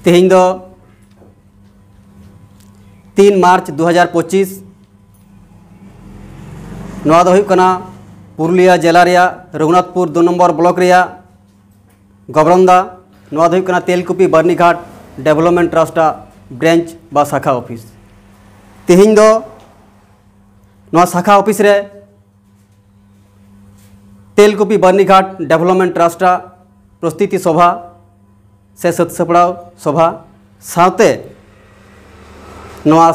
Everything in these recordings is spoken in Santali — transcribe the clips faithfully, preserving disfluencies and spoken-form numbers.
ᱛᱮᱦᱮᱧ ᱫᱚ ᱛᱤᱱ ᱢᱟᱨᱪ ᱫᱩ ᱦᱟᱡᱟᱨ ᱯᱚᱸᱪᱤᱥ᱾ ᱱᱚᱣᱟ ᱫᱚ ᱦᱩᱭᱩᱜ ᱠᱟᱱᱟ ᱯᱩᱨᱩᱞᱤᱭᱟᱹ ᱡᱮᱞᱟ ᱨᱮᱭᱟᱜ ᱨᱚᱜᱷᱩᱱᱟᱛᱷᱯᱩᱨ ᱫᱩ ᱱᱚᱢᱵᱚᱨ ᱵᱞᱚᱠ ᱨᱮᱭᱟᱜ ᱜᱚᱵᱨᱚᱱᱫᱟ᱾ ᱱᱚᱣᱟ ᱫᱚ ᱦᱩᱭᱩᱜ ᱠᱟᱱᱟ ᱛᱮᱞᱠᱩᱯᱤ ᱵᱟᱨᱱᱤᱜᱷᱟᱴ ᱰᱮᱵᱷᱞᱚᱯᱢᱮᱱᱴ ᱴᱨᱟᱥᱴ ᱟᱜ ᱵᱨᱟᱧᱪ ᱵᱟ ᱥᱟᱠᱷᱟ ᱚᱯᱷᱤᱥ᱾ ᱛᱮᱦᱮᱧ ᱫᱚ ᱱᱚᱣᱟ ᱥᱟᱠᱷᱟ ᱚᱯᱷᱤᱥ ᱨᱮ ᱛᱮᱞᱠᱩᱯᱤ ᱵᱟᱨᱱᱤᱜᱷᱟᱴ ᱰᱮᱵᱷᱞᱚᱯᱢᱮᱱᱴ ᱴᱨᱟᱥᱴ ᱟᱜ ᱯᱨᱚᱥᱛᱩᱛᱤ ᱥᱚᱵᱷᱟ ᱥᱮ ᱥᱟᱹᱛ ᱥᱟᱯᱲᱟᱣ ᱥᱚᱵᱷᱟ ᱥᱟᱶᱛᱮ ᱱᱚᱣᱟ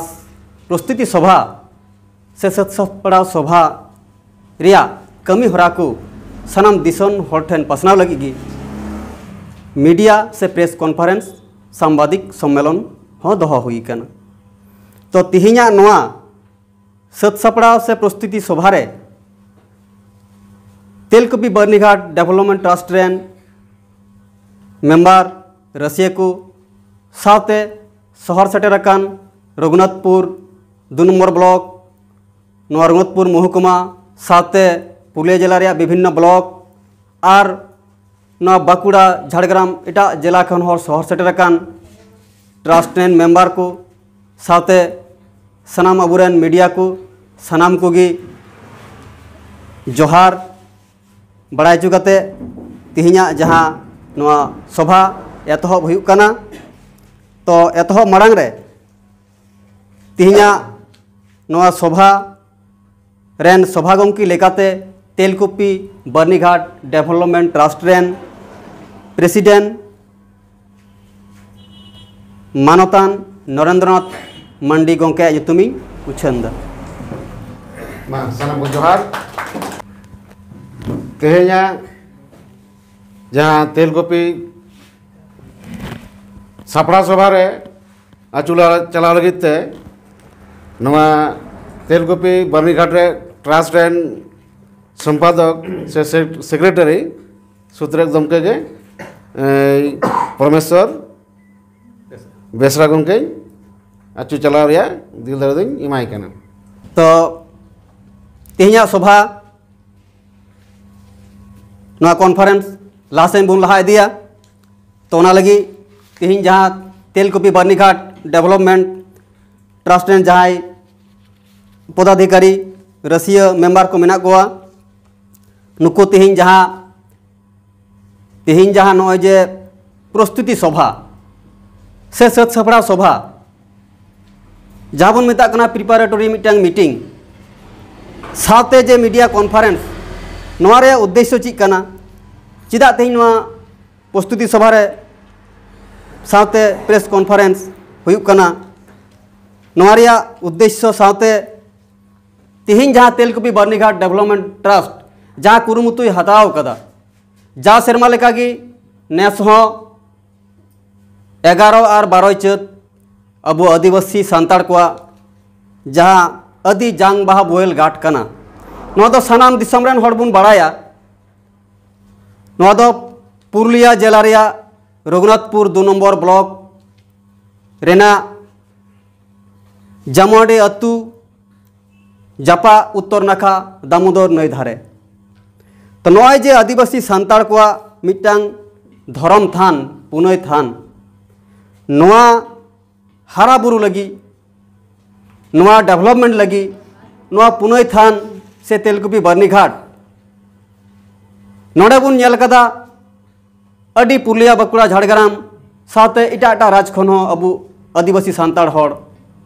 ᱯᱨᱚᱥᱛᱩᱛᱤ ᱥᱚᱵᱷᱟ ᱥᱮ ᱥᱟᱹᱛ ᱥᱟᱯᱲᱟᱣ ᱥᱚᱵᱷᱟ ᱨᱮᱭᱟᱜ ᱠᱟᱹᱢᱤ ᱦᱚᱨᱟ ᱠᱚ ᱥᱟᱱᱟᱢ ᱫᱤᱥᱚᱢ ᱦᱚᱲ ᱴᱷᱮᱱ ᱯᱟᱥᱱᱟᱣ ᱞᱟᱹᱜᱤᱫ ᱜᱮ ᱢᱤᱰᱤᱭᱟ ᱥᱮ ᱯᱨᱮᱥ ᱠᱚᱱᱯᱷᱟᱨᱮᱱᱥ, ᱥᱟᱢᱵᱟᱫᱤᱠ ᱥᱚᱢᱢᱮᱞᱚᱱ ᱦᱚᱸ ᱫᱚᱦᱚ ᱦᱩᱭ ᱟᱠᱟᱱᱟ᱾ ᱛᱚ, ᱛᱮᱦᱮᱧᱟᱜ ᱱᱚᱣᱟ ᱥᱟᱹᱛ ᱥᱟᱯᱲᱟᱣ ᱥᱮ ᱯᱨᱚᱥᱛᱩᱛᱤ ᱥᱚᱵᱷᱟ ᱨᱮ ᱛᱮᱞᱠᱩᱯᱤ ᱵᱟᱨᱱᱤᱜᱷᱟᱴ ᱰᱮᱵᱷᱞᱚᱯᱢᱮᱱᱴ ᱴᱨᱟᱥᱴ ᱨᱮᱱ ᱢᱮᱢᱵᱟᱨ, ᱨᱟᱹᱥᱤᱭᱟᱹ ᱠᱚ ᱥᱟᱶᱛᱮ ᱥᱚᱦᱚᱨ ᱥᱮᱴᱮᱨ ᱟᱠᱟᱱ ᱨᱚᱜᱷᱩᱱᱟᱛᱷᱯᱩᱨ ᱫᱩ ᱱᱚᱢᱵᱚᱨ ᱵᱞᱚᱠ, ᱱᱚᱣᱟ ᱨᱚᱜᱷᱩᱱᱟᱛᱷᱯᱩᱨ ᱢᱚᱦᱩᱠᱩᱢᱟ ᱥᱟᱶᱛᱮ ᱯᱩᱨᱩᱞᱤᱭᱟᱹ ᱡᱮᱞᱟ ᱨᱮᱭᱟᱜ ᱵᱤᱵᱷᱤᱱᱱᱚ ᱵᱞᱚᱠ ᱟᱨ ᱱᱚᱣᱟ ᱵᱟᱸᱠᱩᱲᱟ, ᱡᱷᱟᱲᱜᱨᱟᱢ, ᱮᱴᱟᱜ ᱡᱮᱞᱟ ᱠᱷᱚᱱ ᱦᱚᱸ ᱥᱚᱦᱚᱨ ᱥᱮᱴᱮᱨ ᱟᱠᱟᱱ ᱴᱨᱟᱥᱴ ᱨᱮᱱ ᱢᱮᱢᱵᱟᱨ ᱠᱚ ᱥᱟᱶᱛᱮ ᱥᱟᱱᱟᱢ ᱟᱵᱚᱨᱮᱱ ᱢᱤᱰᱤᱭᱟ ᱠᱚ, ᱥᱟᱱᱟᱢ ᱠᱚᱜᱮ ᱡᱚᱦᱟᱨ ᱵᱟᱲᱟᱭ ᱦᱚᱪᱚ ᱠᱟᱛᱮ ᱛᱮᱦᱮᱧᱟᱜ ᱡᱟᱦᱟᱸ ᱱᱚᱣᱟ ᱥᱚᱵᱷᱟ ᱮᱛᱚᱦᱚᱵ ᱦᱩᱭᱩᱜ ᱠᱟᱱᱟ, ᱛᱚ, ᱮᱛᱚᱦᱚᱵ ᱢᱟᱲᱟᱝ ᱨᱮ ᱛᱮᱦᱮᱧᱟᱜ ᱱᱚᱣᱟ ᱥᱚᱵᱷᱟ ᱨᱮᱱ ᱥᱚᱵᱷᱟ ᱜᱚᱢᱠᱮ ᱞᱮᱠᱟᱛᱮ ᱛᱮᱞᱠᱩᱯᱤ ᱵᱟᱨᱱᱤᱜᱷᱟᱴ ᱰᱮᱵᱷᱞᱚᱯᱢᱮᱱᱴ ᱴᱨᱟᱥᱴ ᱨᱮᱱ ᱯᱨᱮᱥᱤᱰᱮᱱᱴ ᱢᱟᱱᱚᱛᱟᱱ ᱱᱚᱨᱮᱱᱫᱨᱚᱱᱟᱛᱷ ᱢᱟᱱᱰᱤ ᱜᱚᱢᱠᱮᱭᱟᱜ ᱧᱩᱛᱩᱢᱤᱧ ᱩᱪᱷᱟᱹᱱ ᱮᱫᱟ᱾ ᱢᱟ, ᱥᱟᱱᱟᱢ ᱠᱚ ᱡᱚᱦᱟᱨ᱾ ᱛᱮᱦᱮᱧᱟᱜ ᱡᱟᱦᱟᱸ ᱛᱮᱞᱠᱩᱯᱤ ᱥᱟᱯᱲᱟᱣ ᱥᱚᱵᱷᱟ ᱨᱮ ᱟᱹᱪᱩ ᱪᱟᱞᱟᱣ ᱞᱟᱹᱜᱤᱫ ᱛᱮ ᱱᱚᱣᱟ ᱛᱮᱞᱠᱩᱯᱤ ᱵᱟᱨᱱᱤᱜᱷᱟᱴ ᱨᱮ ᱴᱨᱟᱥᱴ ᱨᱮᱱ ᱥᱚᱢᱯᱟᱫᱚᱠ ᱥᱮ ᱥᱮᱠᱨᱮᱴᱟᱨᱤ ᱥᱩᱛᱨᱮᱛ ᱜᱚᱢᱠᱮ ᱜᱮ, ᱮᱭ, ᱯᱨᱚᱢᱮᱥᱣᱚᱨ ᱵᱮᱥᱨᱟ ᱜᱚᱢᱠᱮᱧ ᱟᱹᱪᱩ ᱪᱟᱞᱟᱣ ᱨᱮᱭᱟᱜ ᱫᱤᱞ ᱫᱟᱲᱮ ᱫᱚᱧ ᱮᱢᱟᱭ ᱠᱟᱱᱟ᱾ ᱛᱚ, ᱛᱮᱦᱮᱧᱟᱜ ᱥᱚᱵᱷᱟ ᱱᱚᱣᱟ ᱠᱚᱱᱯᱷᱟᱨᱮᱱᱥ ᱞᱟᱦᱟ ᱥᱮᱫ ᱵᱚᱱ ᱞᱟᱦᱟ ᱤᱫᱤᱭᱟ᱾ ᱛᱚ, ᱚᱱᱟ ᱞᱟᱹᱜᱤᱫ ᱛᱮᱦᱮᱧ ᱡᱟᱦᱟᱸ ᱛᱮᱞᱠᱩᱯᱤ ᱵᱟᱹᱨᱱᱤᱜᱷᱟᱴ ᱰᱮᱵᱷᱞᱚᱯᱢᱮᱱᱴ ᱴᱨᱟᱥᱴ ᱨᱮᱱ ᱡᱟᱦᱟᱸᱭ ᱯᱚᱫᱟᱫᱷᱤᱠᱟᱨᱤ, ᱨᱟᱹᱥᱤᱭᱟᱹ ᱢᱮᱢᱵᱟᱨ ᱠᱚ ᱢᱮᱱᱟᱜ ᱠᱚᱣᱟ, ᱱᱩᱠᱩ ᱛᱮᱦᱮᱧ ᱡᱟᱦᱟᱸ, ᱛᱮᱦᱮᱧ ᱡᱟᱦᱟᱸ ᱱᱚᱜᱼᱚᱭ ᱡᱮ ᱯᱨᱚᱥᱛᱩᱛᱤ ᱥᱚᱵᱷᱟ ᱥᱮ ᱥᱟᱹᱛ ᱥᱟᱯᱲᱟᱣ ᱥᱚᱵᱷᱟ, ᱡᱟᱦᱟᱸ ᱵᱚᱱ ᱢᱮᱛᱟᱜ ᱠᱟᱱᱟ ᱯᱨᱤᱯᱟᱨᱮᱴᱚᱨᱤ ᱢᱤᱫᱴᱟᱝ ᱢᱤᱴᱤᱝ, ᱥᱟᱶᱛᱮ ᱡᱮ ᱢᱤᱰᱤᱭᱟ ᱠᱚᱱᱯᱷᱟᱨᱮᱱᱥ, ᱱᱚᱣᱟ ᱨᱮᱭᱟᱜ ᱩᱫᱽᱫᱮᱥᱥᱚ ᱪᱮᱫ ᱠᱟᱱᱟ? ᱪᱮᱫᱟᱜ ᱛᱮᱦᱮᱧ ᱱᱚᱣᱟ ᱯᱨᱚᱥᱛᱩᱛᱤ ᱥᱚᱵᱷᱟ ᱨᱮ ᱥᱟᱶᱛᱮ ᱯᱨᱮᱥ ᱠᱚᱱᱯᱷᱟᱨᱮᱱᱥ ᱦᱩᱭᱩᱜ ᱠᱟᱱᱟ? ᱱᱚᱣᱟ ᱨᱮᱭᱟᱜ ᱩᱫᱽᱫᱮᱥᱥᱚ ᱥᱟᱶᱛᱮ ᱛᱮᱦᱮᱧ ᱡᱟᱦᱟᱸ ᱛᱮᱞᱠᱩᱯᱤ ᱵᱟᱹᱨᱱᱤᱜᱷᱟᱴ ᱰᱮᱵᱷᱞᱚᱯᱢᱮᱱᱴ ᱴᱨᱟᱥᱴ ᱡᱟᱦᱟᱸ ᱠᱩᱨᱩᱢᱩᱴᱩᱭ ᱦᱟᱛᱟᱣ ᱠᱟᱫᱟ, ᱡᱟᱣ ᱥᱮᱨᱢᱟ ᱞᱮᱠᱟᱜᱮ ᱱᱮᱥ ᱦᱚᱸ ᱮᱜᱟᱨᱚ ᱟᱨ ᱵᱟᱨᱚᱭ ᱪᱟᱹᱛ ᱟᱵᱚ ᱟᱹᱫᱤᱵᱟᱹᱥᱤ ᱥᱟᱱᱛᱟᱲ ᱠᱚᱣᱟᱜ ᱡᱟᱦᱟᱸ ᱟᱹᱰᱤ ᱡᱟᱝ ᱵᱟᱦᱟ ᱵᱳᱦᱮᱞ ᱜᱷᱟᱴ ᱠᱟᱱᱟ, ᱱᱚᱣᱟ ᱫᱚ ᱥᱟᱱᱟᱢ ᱫᱤᱥᱚᱢ ᱨᱮᱱ ᱦᱚᱲ ᱵᱚᱱ ᱵᱟᱲᱟᱭᱟ᱾ ᱱᱚᱣᱟ ᱫᱚ ᱯᱩᱨᱩᱞᱤᱭᱟᱹ ᱡᱮᱞᱟ ᱨᱮᱭᱟᱜ ᱨᱚᱜᱷᱩᱱᱟᱛᱷᱯᱩᱨ ᱫᱩ ᱱᱚᱢᱵᱚᱨ ᱵᱞᱚᱠ ᱨᱮᱱᱟᱜ ᱡᱟᱢᱩᱣᱟᱰᱤ ᱟᱹᱛᱩ ᱡᱟᱯᱟᱜ ᱩᱛᱛᱚᱨ ᱱᱟᱠᱷᱟ ᱫᱟᱢᱳᱫᱚᱨ ᱱᱟᱹᱭ ᱫᱷᱟᱨᱮ᱾ ᱛᱚ, ᱱᱚᱜᱼᱚᱭ ᱡᱮ ᱟᱹᱫᱤᱵᱟᱹᱥᱤ ᱥᱟᱱᱛᱟᱲ ᱠᱚᱣᱟᱜ ᱢᱤᱫᱴᱟᱝ ᱫᱷᱚᱨᱚᱢ ᱛᱷᱟᱱ, ᱯᱩᱱᱟᱹᱭ ᱛᱷᱟᱱ, ᱱᱚᱣᱟ ᱦᱟᱨᱟ ᱵᱩᱨᱩ ᱞᱟᱹᱜᱤᱫ, ᱱᱚᱣᱟ ᱰᱮᱵᱷᱞᱚᱯᱢᱮᱱᱴ ᱞᱟᱹᱜᱤᱫ, ᱱᱚᱣᱟ ᱯᱩᱱᱟᱹᱭ ᱛᱷᱟᱱ ᱥᱮ ᱛᱮᱞᱠᱩᱯᱤ ᱵᱟᱹᱨᱱᱤᱜᱷᱟᱴ, ᱱᱚᱰᱮ ᱵᱚᱱ ᱧᱮᱞ ᱠᱟᱫᱟ ᱟᱹᱰᱤ ᱯᱩᱨᱩᱞᱤᱭᱟ, ᱵᱟᱸᱠᱩᱲᱟ, ᱡᱷᱟᱲᱜᱨᱟᱢ ᱥᱟᱶᱛᱮ ᱮᱴᱟᱜ ᱮᱴᱟᱜ ᱨᱟᱡᱽ ᱠᱷᱚᱱ ᱦᱚᱸ ᱟᱵᱚ ᱟᱹᱫᱤᱵᱟᱹᱥᱤ ᱥᱟᱱᱛᱟᱲ ᱦᱚᱲ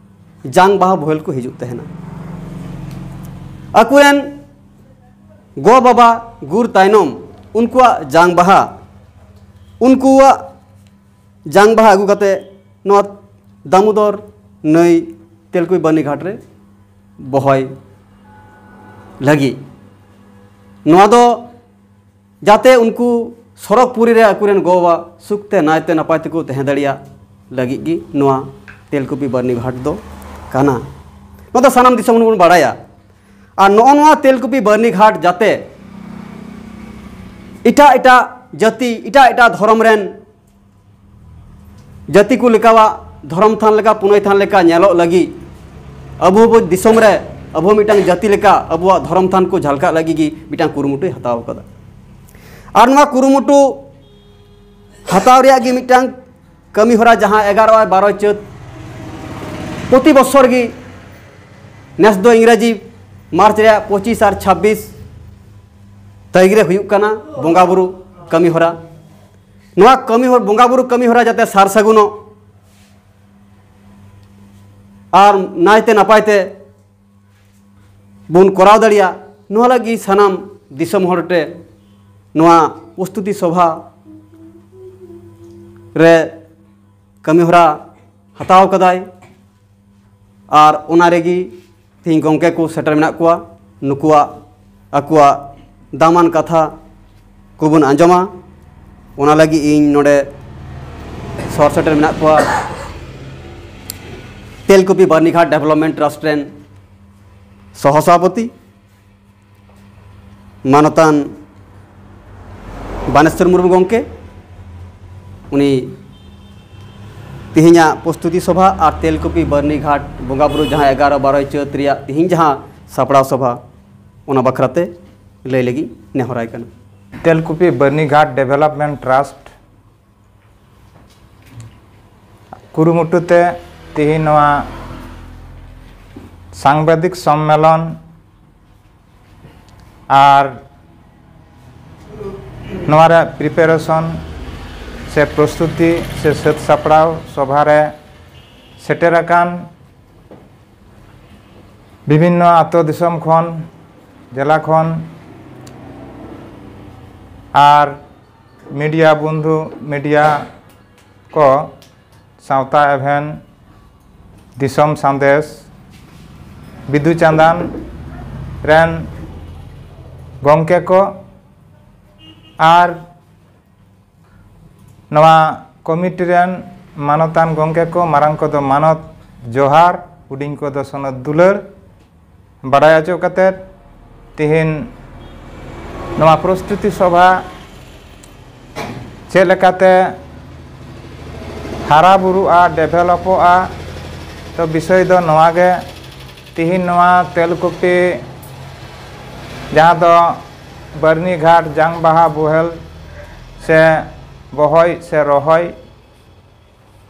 ᱡᱟᱝ ᱵᱟᱦᱟ ᱵᱳᱦᱮᱞ ᱠᱚ ᱦᱤᱡᱩᱜ ᱛᱟᱦᱮᱱᱟ᱾ ᱟᱠᱚᱨᱮᱱ ᱜᱚ ᱵᱟᱵᱟ ᱜᱩᱨ ᱛᱟᱭᱱᱚᱢ ᱩᱱᱠᱩᱣᱟᱜ ᱡᱟᱝ ᱵᱟᱦᱟ, ᱩᱱᱠᱩᱣᱟᱜ ᱡᱟᱝ ᱵᱟᱦᱟ ᱟᱹᱜᱩ ᱠᱟᱛᱮ ᱱᱚᱣᱟ ᱫᱟᱢᱳᱫᱚᱨ ᱱᱟᱹᱭ ᱛᱮᱞᱠᱩᱯᱤ ᱵᱟᱹᱨᱱᱤᱜᱷᱟᱴ ᱨᱮ ᱵᱚᱦᱚᱭ ᱞᱟᱹᱜᱤᱫ, ᱱᱚᱣᱟ ᱫᱚ ᱡᱟᱛᱮ ᱩᱱᱠᱩ ᱥᱚᱨᱚᱜᱽᱯᱩᱨᱤ ᱨᱮ ᱟᱠᱚᱨᱮᱱ ᱜᱚ ᱵᱟᱵᱟ ᱥᱩᱠᱛᱮ ᱱᱟᱭᱛᱮ ᱱᱟᱯᱟᱭ ᱛᱮᱠᱚ ᱛᱟᱦᱮᱸ ᱫᱟᱲᱮᱭᱟᱜ ᱞᱟᱹᱜᱤᱫ ᱜᱮ ᱱᱚᱣᱟ ᱛᱮᱞᱠᱩᱯᱤ ᱵᱟᱹᱨᱱᱤᱜᱷᱟᱴ ᱫᱚ ᱠᱟᱱᱟ᱾ ᱱᱚᱣᱟ ᱫᱚ ᱥᱟᱱᱟᱢ ᱫᱤᱥᱚᱢ ᱵᱚᱱ ᱵᱟᱲᱟᱭᱟ᱾ ᱟᱨ ᱱᱚᱜᱼᱚ ᱱᱚᱣᱟ ᱛᱮᱞᱠᱩᱯᱤ ᱵᱟᱹᱨᱱᱤᱜᱷᱟᱴ ᱡᱟᱛᱮ ᱮᱴᱟᱜ ᱮᱴᱟᱜ ᱡᱟᱹᱛᱤ, ᱮᱴᱟᱜ ᱮᱴᱟᱜ ᱫᱷᱚᱨᱚᱢ ᱨᱮᱱ ᱡᱟᱹᱛᱤ ᱠᱚ ᱞᱮᱠᱟᱣᱟᱜ ᱫᱷᱚᱨᱚᱢ ᱛᱷᱟᱱ ᱞᱮᱠᱟ, ᱯᱩᱱᱟᱹᱭ ᱛᱷᱟᱱ ᱞᱮᱠᱟ ᱧᱮᱞᱚᱜ ᱞᱟᱹᱜᱤᱫ, ᱟᱵᱚ ᱦᱚᱸ ᱫᱤᱥᱚᱢ ᱨᱮ ᱟᱵᱚ ᱦᱚᱸ ᱢᱤᱫᱴᱟᱝ ᱡᱟᱹᱛᱤ ᱞᱮᱠᱟ ᱟᱵᱚᱣᱟᱜ ᱫᱷᱚᱨᱚᱢ ᱛᱷᱟᱱ ᱠᱚ ᱡᱷᱟᱞᱠᱟᱜ ᱞᱟᱹᱜᱤᱫ ᱜᱮ ᱢᱤᱫᱴᱟᱝ ᱠᱩᱨᱩᱢᱩᱴᱩᱭ ᱦᱟᱛᱟᱣ ᱠᱟᱫᱟ᱾ ᱟᱨ ᱱᱚᱣᱟ ᱠᱩᱨᱩᱢᱩᱴᱩ ᱦᱟᱛᱟᱣ ᱨᱮᱭᱟᱜ ᱜᱮ ᱢᱤᱫᱴᱟᱝ ᱠᱟᱹᱢᱤ ᱦᱚᱨᱟ ᱡᱟᱦᱟᱸ ᱮᱜᱟᱨᱚ ᱟᱨ ᱵᱟᱨᱚ ᱪᱟᱹᱛ ᱯᱨᱚᱛᱤ ᱵᱚᱪᱷᱚᱨ ᱜᱮ, ᱱᱮᱥ ᱫᱚ ᱤᱝᱨᱮᱡᱤ ᱢᱟᱨᱪ ᱨᱮᱭᱟᱜ ᱯᱚᱸᱪᱤᱥ ᱟᱨ ᱪᱷᱟᱵᱵᱤᱥ ᱛᱟᱹᱨᱤᱠᱷ ᱨᱮ ᱦᱩᱭᱩᱜ ᱠᱟᱱᱟ ᱵᱚᱸᱜᱟ ᱵᱩᱨᱩ ᱠᱟᱹᱢᱤ ᱦᱚᱨᱟ᱾ ᱱᱚᱣᱟ ᱠᱟᱹᱢᱤ ᱦᱚᱨ, ᱵᱚᱸᱜᱟ ᱵᱩᱨᱩ ᱠᱟᱹᱢᱤ ᱦᱚᱨᱟ ᱡᱟᱛᱮ ᱥᱟᱨ ᱥᱟᱹᱜᱩᱱᱚᱜ ᱟᱨ ᱱᱟᱭᱛᱮ ᱱᱟᱯᱟᱭ ᱛᱮ ᱵᱚᱱ ᱠᱚᱨᱟᱣ ᱫᱟᱲᱮᱭᱟᱜ, ᱱᱚᱣᱟ ᱞᱟᱹᱜᱤᱫ ᱥᱟᱱᱟᱢ ᱫᱤᱥᱚᱢ ᱦᱚᱲ ᱴᱷᱮᱱ ᱱᱚᱣᱟ ᱯᱨᱚᱥᱛᱩᱛᱤ ᱥᱚᱵᱷᱟ ᱨᱮ ᱠᱟᱹᱢᱤ ᱦᱚᱨᱟ ᱦᱟᱛᱟᱣ ᱠᱟᱫᱟᱭ᱾ ᱟᱨ ᱚᱱᱟ ᱨᱮᱜᱮ ᱛᱮᱦᱮᱧ ᱜᱚᱢᱠᱮ ᱠᱚ ᱥᱮᱴᱮᱨ ᱢᱮᱱᱟᱜ ᱠᱚᱣᱟ, ᱱᱩᱠᱩᱣᱟᱜ ᱟᱠᱚᱣᱟᱜ ᱫᱟᱢᱟᱱ ᱠᱟᱛᱷᱟ ᱠᱚᱵᱚᱱ ᱟᱸᱡᱚᱢᱟ᱾ ᱚᱱᱟ ᱞᱟᱹᱜᱤᱫ ᱤᱧ ᱱᱚᱰᱮ ᱥᱚᱦᱚᱨ ᱥᱮᱴᱮᱨ ᱢᱮᱱᱟᱜ ᱠᱚᱣᱟ ᱛᱮᱞᱠᱩᱯᱤ ᱵᱟᱨᱱᱤᱜᱷᱟᱴ ᱰᱮᱵᱷᱞᱚᱯᱢᱮᱱᱴ ᱴᱨᱟᱥᱴ ᱨᱮᱱ ᱥᱚᱦᱚ ᱥᱚᱵᱷᱟᱯᱚᱛᱤ ᱢᱟᱱᱚᱛᱟᱱ ᱵᱟᱱᱮᱥᱣᱚᱨ ᱢᱩᱨᱢᱩ ᱜᱚᱢᱠᱮ, ᱩᱱᱤ ᱛᱮᱦᱮᱧᱟᱜ ᱯᱨᱚᱥᱛᱩᱛᱤ ᱥᱚᱵᱷᱟ ᱟᱨ ᱛᱮᱞᱠᱩᱯᱤ ᱵᱟᱨᱱᱤᱜᱷᱟᱴ ᱵᱚᱸᱜᱟ ᱵᱩᱨᱩ ᱡᱟᱦᱟᱸ ᱮᱜᱟᱨᱚ ᱵᱟᱨᱚᱭ ᱪᱟᱹᱛ ᱨᱮᱭᱟᱜ ᱛᱮᱦᱮᱧ ᱡᱟᱦᱟᱸ ᱥᱟᱯᱲᱟᱣ ᱥᱚᱵᱷᱟ, ᱚᱱᱟ ᱵᱟᱠᱷᱨᱟ ᱛᱮ ᱞᱟᱹᱭ ᱞᱟᱹᱜᱤᱫ ᱱᱮᱦᱚᱨᱟᱭ ᱠᱟᱱᱟ᱾ ᱛᱮᱞᱠᱩᱯᱤ ᱵᱟᱨᱱᱤᱜᱷᱟᱴ ᱰᱮᱵᱷᱮᱞᱚᱯᱢᱮᱱᱴ ᱴᱨᱟᱥᱴ ᱠᱩᱨᱩᱢᱩᱴᱩ ᱛᱮ ᱛᱮᱦᱮᱧ ᱱᱚᱣᱟ ᱥᱟᱝᱵᱟᱫᱤᱠ ᱥᱚᱢᱢᱮᱞᱚᱱ ᱟᱨ ᱱᱚᱣᱟ ᱨᱮᱭᱟᱜ ᱯᱨᱤᱯᱟᱨᱮᱥᱚᱱ ᱥᱮ ᱯᱨᱚᱥᱛᱩᱛᱤ ᱥᱮ ᱥᱟᱹᱛ ᱥᱟᱯᱲᱟᱣ ᱥᱚᱵᱷᱟ ᱨᱮ ᱥᱮᱴᱮᱨ ᱟᱠᱟᱱ ᱵᱤᱵᱷᱤᱱᱱᱚ ᱟᱛᱳ ᱫᱤᱥᱚᱢ ᱠᱷᱚᱱ, ᱡᱮᱞᱟ ᱠᱷᱚᱱ ᱟᱨ ᱢᱤᱰᱤᱭᱟ ᱵᱚᱱᱫᱷᱩ, ᱢᱤᱰᱤᱭᱟ ᱠᱚ, ᱥᱟᱶᱛᱟ ᱮᱵᱷᱮᱱ, ᱫᱤᱥᱚᱢ ᱥᱟᱸᱫᱮᱥ, ᱵᱤᱫᱩ ᱪᱟᱸᱫᱟᱱ ᱨᱮᱱ ᱜᱚᱢᱠᱮ ᱠᱚ ᱟᱨ ᱱᱚᱣᱟ ᱠᱚᱢᱤᱴᱤ ᱨᱮᱱ ᱢᱟᱱᱚᱛᱟᱱ ᱜᱚᱢᱠᱮ ᱠᱚ, ᱢᱟᱨᱟᱝ ᱠᱚᱫᱚ ᱢᱟᱱᱚᱛ ᱡᱚᱦᱟᱨ, ᱦᱩᱰᱤᱧ ᱠᱚᱫᱚ ᱥᱚᱱᱚᱛ ᱫᱩᱞᱟᱹᱲ᱾ ᱵᱟᱰᱟᱭ ᱦᱚᱪᱚ ᱠᱟᱛᱮᱫ, ᱛᱤᱦᱤᱧ ᱱᱚᱣᱟ ᱯᱨᱚᱥᱛᱩᱛᱤ ᱥᱚᱵᱷᱟ ᱪᱮᱫ ᱞᱮᱠᱟᱛᱮ ᱦᱟᱨᱟ ᱵᱩᱨᱩᱜᱼᱟ, ᱰᱮᱵᱷᱮᱞᱚᱯᱚᱜᱼᱟ, ᱛᱚ ᱵᱤᱥᱚᱭ ᱫᱚ ᱱᱚᱣᱟ ᱜᱮ᱾ ᱛᱤᱦᱤᱧ ᱱᱚᱣᱟ ᱛᱮᱞᱠᱩᱯᱤ, ᱡᱟᱦᱟᱸ ᱫᱚ ᱵᱟᱹᱨᱱᱤᱜᱷᱟᱴ ᱡᱟᱝ ᱵᱟᱦᱟ ᱵᱳᱦᱮᱞ ᱥᱮ ᱵᱚᱦᱚᱭ ᱥᱮ ᱨᱚᱦᱚᱭ,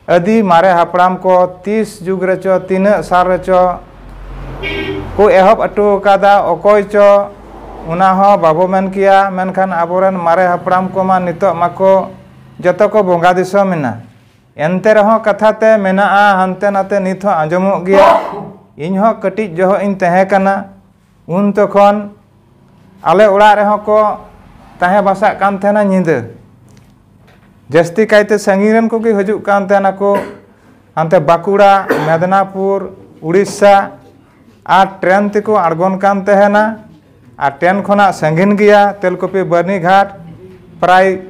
ᱟᱹᱫᱤ ᱢᱟᱨᱮ ᱦᱟᱯᱲᱟᱢ ᱠᱚ ᱛᱤᱥ ᱡᱩᱜᱽ ᱨᱮᱪᱚ, ᱛᱤᱱᱟᱹᱜ ᱥᱟᱞ ᱨᱮᱪᱚ ᱠᱚ ᱮᱦᱚᱵ ᱦᱚᱴᱚ ᱟᱠᱟᱫᱟ, ᱚᱠᱚᱭ ᱪᱚ, ᱚᱱᱟ ᱦᱚᱸ ᱵᱟᱵᱚ ᱢᱮᱱ ᱠᱮᱭᱟ᱾ ᱢᱮᱱᱠᱷᱟᱱ ᱟᱵᱚᱨᱮᱱ ᱢᱟᱨᱮ ᱦᱟᱯᱲᱟᱢ ᱠᱚᱢᱟ ᱱᱤᱛᱚᱜ ᱢᱟᱠᱚ ᱡᱚᱛᱚ ᱠᱚ ᱵᱚᱸᱜᱟ ᱫᱤᱥᱚᱢ ᱮᱱᱟ᱾ ᱮᱱᱛᱮ ᱨᱮᱦᱚᱸ ᱠᱟᱛᱷᱟ ᱛᱮ ᱢᱮᱱᱟᱜᱼᱟ, ᱦᱟᱱᱛᱮ ᱱᱟᱛᱮ ᱱᱤᱛ ᱦᱚᱸ ᱟᱸᱡᱚᱢᱚᱜ ᱜᱮᱭᱟ᱾ ᱤᱧ ᱦᱚᱸ ᱠᱟᱹᱴᱤᱡ ᱡᱚᱦᱚᱜ ᱤᱧ ᱛᱟᱦᱮᱸ ᱠᱟᱱᱟ, ᱩᱱ ᱛᱚᱠᱷᱚᱱ ᱟᱞᱮ ᱚᱲᱟᱜ ᱨᱮᱦᱚᱸ ᱠᱚ ᱛᱟᱦᱮᱸ ᱵᱟᱥᱟᱜ ᱠᱟᱱ ᱛᱟᱦᱮᱱᱟ ᱧᱤᱫᱟᱹ᱾ ᱡᱟᱹᱥᱛᱤ ᱠᱟᱭᱛᱮ ᱥᱟᱺᱜᱤᱧ ᱨᱮᱱ ᱠᱚᱜᱮ ᱦᱤᱡᱩᱜ ᱠᱟᱱ ᱛᱟᱦᱮᱱᱟᱠᱚ, ᱦᱟᱱᱛᱮ ᱵᱟᱸᱠᱩᱲᱟ, ᱢᱮᱫᱽᱱᱟᱯᱩᱨ, ᱩᱲᱤᱥᱥᱟ, ᱟᱨ ᱴᱨᱮᱱ ᱛᱮᱠᱚ ᱟᱬᱜᱚᱱ ᱠᱟᱱ ᱛᱟᱦᱮᱱᱟ᱾ ᱟᱨ ᱴᱨᱮᱱ ᱠᱷᱚᱱᱟᱜ ᱥᱟᱺᱜᱤᱧ ᱜᱮᱭᱟ ᱛᱮᱞᱠᱩᱯᱤ ᱵᱟᱹᱨᱱᱤᱜᱷᱟᱴ, ᱯᱨᱟᱭ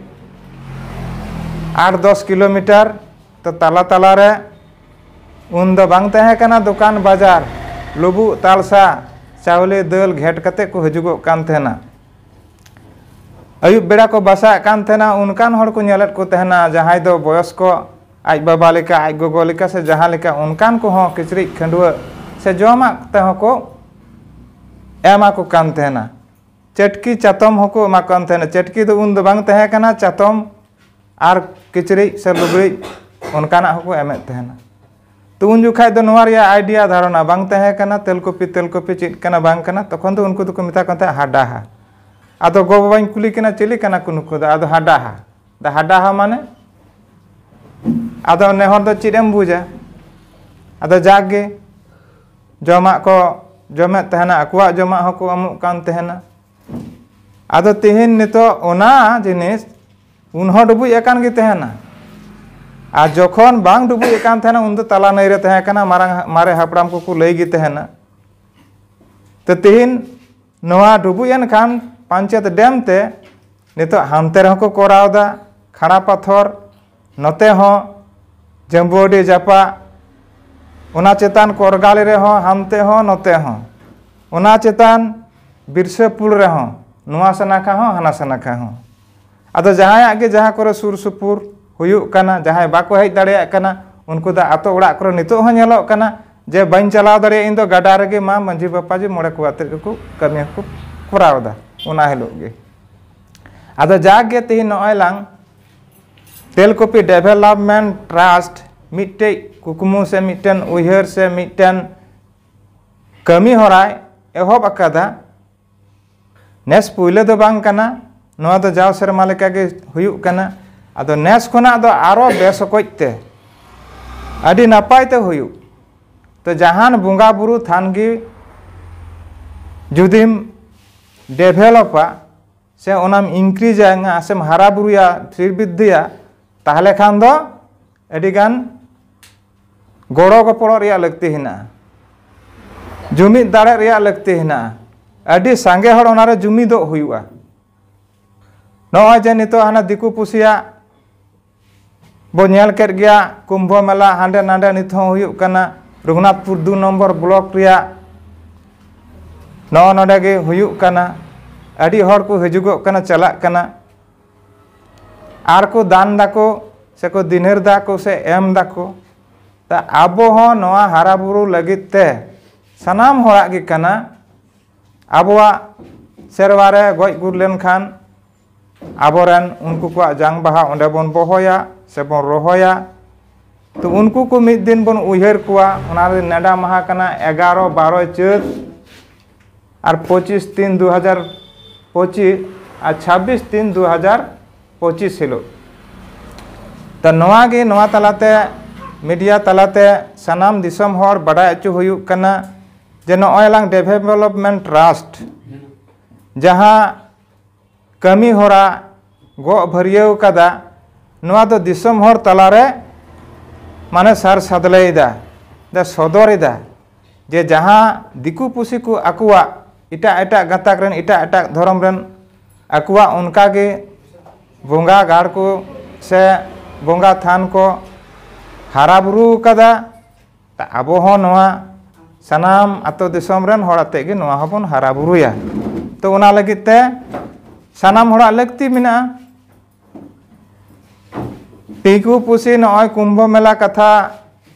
ᱟᱴ ᱫᱚᱥ ᱠᱤᱞᱳᱢᱤᱴᱟᱨ᱾ ᱛᱚ ᱛᱟᱞᱟ ᱛᱟᱞᱟᱨᱮ ᱩᱱ ᱫᱚ ᱵᱟᱝ ᱛᱟᱦᱮᱸ ᱠᱟᱱᱟ ᱫᱚᱠᱟᱱ ᱵᱟᱡᱟᱨ, ᱞᱩᱵᱩᱜ ᱛᱟᱞᱥᱟ, ᱪᱟᱣᱞᱮ ᱫᱟᱹᱞ ᱜᱷᱮᱴ ᱠᱟᱛᱮ ᱠᱚ ᱦᱤᱡᱩᱜᱚᱜ ᱠᱟᱱ ᱛᱟᱦᱮᱱᱟ᱾ ᱟᱹᱭᱩᱵ ᱵᱮᱲᱟ ᱠᱚ ᱵᱟᱥᱟᱜ ᱠᱟᱱ ᱛᱟᱦᱮᱱᱟ, ᱚᱱᱠᱟᱱ ᱦᱚᱲ ᱠᱚ ᱧᱮᱞᱮᱫ ᱠᱚ ᱛᱟᱦᱮᱱᱟ, ᱡᱟᱦᱟᱸᱭ ᱫᱚ ᱵᱚᱭᱚᱥ ᱠᱚ ᱟᱡ ᱵᱟᱵᱟ ᱞᱮᱠᱟ, ᱟᱡ ᱜᱚᱜᱚ ᱞᱮᱠᱟ ᱥᱮ ᱡᱟᱦᱟᱸ ᱞᱮᱠᱟ, ᱚᱱᱠᱟᱱ ᱠᱚᱦᱚᱸ ᱠᱤᱪᱨᱤᱡ ᱠᱷᱟᱹᱰᱣᱟᱹᱜ ᱥᱮ ᱡᱚᱢᱟᱜ ᱛᱮᱦᱚᱸ ᱠᱚ ᱮᱢᱟ ᱠᱚ ᱠᱟᱱ ᱛᱟᱦᱮᱱᱟ᱾ ᱪᱟᱹᱴᱠᱤ ᱪᱟᱛᱚᱢ ᱦᱚᱸᱠᱚ ᱮᱢᱟ ᱠᱚ ᱠᱟᱱ ᱛᱟᱦᱮᱱᱟ᱾ ᱪᱟᱹᱴᱠᱤ ᱫᱚ ᱩᱱ ᱫᱚ ᱵᱟᱝ ᱛᱟᱦᱮᱸ ᱠᱟᱱᱟ, ᱪᱟᱛᱚᱢ ᱟᱨ ᱠᱤᱪᱨᱤᱡ ᱥᱮ ᱞᱩᱜᱽᱲᱤᱡ ᱚᱱᱠᱟᱱᱟᱜ ᱦᱚᱸᱠᱚ ᱮᱢᱮᱫ ᱛᱟᱦᱮᱱᱟ᱾ ᱛᱚ ᱩᱱ ᱡᱚᱠᱷᱟᱡ ᱫᱚ ᱱᱚᱣᱟ ᱨᱮᱭᱟᱜ ᱟᱭᱰᱤᱭᱟ, ᱫᱷᱟᱨᱚᱱᱟ ᱵᱟᱝ ᱛᱟᱦᱮᱸ ᱠᱟᱱᱟ ᱛᱮᱞᱠᱚᱯᱤ, ᱛᱮᱞᱠᱚᱯᱤ ᱪᱮᱫ ᱠᱟᱱᱟ ᱵᱟᱝ ᱠᱟᱱᱟ᱾ ᱛᱚᱠᱷᱚᱱ ᱫᱚ ᱩᱱᱠᱩ ᱫᱚᱠᱚ ᱢᱮᱛᱟ ᱠᱚ ᱛᱟᱦᱮᱸᱫ ᱦᱟᱰᱟᱦᱟ᱾ ᱟᱫᱚ ᱜᱚ ᱵᱟᱵᱟᱧ ᱠᱩᱞᱤ ᱠᱤᱱᱟ, "ᱪᱤᱞᱤ ᱠᱟᱱᱟ ᱠᱚ ᱱᱩᱠᱩ ᱫᱚ?" ᱟᱫᱚ ᱦᱟᱰᱟᱦᱟ᱾ ᱫᱟ ᱦᱟᱰᱟᱦᱟ ᱢᱟᱱᱮ? ᱟᱫᱚ ᱱᱮ ᱦᱚᱲ ᱫᱚ ᱪᱮᱫ ᱮᱢ ᱵᱩᱡᱟ? ᱟᱫᱚ ᱡᱟᱠ ᱜᱮ ᱡᱚᱢᱟᱜ ᱠᱚ ᱡᱚᱢᱮᱫ ᱛᱟᱦᱮᱱᱟ, ᱟᱠᱚᱣᱟᱜ ᱡᱚᱢᱟᱜ ᱦᱚᱸᱠᱚ ᱮᱢᱚᱜ ᱠᱟᱱ ᱛᱟᱦᱮᱱᱟ᱾ ᱟᱫᱚ ᱛᱮᱦᱮᱧ ᱱᱤᱛᱚᱜ ᱚᱱᱟ ᱡᱤᱱᱤᱥ ᱩᱱ ᱦᱚᱸ ᱰᱩᱵᱩᱡ ᱟᱠᱟᱱ ᱜᱮ ᱛᱟᱦᱮᱱᱟ᱾ ᱟᱨ ᱡᱚᱠᱷᱚᱱ ᱵᱟᱝ ᱰᱩᱵᱩᱡ ᱟᱠᱟᱱ ᱛᱟᱦᱮᱱᱟ, ᱩᱱ ᱫᱚ ᱛᱟᱞᱟ ᱱᱟᱹᱭ ᱨᱮ ᱛᱟᱦᱮᱸ ᱠᱟᱱᱟ, ᱢᱟᱨᱟᱝ, ᱢᱟᱨᱮ ᱦᱟᱯᱲᱟᱢ ᱠᱚᱠᱚ ᱞᱟᱹᱭ ᱜᱮ ᱛᱟᱦᱮᱱᱟ᱾ ᱛᱚ ᱛᱮᱦᱮᱧ ᱱᱚᱣᱟ ᱰᱩᱵᱩᱡ ᱮᱱ ᱠᱷᱟᱱ ᱯᱟᱧᱪᱮᱛ ᱰᱮᱢ ᱛᱮ ᱱᱤᱛᱚᱜ ᱦᱟᱱᱛᱮ ᱨᱮᱦᱚᱸ ᱠᱚ ᱠᱚᱨᱟᱣ ᱮᱫᱟ ᱠᱷᱟᱲᱟ ᱯᱟᱛᱷᱚᱨ, ᱱᱚᱛᱮ ᱦᱚᱸ ᱡᱟᱹᱢᱵᱩᱣᱟᱹᱰᱤ ᱡᱟᱯᱟᱜ, ᱚᱱᱟ ᱪᱮᱛᱟᱱ ᱠᱚᱨᱜᱟᱞᱤ ᱨᱮᱦᱚᱸ, ᱦᱟᱱᱛᱮ ᱦᱚᱸ ᱱᱚᱛᱮ ᱦᱚᱸ, ᱚᱱᱟ ᱪᱮᱛᱟᱱ ᱵᱤᱨᱥᱟᱹᱯᱩᱨ ᱨᱮᱦᱚᱸ, ᱱᱚᱣᱟ ᱥᱟᱱᱟᱠᱷᱟ ᱦᱚᱸ ᱦᱟᱱᱟ ᱥᱟᱱᱟᱠᱷᱟ ᱦᱚᱸ᱾ ᱟᱫᱚ ᱡᱟᱦᱟᱸᱭᱟᱜ ᱜᱮ ᱡᱟᱦᱟᱸ ᱠᱚᱨᱮ ᱥᱩᱨ ᱥᱩᱯᱩᱨ ᱦᱩᱭᱩᱜ ᱠᱟᱱᱟ, ᱡᱟᱦᱟᱸᱭ ᱵᱟᱠᱚ ᱦᱮᱡ ᱫᱟᱲᱮᱭᱟᱜ ᱠᱟᱱᱟ, ᱩᱱᱠᱩ ᱫᱚ ᱟᱛᱳ ᱚᱲᱟᱜ ᱠᱚᱨᱮ ᱱᱤᱛᱚᱜ ᱦᱚᱸ ᱧᱮᱞᱚᱜ ᱠᱟᱱᱟ ᱡᱮ, "ᱵᱟᱹᱧ ᱪᱟᱞᱟᱣ ᱫᱟᱲᱮᱭᱟᱜᱼᱟ, ᱤᱧ ᱫᱚ ᱜᱟᱰᱟ ᱨᱮᱜᱮ ᱢᱟ ᱢᱟᱹᱡᱷᱤ ᱵᱟᱵᱟ ᱡᱮ ᱢᱚᱬᱮ ᱠᱚ ᱟᱛᱮᱫ ᱜᱮᱠᱚ ᱠᱟᱹᱢᱤ ᱦᱚᱸᱠᱚ ᱠᱚᱨᱟᱣ ᱮᱫᱟ ᱚᱱᱟ ᱦᱤᱞᱳᱜ ᱜᱮ᱾" ᱟᱫᱚ ᱡᱟᱠ ᱜᱮ ᱛᱮᱦᱮᱧ ᱱᱚᱜᱼᱚᱭ ᱞᱟᱝ ᱛᱮᱞᱠᱚᱯᱤ Development Trust ᱢᱤᱫᱴᱮᱡ ᱠᱩᱠᱢᱩ ᱥᱮ ᱢᱤᱫᱴᱮᱱ ᱩᱭᱦᱟᱹᱨ ᱥᱮ ᱢᱤᱫᱴᱮᱱ ᱠᱟᱹᱢᱤ ᱦᱚᱨᱟᱭ ᱮᱦᱚᱵ ᱟᱠᱟᱫᱟ᱾ ᱱᱮᱥ ᱯᱩᱭᱞᱟᱹ ᱫᱚ ᱵᱟᱝ ᱠᱟᱱᱟ, ᱱᱚᱣᱟ ᱫᱚ ᱡᱟᱣ ᱥᱮᱨᱢᱟ ᱞᱮᱠᱟᱜᱮ ᱦᱩᱭᱩᱜ ᱠᱟᱱᱟ᱾ ᱟᱫᱚ ᱱᱮᱥ ᱠᱷᱚᱱᱟᱜ ᱫᱚ ᱟᱨᱚ ᱵᱮᱥ ᱚᱠᱚᱡ ᱛᱮ, ᱟᱹᱰᱤ ᱱᱟᱯᱟᱭ ᱛᱮ ᱦᱩᱭᱩᱜ᱾ ᱛᱚ ᱡᱟᱦᱟᱱ ᱵᱚᱸᱜᱟ ᱵᱩᱨᱩ ᱛᱷᱟᱱ ᱜᱮ ᱡᱩᱫᱤᱢ ᱰᱮᱵᱷᱮᱞᱚᱯᱟ ᱥᱮ ᱚᱱᱟᱢ ᱤᱱᱠᱨᱤᱡᱟ ᱥᱮᱢ ᱦᱟᱨᱟ ᱵᱩᱨᱩᱭᱟ, ᱥᱨᱤᱵᱤᱫᱽᱫᱷᱤᱭᱟ, ᱛᱟᱦᱚᱞᱮ ᱠᱷᱟᱱ ᱫᱚ ᱟᱹᱰᱤᱜᱟᱱ ᱜᱚᱲᱚ ᱜᱚᱯᱚᱲᱚ ᱨᱮᱭᱟᱜ ᱞᱟᱹᱠᱛᱤ ᱦᱮᱱᱟᱜᱼᱟ, ᱡᱩᱢᱤᱫ ᱫᱟᱲᱮ ᱨᱮᱭᱟᱜ ᱞᱟᱹᱠᱛᱤ ᱦᱮᱱᱟᱜᱼᱟ᱾ ᱟᱹᱰᱤ ᱥᱟᱸᱜᱮ ᱦᱚᱲ ᱚᱱᱟᱨᱮ ᱡᱩᱢᱤᱫᱚᱜ ᱦᱩᱭᱩᱜᱼᱟ᱾ ᱱᱚᱜᱼᱚᱭ ᱡᱮ ᱱᱤᱛᱚᱜ ᱦᱟᱱᱟ ᱫᱤᱠᱩ ᱯᱩᱥᱤᱭᱟᱜ ᱵᱚ ᱧᱮᱞ ᱠᱮᱫ ᱜᱮᱭᱟ, ᱠᱩᱢᱵᱷᱚ ᱢᱮᱞᱟ ᱦᱟᱸᱰᱮ ᱱᱟᱰᱮ ᱱᱤᱛ ᱦᱚᱸ ᱦᱩᱭᱩᱜ ᱠᱟᱱᱟ᱾ ᱨᱚᱜᱷᱩᱱᱟᱛᱷᱯᱩᱨ ᱫᱩ ᱱᱚᱢᱵᱚᱨ ᱵᱞᱚᱠ ᱨᱮᱭᱟᱜ ᱱᱚᱜᱼᱚ ᱱᱚᱰᱮ ᱜᱮ ᱦᱩᱭᱩᱜ ᱠᱟᱱᱟ᱾ ᱟᱹᱰᱤ ᱦᱚᱲ ᱠᱚ ᱦᱤᱡᱩᱜᱚᱜ ᱠᱟᱱᱟ, ᱪᱟᱞᱟᱜ ᱠᱟᱱᱟ, ᱟᱨ ᱠᱚ ᱫᱟᱱ ᱫᱟᱠᱚ ᱥᱮ ᱠᱚ ᱫᱤᱱᱟᱹᱨ ᱫᱟᱠᱚ ᱥᱮ ᱮᱢ ᱫᱟᱠᱚ᱾ ᱛᱟ ᱟᱵᱚ ᱦᱚᱸ ᱱᱚᱣᱟ ᱦᱟᱨᱟ ᱵᱩᱨᱩ ᱞᱟᱹᱜᱤᱫ ᱛᱮ ᱥᱟᱱᱟᱢ ᱦᱚᱲᱟᱜ ᱜᱮ ᱠᱟᱱᱟ᱾ ᱟᱵᱚᱣᱟᱜ ᱥᱮᱨᱣᱟ ᱨᱮ ᱜᱚᱡ ᱜᱩᱨ ᱞᱮᱱᱠᱷᱟᱱ ᱟᱵᱚᱨᱮᱱ ᱩᱱᱠᱩ ᱠᱚᱣᱟᱜ ᱡᱟᱝ ᱵᱟᱦᱟ ᱚᱸᱰᱮ ᱵᱚᱱ ᱵᱚᱦᱚᱭᱟ ᱥᱮ ᱵᱚᱱ ᱨᱚᱦᱚᱭᱟ᱾ ᱛᱚ ᱩᱱᱠᱩ ᱠᱚ ᱢᱤᱫ ᱫᱤᱱ ᱵᱚᱱ ᱩᱭᱦᱟᱹᱨ ᱠᱚᱣᱟ᱾ ᱚᱱᱟ ᱨᱮ ᱱᱮᱰᱟ ᱢᱟᱦᱟ ᱠᱟᱱᱟ ᱮᱜᱟᱨᱚ ᱵᱟᱨᱚ ᱪᱟᱹᱛ, ᱟᱨ ᱯᱚᱸᱪᱤᱥ ᱛᱤᱱ ᱫᱩ ᱦᱟᱡᱟᱨ ᱯᱚᱸᱪᱤᱥ, ᱟᱨ ᱪᱷᱟᱵᱵᱤᱥ ᱛᱤᱱ ᱫᱩ ᱦᱟᱡᱟᱨ ᱯᱚᱸᱪᱤᱥ ᱦᱤᱞᱳᱜ᱾ ᱛᱚ ᱱᱚᱣᱟ ᱜᱮ, ᱱᱚᱣᱟ ᱛᱟᱞᱟᱛᱮ ᱢᱤᱰᱤᱭᱟ ᱛᱟᱞᱟᱛᱮ ᱥᱟᱱᱟᱢ ᱫᱤᱥᱚᱢ ᱦᱚᱲ ᱵᱟᱰᱟᱭ ᱦᱚᱪᱚ ᱦᱩᱭᱩᱜ ᱠᱟᱱᱟ ᱡᱮ ᱱᱚᱜᱼᱚᱭ ᱞᱟᱝ ᱰᱮᱵᱷᱮᱞᱚᱯᱢᱮᱱᱴ ᱴᱨᱟᱥᱴ ᱡᱟᱦᱟᱸ ᱠᱟᱹᱢᱤ ᱦᱚᱨᱟ ᱜᱚᱜ ᱵᱷᱟᱹᱨᱭᱟᱹᱣ ᱠᱟᱫᱟ, ᱱᱚᱣᱟ ᱫᱚ ᱫᱤᱥᱚᱢ ᱦᱚᱲ ᱛᱟᱞᱟᱨᱮ ᱢᱟᱱᱮ ᱥᱟᱨ ᱥᱟᱫᱽᱞᱟᱹᱭᱮᱫᱟ, ᱫᱟ ᱥᱚᱫᱚᱨᱮᱫᱟ ᱡᱮ ᱡᱟᱦᱟᱸ ᱫᱤᱠᱩ ᱯᱩᱥᱤ ᱠᱚ ᱟᱠᱚᱣᱟᱜ ᱮᱴᱟᱜ ᱮᱴᱟᱜ ᱜᱟᱛᱟᱠ ᱨᱮᱱ, ᱮᱴᱟᱜ ᱮᱴᱟᱜ ᱫᱷᱚᱨᱚᱢ ᱨᱮᱱ ᱟᱠᱚᱣᱟᱜ ᱚᱱᱠᱟᱜᱮ ᱵᱚᱸᱜᱟ ᱜᱟᱲ ᱠᱚ ᱥᱮ ᱵᱚᱸᱜᱟ ᱛᱷᱟᱱ ᱠᱚ ᱦᱟᱨᱟ ᱵᱩᱨᱩ ᱠᱟᱫᱟ, ᱛᱟ ᱟᱵᱚ ᱦᱚᱸ ᱱᱚᱣᱟ ᱥᱟᱱᱟᱢ ᱟᱛᱳ ᱫᱤᱥᱚᱢ ᱨᱮᱱ ᱦᱚᱲ ᱟᱛᱮᱫ ᱜᱮ ᱱᱚᱣᱟ ᱦᱚᱸᱵᱚᱱ ᱦᱟᱨᱟ ᱵᱩᱨᱩᱭᱟ᱾ ᱛᱚ ᱚᱱᱟ ᱞᱟᱹᱜᱤᱫ ᱛᱮ ᱥᱟᱱᱟᱢ ᱦᱚᱲᱟᱜ ᱞᱟᱹᱠᱛᱤ ᱢᱮᱱᱟᱜᱼᱟ᱾ ᱫᱤᱠᱩ ᱯᱩᱥᱤ ᱱᱚᱜᱼᱚᱭ ᱠᱩᱢᱵᱷᱚ ᱢᱮᱞᱟ ᱠᱟᱛᱷᱟ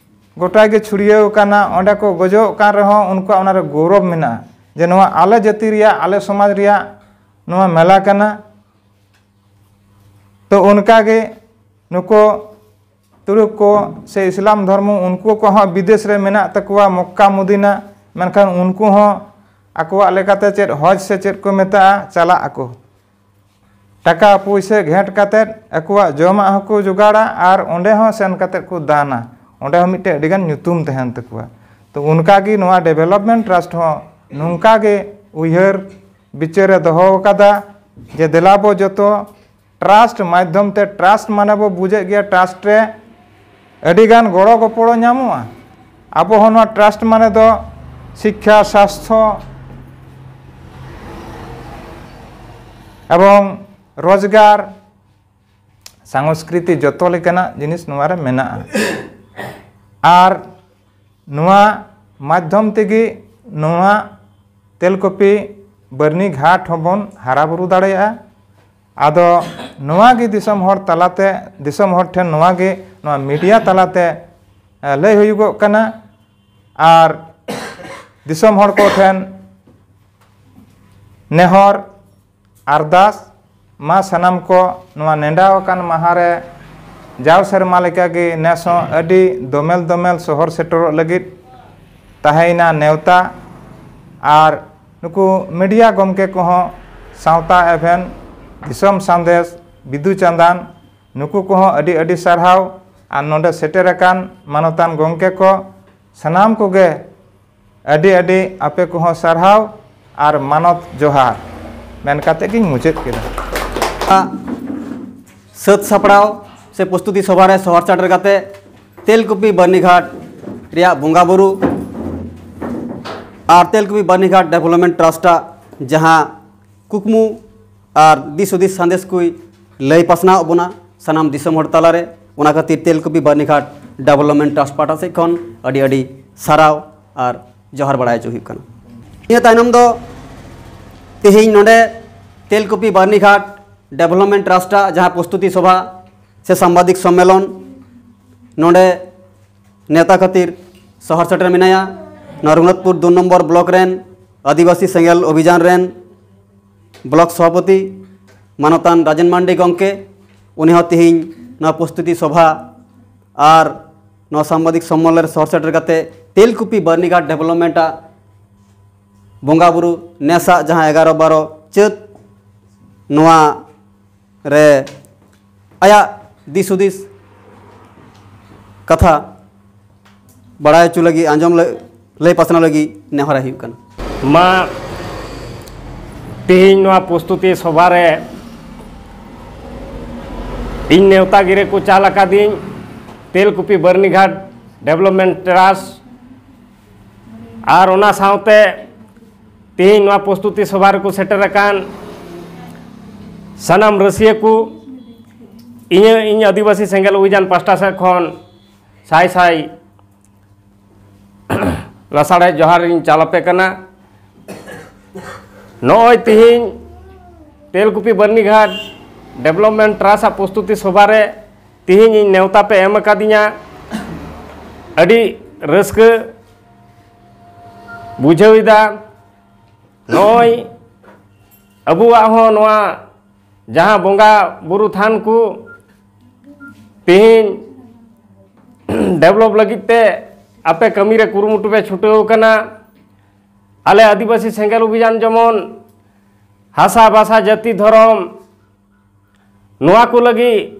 ᱜᱚᱴᱟ ᱜᱮ ᱪᱷᱩᱲᱭᱟᱹᱣ ᱠᱟᱱᱟ, ᱚᱸᱰᱮ ᱠᱚ ᱜᱚᱡᱚᱜ ᱠᱟᱱ ᱨᱮᱦᱚᱸ ᱩᱱᱠᱩᱣᱟᱜ ᱚᱱᱟᱨᱮ ᱜᱚᱨᱚᱵᱽ ᱢᱮᱱᱟᱜᱼᱟ ᱡᱮ ᱱᱚᱣᱟ ᱟᱞᱮ ᱡᱟᱹᱛᱤ ᱨᱮᱭᱟᱜ, ᱟᱞᱮ ᱥᱚᱢᱟᱡᱽ ᱨᱮᱭᱟᱜ ᱱᱚᱣᱟ ᱢᱮᱞᱟ ᱠᱟᱱᱟ᱾ ᱛᱚ ᱚᱱᱠᱟ ᱜᱮ ᱱᱩᱠᱩ ᱛᱩᱲᱩᱠ ᱠᱚ ᱥᱮ ᱤᱥᱞᱟᱢ ᱫᱷᱚᱨᱢᱚ, ᱩᱱᱠᱩ ᱠᱚᱦᱚᱸ ᱵᱤᱫᱮᱥ ᱨᱮ ᱢᱮᱱᱟᱜ ᱛᱟᱠᱚᱣᱟ, ᱢᱚᱠᱠᱟ ᱢᱚᱫᱤᱱᱟ, ᱢᱮᱱᱠᱷᱟᱱ ᱩᱱᱠᱩ ᱦᱚᱸ ᱟᱠᱚᱣᱟᱜ ᱞᱮᱠᱟᱛᱮ ᱪᱮᱫ ᱦᱚᱡᱽ ᱥᱮ ᱪᱮᱫ ᱠᱚ ᱢᱮᱛᱟᱜᱼᱟ, ᱪᱟᱞᱟᱜ ᱟᱠᱚ᱾ ᱴᱟᱠᱟ ᱯᱩᱭᱥᱟᱹ ᱜᱷᱮᱸᱴ ᱠᱟᱛᱮᱫ ᱟᱠᱚᱣᱟᱜ ᱡᱚᱢᱟᱜ ᱦᱚᱸᱠᱚ ᱡᱚᱜᱟᱲᱟ ᱟᱨ ᱚᱸᱰᱮ ᱦᱚᱸ ᱥᱮᱱ ᱠᱟᱛᱮᱫ ᱠᱚ ᱫᱟᱱᱟ᱾ ᱚᱸᱰᱮ ᱦᱚᱸ ᱢᱤᱫᱴᱮᱱ ᱟᱹᱰᱤᱜᱟᱱ ᱧᱩᱛᱩᱢ ᱛᱟᱦᱮᱱ ᱛᱟᱠᱚᱣᱟ᱾ ᱛᱚ ᱚᱱᱠᱟᱜᱮ ᱱᱚᱣᱟ ᱰᱮᱵᱷᱮᱞᱚᱯᱢᱮᱱᱴ ᱴᱨᱟᱥᱴ ᱦᱚᱸ ᱱᱚᱝᱠᱟ ᱜᱮ ᱩᱭᱦᱟᱹᱨ ᱵᱤᱪᱟᱹᱨᱮ ᱫᱚᱦᱚ ᱟᱠᱟᱫᱟ ᱡᱮ ᱫᱮᱞᱟ ᱵᱚ ᱡᱚᱛᱚ ᱴᱨᱟᱥᱴ ᱢᱟᱫᱽᱫᱷᱚᱢ ᱛᱮ, ᱴᱨᱟᱥᱴ ᱢᱟᱱᱮ ᱵᱚ ᱵᱩᱡᱮᱫ ᱜᱮᱭᱟ, ᱴᱨᱟᱥᱴ ᱨᱮ ᱟᱹᱰᱤᱜᱟᱱ ᱜᱚᱲᱚ ᱜᱚᱯᱚᱲᱚ ᱧᱟᱢᱚᱜᱼᱟ᱾ ᱟᱵᱚ ᱦᱚᱸ ᱱᱚᱣᱟ ᱴᱨᱟᱥᱴ ᱢᱟᱱᱮ ᱫᱚ ᱥᱤᱠᱠᱷᱟ, ᱥᱟᱥᱛᱷᱚ ᱮᱵᱚᱝ ᱨᱳᱡᱽᱜᱟᱨ, ᱥᱟᱝᱥᱠᱨᱤᱛᱤ, ᱡᱚᱛᱚ ᱞᱮᱠᱟᱱᱟᱜ ᱡᱤᱱᱤᱥ ᱱᱚᱣᱟ ᱨᱮ ᱢᱮᱱᱟᱜᱼᱟ᱾ ᱟᱨ ᱱᱚᱣᱟ ᱢᱟᱫᱽᱫᱷᱚᱢ ᱛᱮᱜᱮ ᱱᱚᱣᱟ ᱛᱮᱞᱠᱩᱯᱤ ᱵᱟᱹᱨᱱᱤ ᱜᱷᱟᱴ ᱦᱚᱸᱵᱚᱱ ᱦᱟᱨᱟ ᱵᱩᱨᱩ ᱫᱟᱲᱮᱭᱟᱜᱼᱟ᱾ ᱟᱫᱚ ᱱᱚᱣᱟ ᱜᱮ ᱫᱤᱥᱚᱢ ᱦᱚᱲ ᱛᱟᱞᱟᱛᱮ, ᱫᱤᱥᱚᱢ ᱦᱚᱲ ᱴᱷᱮᱱ ᱱᱚᱣᱟ ᱜᱮ, ᱱᱚᱣᱟ ᱢᱤᱰᱤᱭᱟ ᱛᱟᱞᱟᱛᱮ, ᱮ, ᱞᱟᱹᱭ ᱦᱩᱭᱩᱜᱚᱜ ᱠᱟᱱᱟ᱾ ᱟᱨ ᱫᱤᱥᱚᱢ ᱦᱚᱲ ᱠᱚ ᱴᱷᱮᱱ ᱱᱮᱦᱚᱨ, ᱟᱨᱫᱟᱥ, ᱢᱟ ᱥᱟᱱᱟᱢ ᱠᱚ ᱱᱚᱣᱟ ᱱᱮᱰᱟ ᱟᱠᱟᱱ ᱢᱟᱦᱟ ᱨᱮ ᱡᱟᱣ ᱥᱮᱨᱢᱟ ᱞᱮᱠᱟᱜᱮ ᱱᱮᱥ ᱦᱚᱸ ᱟᱹᱰᱤ ᱫᱚᱢᱮᱞ ᱫᱚᱢᱮᱞ ᱥᱚᱦᱚᱨ ᱥᱮᱴᱮᱨᱚᱜ ᱞᱟᱹᱜᱤᱫ ᱛᱟᱦᱮᱸᱭᱮᱱᱟ ᱱᱮᱣᱛᱟ᱾ ᱟᱨ ᱱᱩᱠᱩ ᱢᱤᱰᱤᱭᱟ ᱜᱚᱢᱠᱮ ᱠᱚᱦᱚᱸ, ᱥᱟᱶᱛᱟ ᱮᱵᱷᱮᱱ, ᱫᱤᱥᱚᱢ ᱥᱟᱸᱫᱮᱥ, ᱵᱤᱫᱩ ᱪᱟᱸᱫᱟᱱ, ᱱᱩᱠᱩ ᱠᱚᱦᱚᱸ ᱟᱹᱰᱤ ᱟᱹᱰᱤ ᱥᱟᱨᱦᱟᱣ᱾ ᱟᱨ ᱱᱚᱰᱮ ᱥᱮᱴᱮᱨ ᱟᱠᱟᱱ ᱢᱟᱱᱚᱛᱟᱱ ᱜᱚᱢᱠᱮ ᱠᱚ, ᱥᱟᱱᱟᱢ ᱠᱚᱜᱮ ᱟᱹᱰᱤ ᱟᱹᱰᱤ ᱟᱯᱮ ᱠᱚᱦᱚᱸ ᱥᱟᱨᱦᱟᱣ ᱟᱨ ᱢᱟᱱᱚᱛ ᱡᱚᱦᱟᱨ ᱢᱮᱱ ᱠᱟᱛᱮ ᱜᱤᱧ ᱢᱩᱪᱟᱹᱫ ᱠᱮᱫᱟ᱾ ᱥᱟᱹᱛ ᱥᱟᱯᱲᱟᱣ ᱥᱮ ᱯᱨᱚᱥᱛᱩᱛᱤ ᱥᱚᱵᱷᱟ ᱨᱮ ᱥᱚᱦᱚᱨ ᱥᱮᱴᱮᱨ ᱠᱟᱛᱮ ᱛᱮᱞᱠᱩᱯᱤ ᱵᱟᱹᱨᱱᱤᱜᱷᱟᱴ ᱨᱮᱭᱟᱜ ᱵᱚᱸᱜᱟ ᱵᱩᱨᱩ ᱟᱨ ᱛᱮᱞᱠᱩᱯᱤ ᱵᱟᱹᱨᱱᱤᱜᱷᱟᱴ ᱰᱮᱵᱷᱞᱚᱯᱢᱮᱱᱴ ᱴᱨᱟᱥᱴ ᱟᱜ ᱡᱟᱦᱟᱸ ᱠᱩᱠᱢᱩ ᱟᱨ ᱫᱤᱥ ᱦᱩᱫᱤᱥ ᱥᱟᱸᱫᱮᱥ ᱠᱚᱭ ᱞᱟᱹᱭ ᱯᱟᱥᱱᱟᱣ ᱟᱵᱚᱱᱟ ᱥᱟᱱᱟᱢ ᱫᱤᱥᱚᱢ ᱦᱚᱲ ᱛᱟᱞᱟᱨᱮ, ᱚᱱᱟ ᱠᱷᱟᱹᱛᱤᱨ ᱛᱮᱞᱠᱩᱯᱤ ᱵᱟᱹᱨᱱᱤᱜᱷᱟᱴ ᱰᱮᱵᱷᱞᱚᱯᱢᱮᱱᱴ ᱴᱨᱟᱥᱴ ᱯᱟᱦᱴᱟ ᱥᱮᱫ ᱠᱷᱚᱱ ᱟᱹᱰᱤ ᱟᱹᱰᱤ ᱥᱟᱨᱦᱟᱣ ᱟᱨ ᱡᱚᱦᱟᱨ ᱵᱟᱲᱟᱭ ᱦᱚᱪᱚ ᱦᱩᱭᱩᱜ ᱠᱟᱱᱟ᱾ ᱱᱤᱭᱟᱹ ᱛᱟᱭᱱᱚᱢ ᱫᱚ ᱛᱮᱦᱮᱧ ᱱᱚᱰᱮ ᱛᱮᱞᱠᱩᱯᱤ ᱵᱟᱹᱨᱱᱤᱜᱷᱟᱴ ᱰᱮᱵᱷᱞᱚᱯᱢᱮᱱᱴ ᱴᱨᱟᱥᱴ ᱟᱜ ᱡᱟᱦᱟᱸ ᱯᱨᱚᱥᱛᱩᱛᱤ ᱥᱚᱵᱷᱟ ᱥᱮ ᱥᱟᱢᱵᱟᱫᱤᱠ ᱥᱚᱢᱢᱮᱞᱚᱱ ᱱᱚᱰᱮ ᱱᱮᱣᱛᱟ ᱠᱷᱟᱹᱛᱤᱨ ᱥᱚᱦᱚᱨ ᱥᱮᱴᱮᱨ ᱢᱮᱱᱟᱭᱟ᱾ ᱱᱚᱣᱟ ᱨᱚᱜᱷᱩᱱᱟᱛᱷᱯᱩᱨ ᱫᱩ ᱱᱚᱢᱵᱚᱨ ᱵᱞᱚᱠ ᱨᱮᱱ ᱟᱹᱫᱤᱵᱟᱹᱥᱤ ᱥᱮᱸᱜᱮᱞ ᱚᱵᱷᱤᱡᱟᱱ ᱨᱮᱱ ᱵᱞᱚᱠ ᱥᱚᱵᱷᱟᱯᱚᱛᱤ ᱢᱟᱱᱚᱛᱟᱱ ᱨᱟᱡᱮᱱ ᱢᱟᱱᱰᱤ ᱜᱚᱢᱠᱮ, ᱩᱱᱤ ᱦᱚᱸ ᱛᱮᱦᱮᱧ ᱱᱚᱣᱟ ᱯᱨᱚᱥᱛᱩᱛᱤ ᱥᱚᱵᱷᱟ ᱟᱨ ᱱᱚᱣᱟ ᱥᱟᱢᱵᱟᱫᱤᱠ ᱥᱚᱢᱢᱮᱞᱚᱱ ᱨᱮ ᱥᱚᱦᱚᱨ ᱥᱮᱴᱮᱨ ᱠᱟᱛᱮ ᱛᱮᱞᱠᱩᱯᱤ ᱵᱟᱹᱨᱱᱤᱜᱷᱟᱴ ᱰᱮᱵᱷᱞᱚᱯᱢᱮᱱᱴ ᱟᱜ ᱵᱚᱸᱜᱟ ᱵᱩᱨᱩ ᱱᱮᱥᱟᱜ ᱡᱟᱦᱟᱸ ᱮᱜᱟᱨᱚ ᱵᱟᱨᱚ ᱪᱟᱹᱛ ᱱᱚᱣᱟ ᱨᱮ ᱟᱭᱟᱜ ᱫᱤᱥ ᱦᱩᱫᱤᱥ ᱠᱟᱛᱷᱟ ᱵᱟᱲᱟᱭ ᱦᱚᱪᱚ ᱞᱟᱹᱜᱤᱫ, ᱟᱸᱡᱚᱢ ᱞᱟᱹ-, ᱞᱟᱹᱭ ᱯᱟᱥᱱᱟᱣ ᱞᱟᱹᱜᱤᱫ ᱱᱮᱦᱚᱨᱟᱭ ᱦᱩᱭᱩᱜ ᱠᱟᱱᱟ᱾ ᱢᱟ ᱛᱮᱦᱮᱧ ᱱᱚᱣᱟ ᱯᱨᱚᱥᱛᱩᱛᱤ ᱥᱚᱵᱷᱟ ᱨᱮ ᱤᱧ ᱱᱮᱣᱛᱟ ᱜᱤᱨᱟᱹ ᱠᱚ ᱪᱟᱞ ᱟᱠᱟᱫᱤᱧ ᱛᱮᱞᱠᱩᱯᱤ ᱵᱟᱹᱨᱱᱤᱜᱷᱟᱴ ᱰᱮᱵᱷᱞᱚᱯᱢᱮᱱᱴ ᱴᱨᱟᱥᱴ ᱟᱨ ᱚᱱᱟ ᱥᱟᱶᱛᱮ ᱛᱮᱦᱮᱧ ᱱᱚᱣᱟ ᱯᱨᱚᱥᱛᱩᱛᱤ ᱥᱚᱵᱷᱟ ᱨᱮᱠᱚ ᱥᱮᱴᱮᱨ ᱟᱠᱟᱱ ᱥᱟᱱᱟᱢ ᱨᱟᱹᱥᱤᱭᱟᱹ ᱠᱚ, ᱤᱧᱟᱹᱜ, ᱤᱧ ᱟᱹᱫᱤᱵᱟᱹᱥᱤ ᱥᱮᱸᱜᱮᱞ ᱚᱵᱷᱤᱡᱟᱱ ᱯᱟᱥᱴᱟ ᱥᱮᱫ ᱠᱷᱚᱱ ᱥᱟᱭ ᱥᱟᱭ ᱞᱟᱥᱟᱲᱦᱮᱫ ᱡᱚᱦᱟᱨ ᱤᱧ ᱪᱟᱞ ᱟᱯᱮ ᱠᱟᱱᱟ᱾ ᱱᱚᱜᱼᱚᱭ ᱛᱤᱦᱤᱧ ᱛᱮᱞᱠᱩᱯᱤ ᱵᱟᱹᱨᱱᱤᱜᱷᱟᱴ ᱰᱮᱵᱷᱞᱚᱯᱢᱮᱱᱴ ᱴᱨᱟᱥᱴ ᱟᱜ ᱯᱨᱚᱥᱛᱩᱛᱤ ᱥᱚᱵᱷᱟ ᱨᱮ ᱛᱤᱦᱤᱧ ᱤᱧ ᱱᱮᱣᱛᱟ ᱯᱮ ᱮᱢ ᱟᱠᱟᱫᱤᱧᱟ, ᱟᱹᱰᱤ ᱨᱟᱹᱥᱠᱟᱹ ᱵᱩᱡᱷᱟᱹᱣ ᱮᱫᱟ᱾ ᱱᱚᱜᱼᱚᱭ ᱟᱵᱚᱣᱟᱜ ᱦᱚᱸ ᱱᱚᱣᱟ ᱡᱟᱦᱟᱸ ᱵᱚᱸᱜᱟ ᱵᱩᱨᱩ ᱛᱷᱟᱱ ᱠᱚ ᱛᱮᱦᱮᱧ ᱰᱮᱵᱷᱞᱚᱯ ᱞᱟᱹᱜᱤᱫ ᱛᱮ ᱟᱯᱮ ᱠᱟᱹᱢᱤ ᱨᱮ ᱠᱩᱨᱩᱢᱩᱴᱩ ᱯᱮ ᱪᱷᱩᱴᱟᱹᱣ ᱟᱠᱟᱱᱟ᱾ ᱟᱞᱮ ᱟᱹᱫᱤᱵᱟᱹᱥᱤ ᱥᱮᱸᱜᱮᱞ ᱚᱵᱷᱤᱡᱟᱱ ᱡᱮᱢᱚᱱ ᱦᱟᱥᱟ ᱵᱷᱟᱥᱟ ᱡᱟᱹᱛᱤ ᱫᱷᱚᱨᱚᱢ ᱱᱚᱣᱟ ᱠᱚ ᱞᱟᱹᱜᱤᱫ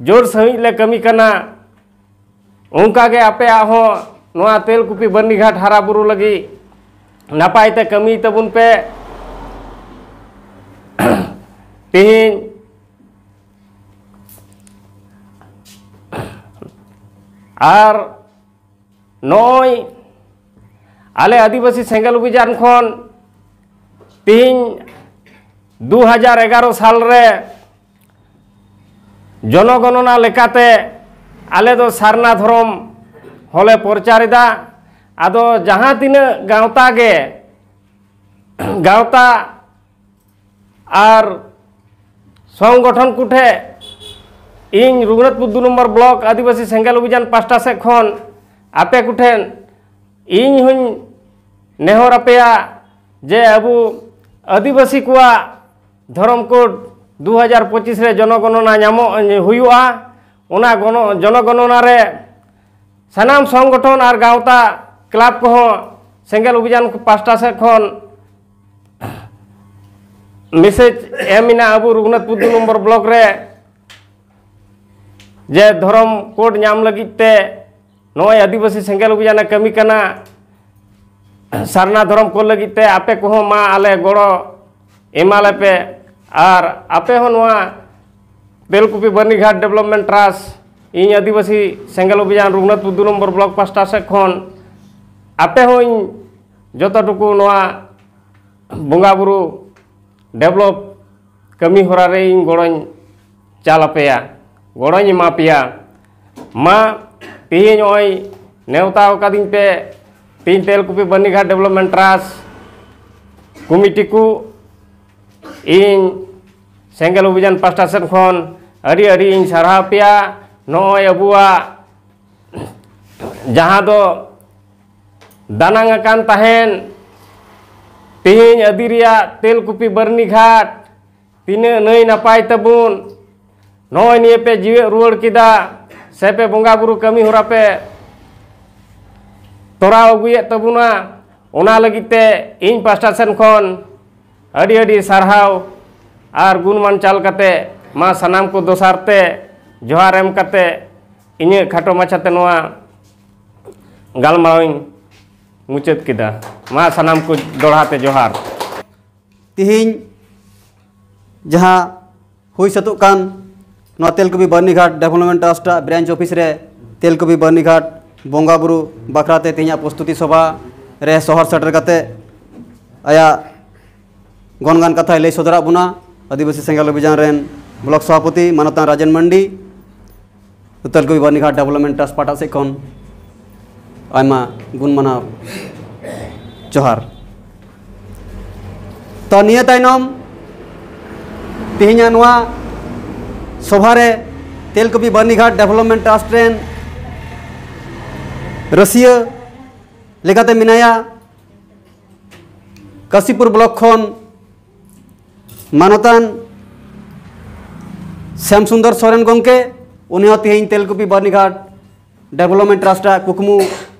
ᱡᱳᱨ ᱥᱟᱺᱦᱤᱡ ᱞᱮ ᱠᱟᱹᱢᱤ ᱠᱟᱱᱟ, ᱚᱱᱠᱟ ᱜᱮ ᱟᱯᱮᱭᱟᱜ ᱦᱚᱸ ᱱᱚᱣᱟ ᱛᱮᱞᱠᱩᱯᱤ ᱵᱟᱹᱨᱱᱤᱜᱷᱟᱴ ᱦᱟᱨᱟ ᱵᱩᱨᱩ ᱞᱟᱹᱜᱤᱫ ᱱᱟᱯᱟᱭ ᱛᱮ ᱠᱟᱹᱢᱤ ᱛᱟᱵᱚᱱ ᱯᱮ᱾ ᱛᱮᱦᱮᱧ ᱟᱨ ᱱᱚᱜᱼᱚᱭ ᱟᱞᱮ ᱟᱹᱫᱤᱵᱟᱹᱥᱤ ᱥᱮᱸᱜᱮᱞ ᱚᱵᱷᱤᱡᱟᱱ ᱠᱷᱚᱱ ᱛᱮᱦᱮᱧ ᱫᱩ ᱦᱟᱡᱟᱨ ᱮᱜᱟᱨᱚ ᱥᱟᱞ ᱨᱮ ᱡᱚᱱᱚᱜᱚᱱᱚᱱᱟ ᱞᱮᱠᱟᱛᱮ ᱟᱞᱮ ᱫᱚ ᱥᱟᱨᱱᱟ ᱫᱷᱚᱨᱚᱢ ᱦᱚᱸᱞᱮ ᱯᱨᱚᱪᱟᱨ ᱮᱫᱟ᱾ ᱟᱫᱚ ᱡᱟᱦᱟᱸ ᱛᱤᱱᱟᱹᱜ ᱜᱟᱶᱛᱟ ᱜᱮ, ᱜᱟᱶᱛᱟ ᱟᱨ ᱥᱚᱝᱜᱚᱴᱷᱚᱱ ᱠᱚᱴᱷᱮᱱ ᱤᱧ ᱨᱚᱜᱷᱩᱱᱟᱛᱷᱯᱩᱨ ᱫᱩ ᱱᱚᱢᱵᱚᱨ ᱵᱞᱚᱠ ᱟᱹᱫᱤᱵᱟᱹᱥᱤ ᱥᱮᱸᱜᱮᱞ ᱚᱵᱷᱤᱡᱟᱱ ᱯᱟᱥᱴᱟ ᱥᱮᱫ ᱠᱷᱚᱱ ᱟᱯᱮ ᱠᱚᱴᱷᱮᱱ ᱤᱧ ᱦᱚᱸᱧ ᱱᱮᱦᱚᱨ ᱟᱯᱮᱭᱟ ᱡᱮ ᱟᱵᱚ ᱟᱹᱫᱤᱵᱟᱹᱥᱤ ᱠᱚᱣᱟᱜ ᱫᱷᱚᱨᱚᱢ ᱠᱳᱰ ᱫᱩ ᱦᱟᱡᱟᱨ ᱯᱚᱸᱪᱤᱥ ᱨᱮ ᱡᱚᱱᱚᱜᱚᱱᱚᱱᱟ ᱧᱟᱢᱚᱜ, ᱦᱩᱭᱩᱜᱼᱟ᱾ ᱚᱱᱟ ᱜᱚᱱᱚ-, ᱡᱚᱱᱚᱜᱚᱱᱚᱱᱟ ᱨᱮ ᱥᱟᱱᱟᱢ ᱥᱚᱝᱜᱚᱴᱷᱚᱱ ᱟᱨ ᱜᱟᱶᱛᱟ, ᱠᱞᱟᱵᱽ ᱠᱚᱦᱚᱸ ᱥᱮᱸᱜᱮᱞ ᱚᱵᱷᱤᱡᱟᱱ ᱯᱟᱦᱴᱟ ᱥᱮᱫ ᱠᱷᱚᱱ ᱢᱮᱥᱮᱡᱽ ᱮᱢ ᱮᱱᱟ ᱟᱵᱚ ᱨᱚᱜᱷᱩᱱᱟᱛᱷᱯᱩᱨ ᱫᱩ ᱱᱚᱢᱵᱚᱨ ᱵᱞᱚᱠ ᱨᱮ, ᱡᱮ ᱫᱷᱚᱨᱚᱢ ᱠᱳᱰ ᱧᱟᱢ ᱞᱟᱹᱜᱤᱫ ᱛᱮ ᱱᱚᱜᱼᱚᱭ ᱟᱹᱫᱤᱵᱟᱹᱥᱤ ᱥᱮᱸᱜᱮᱞ ᱚᱵᱷᱤᱡᱟᱱᱮ ᱠᱟᱹᱢᱤ ᱠᱟᱱᱟ, ᱥᱟᱨᱱᱟ ᱫᱷᱚᱨᱚᱢ ᱠᱳᱰ ᱞᱟᱹᱜᱤᱫ ᱛᱮ ᱟᱯᱮ ᱠᱚᱦᱚᱸ ᱢᱟ ᱟᱞᱮ ᱜᱚᱲᱚ ᱮᱢᱟᱞᱮᱯᱮ᱾ ᱟᱨ ᱟᱯᱮ ᱦᱚᱸ ᱱᱚᱣᱟ ᱛᱮᱞᱠᱩᱯᱤ ᱵᱟᱹᱨᱱᱤᱜᱷᱟᱴ ᱰᱮᱵᱷᱞᱚᱯᱢᱮᱱᱴ ᱴᱨᱟᱥᱴ, ᱤᱧ ᱟᱹᱫᱤᱵᱟᱹᱥᱤ ᱥᱮᱸᱜᱮᱞ ᱚᱵᱷᱤᱡᱟᱱ ᱨᱚᱜᱷᱩᱱᱟᱛᱷᱯᱩᱨ ᱫᱩ ᱱᱚᱢᱵᱚᱨ ᱵᱞᱚᱠ ᱯᱟᱦᱴᱟ ᱥᱮᱫ ᱠᱷᱚᱱ ᱟᱯᱮ ᱦᱚᱸ ᱤᱧ ᱡᱚᱛᱚ ᱴᱩᱠᱩ ᱱᱚᱣᱟ ᱵᱚᱸᱜᱟ ᱵᱩᱨᱩ ᱰᱮᱵᱷᱞᱚᱯ ᱠᱟᱹᱢᱤ ᱦᱚᱨᱟ ᱨᱮ ᱤᱧ ᱜᱚᱲᱚᱧ ᱪᱟᱞ ᱟᱯᱮᱭᱟ, ᱜᱚᱲᱚᱧ ᱮᱢᱟ ᱯᱮᱭᱟ᱾ ᱢᱟ, ᱛᱮᱦᱮᱧ ᱱᱚᱜᱼᱚᱭ ᱱᱮᱣᱛᱟ ᱟᱠᱟᱫᱤᱧ ᱯᱮ, ᱛᱮᱦᱮᱧ ᱛᱮᱞᱠᱩᱯᱤ ᱵᱟᱹᱨᱱᱤᱜᱷᱟᱴ ᱰᱮᱵᱷᱞᱚᱯᱢᱮᱱᱴ ᱴᱨᱟᱥᱴ ᱠᱚᱢᱤᱴᱤ ᱠᱚ, ᱤᱧ ᱥᱮᱸᱜᱮᱞ ᱚᱵᱷᱤᱡᱟᱱ ᱯᱟᱦᱴᱟ ᱥᱮᱫ ᱠᱷᱚᱱ ᱟᱹᱰᱤ ᱟᱹᱰᱤ ᱤᱧ ᱥᱟᱨᱦᱟᱣ ᱯᱮᱭᱟ᱾ ᱱᱚᱜᱼᱚᱭ ᱟᱵᱚᱣᱟᱜ ᱡᱟᱦᱟᱸ ᱫᱚ ᱫᱟᱱᱟᱝ ᱟᱠᱟᱱ ᱛᱟᱦᱮᱱ, ᱛᱮᱦᱮᱧ ᱟᱹᱫᱤ ᱨᱮᱭᱟᱜ ᱛᱮᱞᱠᱩᱯᱤ ᱵᱟᱹᱨᱱᱤᱜᱷᱟᱴ ᱛᱤᱱᱟᱹᱜ ᱱᱟᱹᱭ ᱱᱟᱯᱟᱭ ᱛᱟᱵᱚᱱ, ᱱᱚᱜᱼᱚᱭ ᱱᱤᱭᱟᱹ ᱯᱮ ᱡᱤᱣᱮᱫ ᱨᱩᱣᱟᱹᱲ ᱠᱮᱫᱟ, ᱥᱮ ᱯᱮ ᱵᱚᱸᱜᱟ ᱵᱩᱨᱩ ᱠᱟᱹᱢᱤ ᱦᱚᱨᱟ ᱯᱮ ᱛᱚᱨᱟᱣ ᱟᱹᱜᱩᱭᱮᱫ ᱛᱟᱵᱚᱱᱟ, ᱚᱱᱟ ᱞᱟᱹᱜᱤᱫ ᱛᱮ ᱤᱧ ᱯᱟᱦᱴᱟ ᱥᱮᱱ ᱠᱷᱚᱱ ᱟᱹᱰᱤ ᱟᱹᱰᱤ ᱥᱟᱨᱦᱟᱣ ᱟᱨ ᱜᱩᱱ ᱢᱟᱱ ᱪᱟᱞ ᱠᱟᱛᱮ ᱢᱟ ᱥᱟᱱᱟᱢ ᱠᱚ ᱫᱚᱥᱟᱨ ᱛᱮ ᱡᱚᱦᱟᱨ ᱮᱢ ᱠᱟᱛᱮ ᱤᱧᱟᱹᱜ ᱠᱷᱟᱴᱚ ᱢᱟᱪᱷᱟᱛᱮ ᱱᱚᱣᱟ ᱜᱟᱞᱢᱟᱨᱟᱣ ᱤᱧ ᱢᱩᱪᱟᱹᱫ ᱠᱮᱫᱟ᱾ ᱢᱟ ᱥᱟᱱᱟᱢ ᱠᱚ ᱫᱚᱲᱦᱟ ᱛᱮ ᱡᱚᱦᱟᱨ᱾ ᱛᱤᱦᱤᱧ ᱡᱟᱦᱟᱸ ᱦᱩᱭ ᱥᱟᱹᱛᱚᱜ ᱠᱟᱱ ᱱᱚᱣᱟ ᱛᱮᱞᱠᱩᱯᱤ ᱵᱟᱹᱨᱱᱤᱜᱷᱟᱴ ᱰᱮᱵᱷᱞᱚᱯᱢᱮᱱᱴ ᱴᱨᱟᱥᱴ ᱟᱜ ᱵᱨᱟᱧᱪ ᱚᱯᱷᱤᱥ ᱨᱮ ᱛᱮᱞᱠᱩᱯᱤ ᱵᱟᱹᱨᱱᱤᱜᱷᱟᱴ ᱵᱚᱸᱜᱟ ᱵᱩᱨᱩ ᱵᱟᱠᱷᱨᱟ ᱛᱮ ᱛᱮᱦᱮᱧᱟᱜ ᱯᱨᱚᱥᱛᱩᱛᱤ ᱥᱚᱵᱷᱟ ᱨᱮ ᱥᱚᱦᱚᱨ ᱥᱮᱴᱮᱨ ᱠᱟᱛᱮ ᱟᱭᱟᱜ ᱜᱚᱱᱜᱟᱱ ᱠᱟᱛᱷᱟᱭ ᱞᱟᱹᱭ ᱥᱚᱫᱚᱨᱟᱜ ᱵᱚᱱᱟ ᱟᱹᱫᱤᱵᱟᱹᱥᱤ ᱥᱮᱸᱜᱮᱞ ᱚᱵᱷᱤᱡᱟᱱ ᱨᱮᱱ ᱵᱞᱚᱠ ᱥᱚᱵᱷᱟᱯᱚᱛᱤ ᱢᱟᱱᱚᱛᱟᱱ ᱨᱟᱡᱮᱱ ᱢᱟᱱᱰᱤ᱾ ᱛᱮᱞᱠᱩᱯᱤ ᱵᱟᱹᱨᱱᱤᱜᱷᱟᱴ ᱰᱮᱵᱷᱞᱚᱯᱢᱮᱱᱴ ᱴᱨᱟᱥᱴ ᱯᱟᱦᱴᱟ ᱥᱮᱫ ᱠᱷᱚᱱ ᱟᱭᱢᱟ ᱜᱩᱱ ᱢᱟᱱᱟᱣ ᱡᱚᱦᱟᱨ᱾ ᱛᱚ, ᱱᱤᱭᱟᱹ ᱛᱟᱭᱱᱚᱢ ᱛᱮᱦᱮᱧᱟᱜ ᱱᱚᱣᱟ ᱥᱚᱵᱷᱟ ᱨᱮ ᱛᱮᱞᱠᱩᱯᱤ ᱵᱟᱹᱨᱱᱤᱜᱷᱟᱴ ᱰᱮᱵᱷᱞᱚᱯᱢᱮᱱᱴ ᱴᱨᱟᱥᱴ ᱨᱮᱱ ᱨᱟᱹᱥᱤᱭᱟᱹ ᱞᱮᱠᱟᱛᱮ ᱢᱮᱱᱟᱭᱟ ᱠᱟᱥᱤᱯᱩᱨ ᱵᱞᱚᱠ ᱠᱷᱚᱱ ᱢᱟᱱᱚᱛᱟᱱ ᱥᱭᱟᱢ ᱥᱩᱱᱫᱚᱨ ᱥᱚᱨᱮᱱ ᱜᱚᱢᱠᱮ, ᱩᱱᱤ ᱦᱚᱸ ᱛᱮᱦᱮᱧ ᱛᱮᱞᱠᱩᱯᱤ ᱵᱟᱹᱨᱱᱤᱜᱷᱟᱴ ᱰᱮᱵᱷᱞᱚᱯᱢᱮᱱᱴ ᱴᱨᱟᱥᱴ ᱟᱜ ᱠᱩᱠᱢᱩ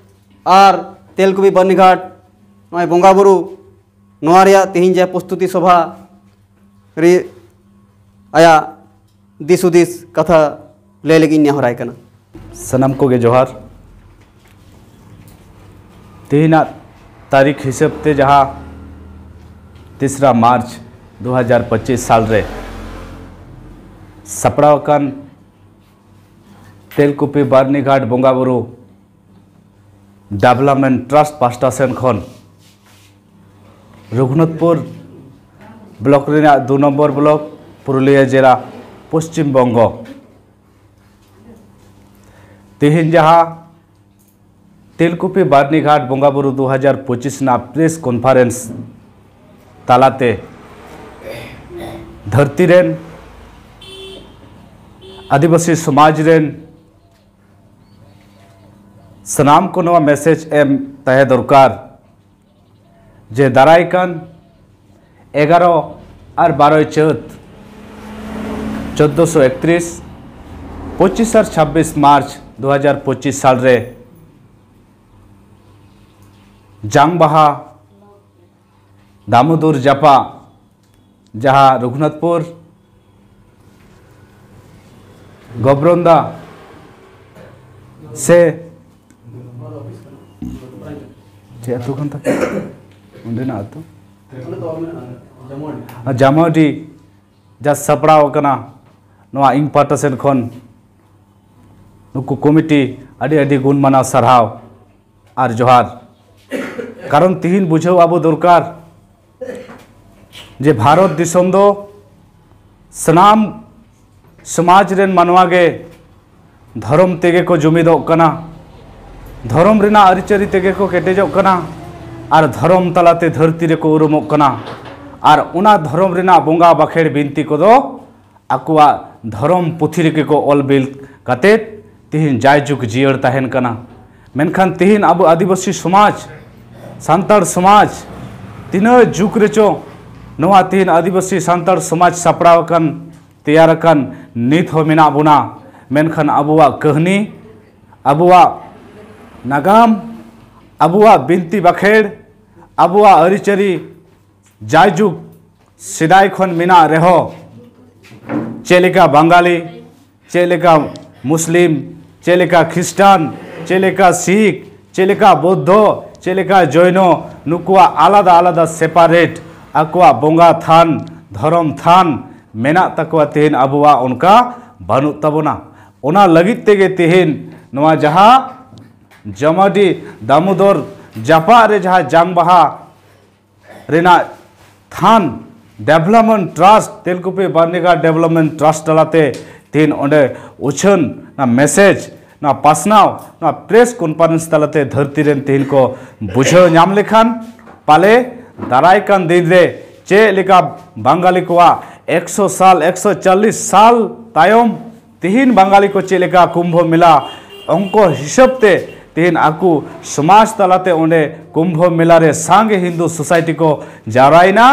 ᱟᱨ ᱛᱮᱞᱠᱩᱯᱤ ᱵᱟᱹᱨᱱᱤᱜᱷᱟᱴ ᱱᱚᱜᱼᱚᱭ ᱵᱚᱸᱜᱟ ᱵᱩᱨᱩ, ᱱᱚᱣᱟ ᱨᱮᱭᱟᱜ ᱛᱮᱦᱮᱧ ᱡᱟᱦᱟᱸ ᱯᱨᱚᱥᱛᱩᱛᱤ ᱥᱚᱵᱷᱟ ᱨᱮ ᱟᱭᱟᱜ ᱫᱤᱥ ᱦᱩᱫᱤᱥ ᱠᱟᱛᱷᱟ ᱞᱟᱹᱭ ᱞᱟᱹᱜᱤᱫ ᱤᱧ ᱱᱮᱦᱚᱨᱟᱭ ᱠᱟᱱᱟ᱾ ᱥᱟᱱᱟᱢ ᱠᱚᱜᱮ ᱡᱚᱦᱟᱨ᱾ ᱛᱮᱦᱮᱧᱟᱜ ᱛᱟᱹᱨᱤᱠᱷ ᱦᱤᱥᱟᱹᱵ ᱛᱮ ᱡᱟᱦᱟᱸ ᱛᱤᱥᱨᱟ ᱢᱟᱨᱪ ᱫᱩ ᱦᱟᱡᱟᱨ ᱯᱚᱸᱪᱤᱥ ᱥᱟᱞ ᱨᱮ ᱥᱟᱯᱲᱟᱣ ᱟᱠᱟᱱ ᱛᱮᱞᱠᱩᱯᱤ ᱵᱟᱨᱱᱤᱜᱷᱟᱴ ᱵᱚᱸᱜᱟ ᱵᱩᱨᱩ ᱰᱮᱵᱷᱞᱚᱯᱢᱮᱱᱴ ᱴᱨᱟᱥᱴ ᱯᱟᱥᱴᱟ ᱥᱮᱱ ᱠᱷᱚᱱ ᱨᱚᱜᱷᱩᱱᱟᱛᱷᱯᱩᱨ ᱵᱞᱚᱠ ᱨᱮᱱᱟᱜ ᱫᱩ ᱱᱚᱢᱵᱚᱨ ᱵᱞᱚᱠ, ᱯᱩᱨᱩᱞᱤᱭᱟᱹ ᱡᱮᱞᱟ, ᱯᱚᱥᱪᱤᱢ ᱵᱚᱝᱜᱚ᱾ ᱛᱮᱦᱮᱧ ᱡᱟᱦᱟᱸ ᱛᱮᱞᱠᱩᱯᱤ ᱵᱟᱨᱱᱤᱜᱷᱟᱴ ᱵᱚᱸᱜᱟ ᱵᱩᱨᱩ ᱫᱩ ᱦᱟᱡᱟᱨ ᱯᱚᱸᱪᱤᱥ ᱨᱮᱱᱟᱜ ᱯᱨᱮᱥ ᱠᱚᱱᱯᱷᱟᱨᱮᱱᱥ ᱛᱟᱞᱟᱛᱮ ᱫᱷᱟᱹᱨᱛᱤ ᱨᱮᱱ ᱟᱹᱫᱤᱵᱟᱹᱥᱤ ᱥᱚᱢᱟᱡᱽ ᱨᱮᱱ ᱥᱟᱱᱟᱢ ᱠᱚ ᱱᱚᱣᱟ ᱢᱮᱥᱮᱡᱽ ᱮᱢ ᱛᱟᱦᱮᱸ ᱫᱚᱨᱠᱟᱨ ᱡᱮ ᱫᱟᱨᱟᱭ ᱠᱟᱱ ᱮᱜᱟᱨᱚ ᱟᱨ ᱵᱟᱨᱚᱭ ᱪᱟᱹᱛ ᱪᱳᱫᱽᱫᱳᱥᱚ ᱮᱠᱛᱨᱤᱥ, ᱯᱚᱸᱪᱤᱥ ᱟᱨ ᱪᱷᱟᱵᱵᱤᱥ ᱢᱟᱨᱪ ᱫᱩ ᱦᱟᱡᱟᱨ ᱯᱚᱸᱪᱤᱥ ᱥᱟᱞ ᱨᱮ ᱡᱟᱝ ᱵᱟᱦᱟ ᱫᱟᱢᱳᱫᱚᱨ ᱡᱟᱯᱟᱜ, ᱡᱟᱦᱟᱸ ᱨᱚᱜᱷᱩᱱᱟᱛᱷᱯᱩᱨ, ᱜᱚᱵᱨᱚᱱᱫᱟ ᱥᱮ ᱪᱮᱫ ᱟᱹᱛᱩ ᱠᱟᱱ ᱛᱟᱯᱮᱭᱟ ᱚᱸᱰᱮᱱᱟᱜ ᱟᱹᱛᱩ? ᱟᱨ ᱡᱟᱢᱟᱣᱰᱤ ᱡᱟ ᱥᱟᱯᱲᱟᱣ ᱟᱠᱟᱱᱟ, ᱱᱚᱣᱟ ᱤᱧ ᱯᱟᱦᱴᱟ ᱥᱮᱱ ᱠᱷᱚᱱ ᱱᱩᱠᱩ ᱠᱚᱢᱤᱴᱤ ᱟᱹᱰᱤ ᱟᱹᱰᱤ ᱜᱩᱱ ᱢᱟᱱᱟᱣ ᱥᱟᱨᱦᱟᱣ ᱟᱨ ᱡᱚᱦᱟᱨ᱾ ᱠᱟᱨᱚᱱ ᱛᱤᱦᱤᱧ ᱵᱩᱡᱷᱟᱹᱣ ᱟᱵᱚ ᱫᱚᱨᱠᱟᱨ ᱡᱮ ᱵᱷᱟᱨᱚᱛ ᱫᱤᱥᱚᱢ ᱫᱚ ᱥᱟᱱᱟᱢ ᱥᱚᱢᱟᱡᱽ ᱨᱮᱱ ᱢᱟᱱᱣᱟ ᱜᱮ ᱫᱷᱚᱨᱚᱢ ᱛᱮᱜᱮ ᱠᱚ ᱡᱩᱢᱤᱫᱚᱜ ᱠᱟᱱᱟ, ᱫᱷᱚᱨᱚᱢ ᱨᱮᱱᱟᱜ ᱟᱹᱨᱤᱪᱟᱹᱞᱤ ᱛᱮᱜᱮ ᱠᱚ ᱠᱮᱴᱮᱡᱚᱜ ᱠᱟᱱᱟ ᱟᱨ ᱫᱷᱚᱨᱚᱢ ᱛᱟᱞᱟᱛᱮ ᱫᱷᱟᱹᱨᱛᱤ ᱨᱮᱠᱚ ᱩᱨᱩᱢᱚᱜ ᱠᱟᱱᱟ᱾ ᱟᱨ ᱚᱱᱟ ᱫᱷᱚᱨᱚᱢ ᱨᱮᱱᱟᱜ ᱵᱚᱸᱜᱟ ᱵᱟᱠᱷᱮᱲ ᱵᱤᱱᱛᱤ ᱠᱚᱫᱚ ᱟᱠᱚᱣᱟᱜ ᱫᱷᱚᱨᱚᱢ ᱯᱩᱛᱷᱤ ᱨᱮᱜᱮ ᱠᱚ ᱚᱞ ᱵᱤᱞ ᱠᱟᱛᱮᱫ ᱛᱤᱦᱤᱧ ᱡᱟᱭᱡᱩᱜᱽ ᱡᱤᱭᱟᱹᱲ ᱛᱟᱦᱮᱱ ᱠᱟᱱᱟ᱾ ᱢᱮᱱᱠᱷᱟᱱ ᱛᱤᱦᱤᱧ ᱟᱵᱚ ᱟᱹᱫᱤᱵᱟᱹᱥᱤ ᱥᱚᱢᱟᱡᱽ, ᱥᱟᱱᱛᱟᱲ ᱥᱚᱢᱟᱡᱽ, ᱛᱤᱱᱟᱹᱜ ᱡᱩᱜᱽ ᱨᱮᱪᱚ ᱱᱚᱣᱟ ᱛᱤᱦᱤᱧ ᱟᱹᱫᱤᱵᱟᱹᱥᱤ ᱥᱟᱱᱛᱟᱲ ᱥᱚᱢᱟᱡᱽ ᱥᱟᱯᱲᱟᱣ ᱟᱠᱟᱱ, ᱛᱮᱭᱟᱨ ᱟᱠᱟᱱ, ᱱᱤᱛ ᱦᱚᱸ ᱢᱮᱱᱟᱜ ᱵᱚᱱᱟ᱾ ᱢᱮᱱᱠᱷᱟᱱ ᱟᱵᱚᱣᱟᱜ ᱠᱟᱹᱦᱱᱤ, ᱟᱵᱚᱣᱟᱜ ᱱᱟᱜᱟᱢ, ᱟᱵᱚᱣᱟᱜ ᱵᱤᱱᱛᱤ ᱵᱟᱠᱷᱮᱲ, ᱟᱵᱚᱣᱟᱜ ᱟᱹᱨᱤᱪᱟᱹᱞᱤ ᱡᱟᱭᱡᱩᱜᱽ ᱥᱮᱫᱟᱭ ᱠᱷᱚᱱ ᱢᱮᱱᱟᱜ ᱨᱮᱦᱚᱸ, ᱪᱮᱫ ᱞᱮᱠᱟ ᱵᱟᱝᱜᱟᱞᱤ, ᱪᱮᱫ ᱞᱮᱠᱟ ᱢᱩᱥᱞᱤᱢ, ᱪᱮᱫ ᱞᱮᱠᱟ ᱠᱷᱨᱤᱥᱴᱟᱱ, ᱪᱮᱫ ᱞᱮᱠᱟ ᱥᱤᱠᱷ, ᱪᱮᱫ ᱞᱮᱠᱟ ᱵᱳᱫᱽᱫᱷᱚ, ᱪᱮᱫ ᱞᱮᱠᱟ ᱡᱚᱭᱱᱚ, ᱱᱩᱠᱩᱣᱟᱜ ᱟᱞᱟᱫᱟ ᱟᱞᱟᱫᱟ separate ᱟᱠᱚᱣᱟᱜ ᱵᱚᱸᱜᱟ ᱛᱷᱟᱱ, ᱫᱷᱚᱨᱚᱢ ᱛᱷᱟᱱ ᱢᱮᱱᱟᱜ ᱛᱟᱠᱚᱣᱟ, ᱛᱮᱦᱮᱧ ᱟᱵᱚᱣᱟᱜ ᱚᱱᱠᱟ ᱵᱟᱹᱱᱩᱜ ᱛᱟᱵᱚᱱᱟ᱾ ᱚᱱᱟ ᱞᱟᱹᱜᱤᱫ ᱛᱮᱜᱮ ᱛᱮᱦᱮᱧ ᱱᱚᱣᱟ ᱡᱟᱦᱟᱸ ᱡᱚᱢᱟᱰᱤ ᱫᱟᱢᱳᱫᱚᱨ ᱡᱟᱯᱟᱜ ᱨᱮ ᱡᱟᱦᱟᱸ ᱡᱟᱝ ᱵᱟᱦᱟ ᱨᱮᱱᱟᱜ ᱛᱷᱟᱱ Development Trust, ᱛᱮᱞᱠᱩᱯᱤ ᱵᱟᱨᱱᱤᱜᱷᱟᱴ Development Trust ᱛᱟᱞᱟᱛᱮ ᱛᱮᱦᱮᱧ ᱚᱸᱰᱮ ᱩᱪᱷᱟᱹᱱ, ᱱᱚᱣᱟ message, ᱱᱚᱣᱟ ᱯᱟᱥᱱᱟᱣ, ᱱᱚᱣᱟ press conference ᱛᱟᱞᱟᱛᱮ ᱫᱷᱟᱹᱨᱛᱤ ᱨᱮᱱ ᱛᱮᱦᱮᱧ ᱠᱚ ᱵᱩᱡᱷᱟᱹᱣ ᱧᱟᱢ ᱞᱮᱠᱷᱟᱱ, ᱯᱟᱞᱮ ᱫᱟᱨᱟᱭ ᱠᱟᱱ ᱫᱤᱱ ᱨᱮ ᱪᱮᱫ ᱞᱮᱠᱟ ᱵᱟᱝᱜᱟᱞᱤ ᱠᱚᱣᱟᱜ ᱮᱠᱥᱚ ᱥᱟᱞ, ᱮᱠᱥᱚ ᱪᱚᱞᱞᱤᱥ ᱥᱟᱞ ᱛᱟᱭᱚᱢ ᱛᱤᱦᱤᱧ ᱵᱟᱝᱜᱟᱞᱤ ᱠᱚ ᱪᱮᱫ ᱞᱮᱠᱟ ᱠᱩᱢᱵᱷᱚ ᱢᱮᱞᱟ ᱚᱝᱠᱚ ᱦᱤᱥᱟᱹᱵ ᱛᱮ ᱛᱤᱦᱤᱧ ᱟᱠᱚ ᱥᱚᱢᱟᱡᱽ ᱛᱟᱞᱟᱛᱮ ᱚᱸᱰᱮ ᱠᱩᱢᱵᱷᱚ ᱢᱮᱞᱟ ᱨᱮ ᱥᱟᱸᱜᱮ ᱦᱤᱱᱫᱩ society ᱠᱚ ᱡᱟᱣᱨᱟᱭᱮᱱᱟ,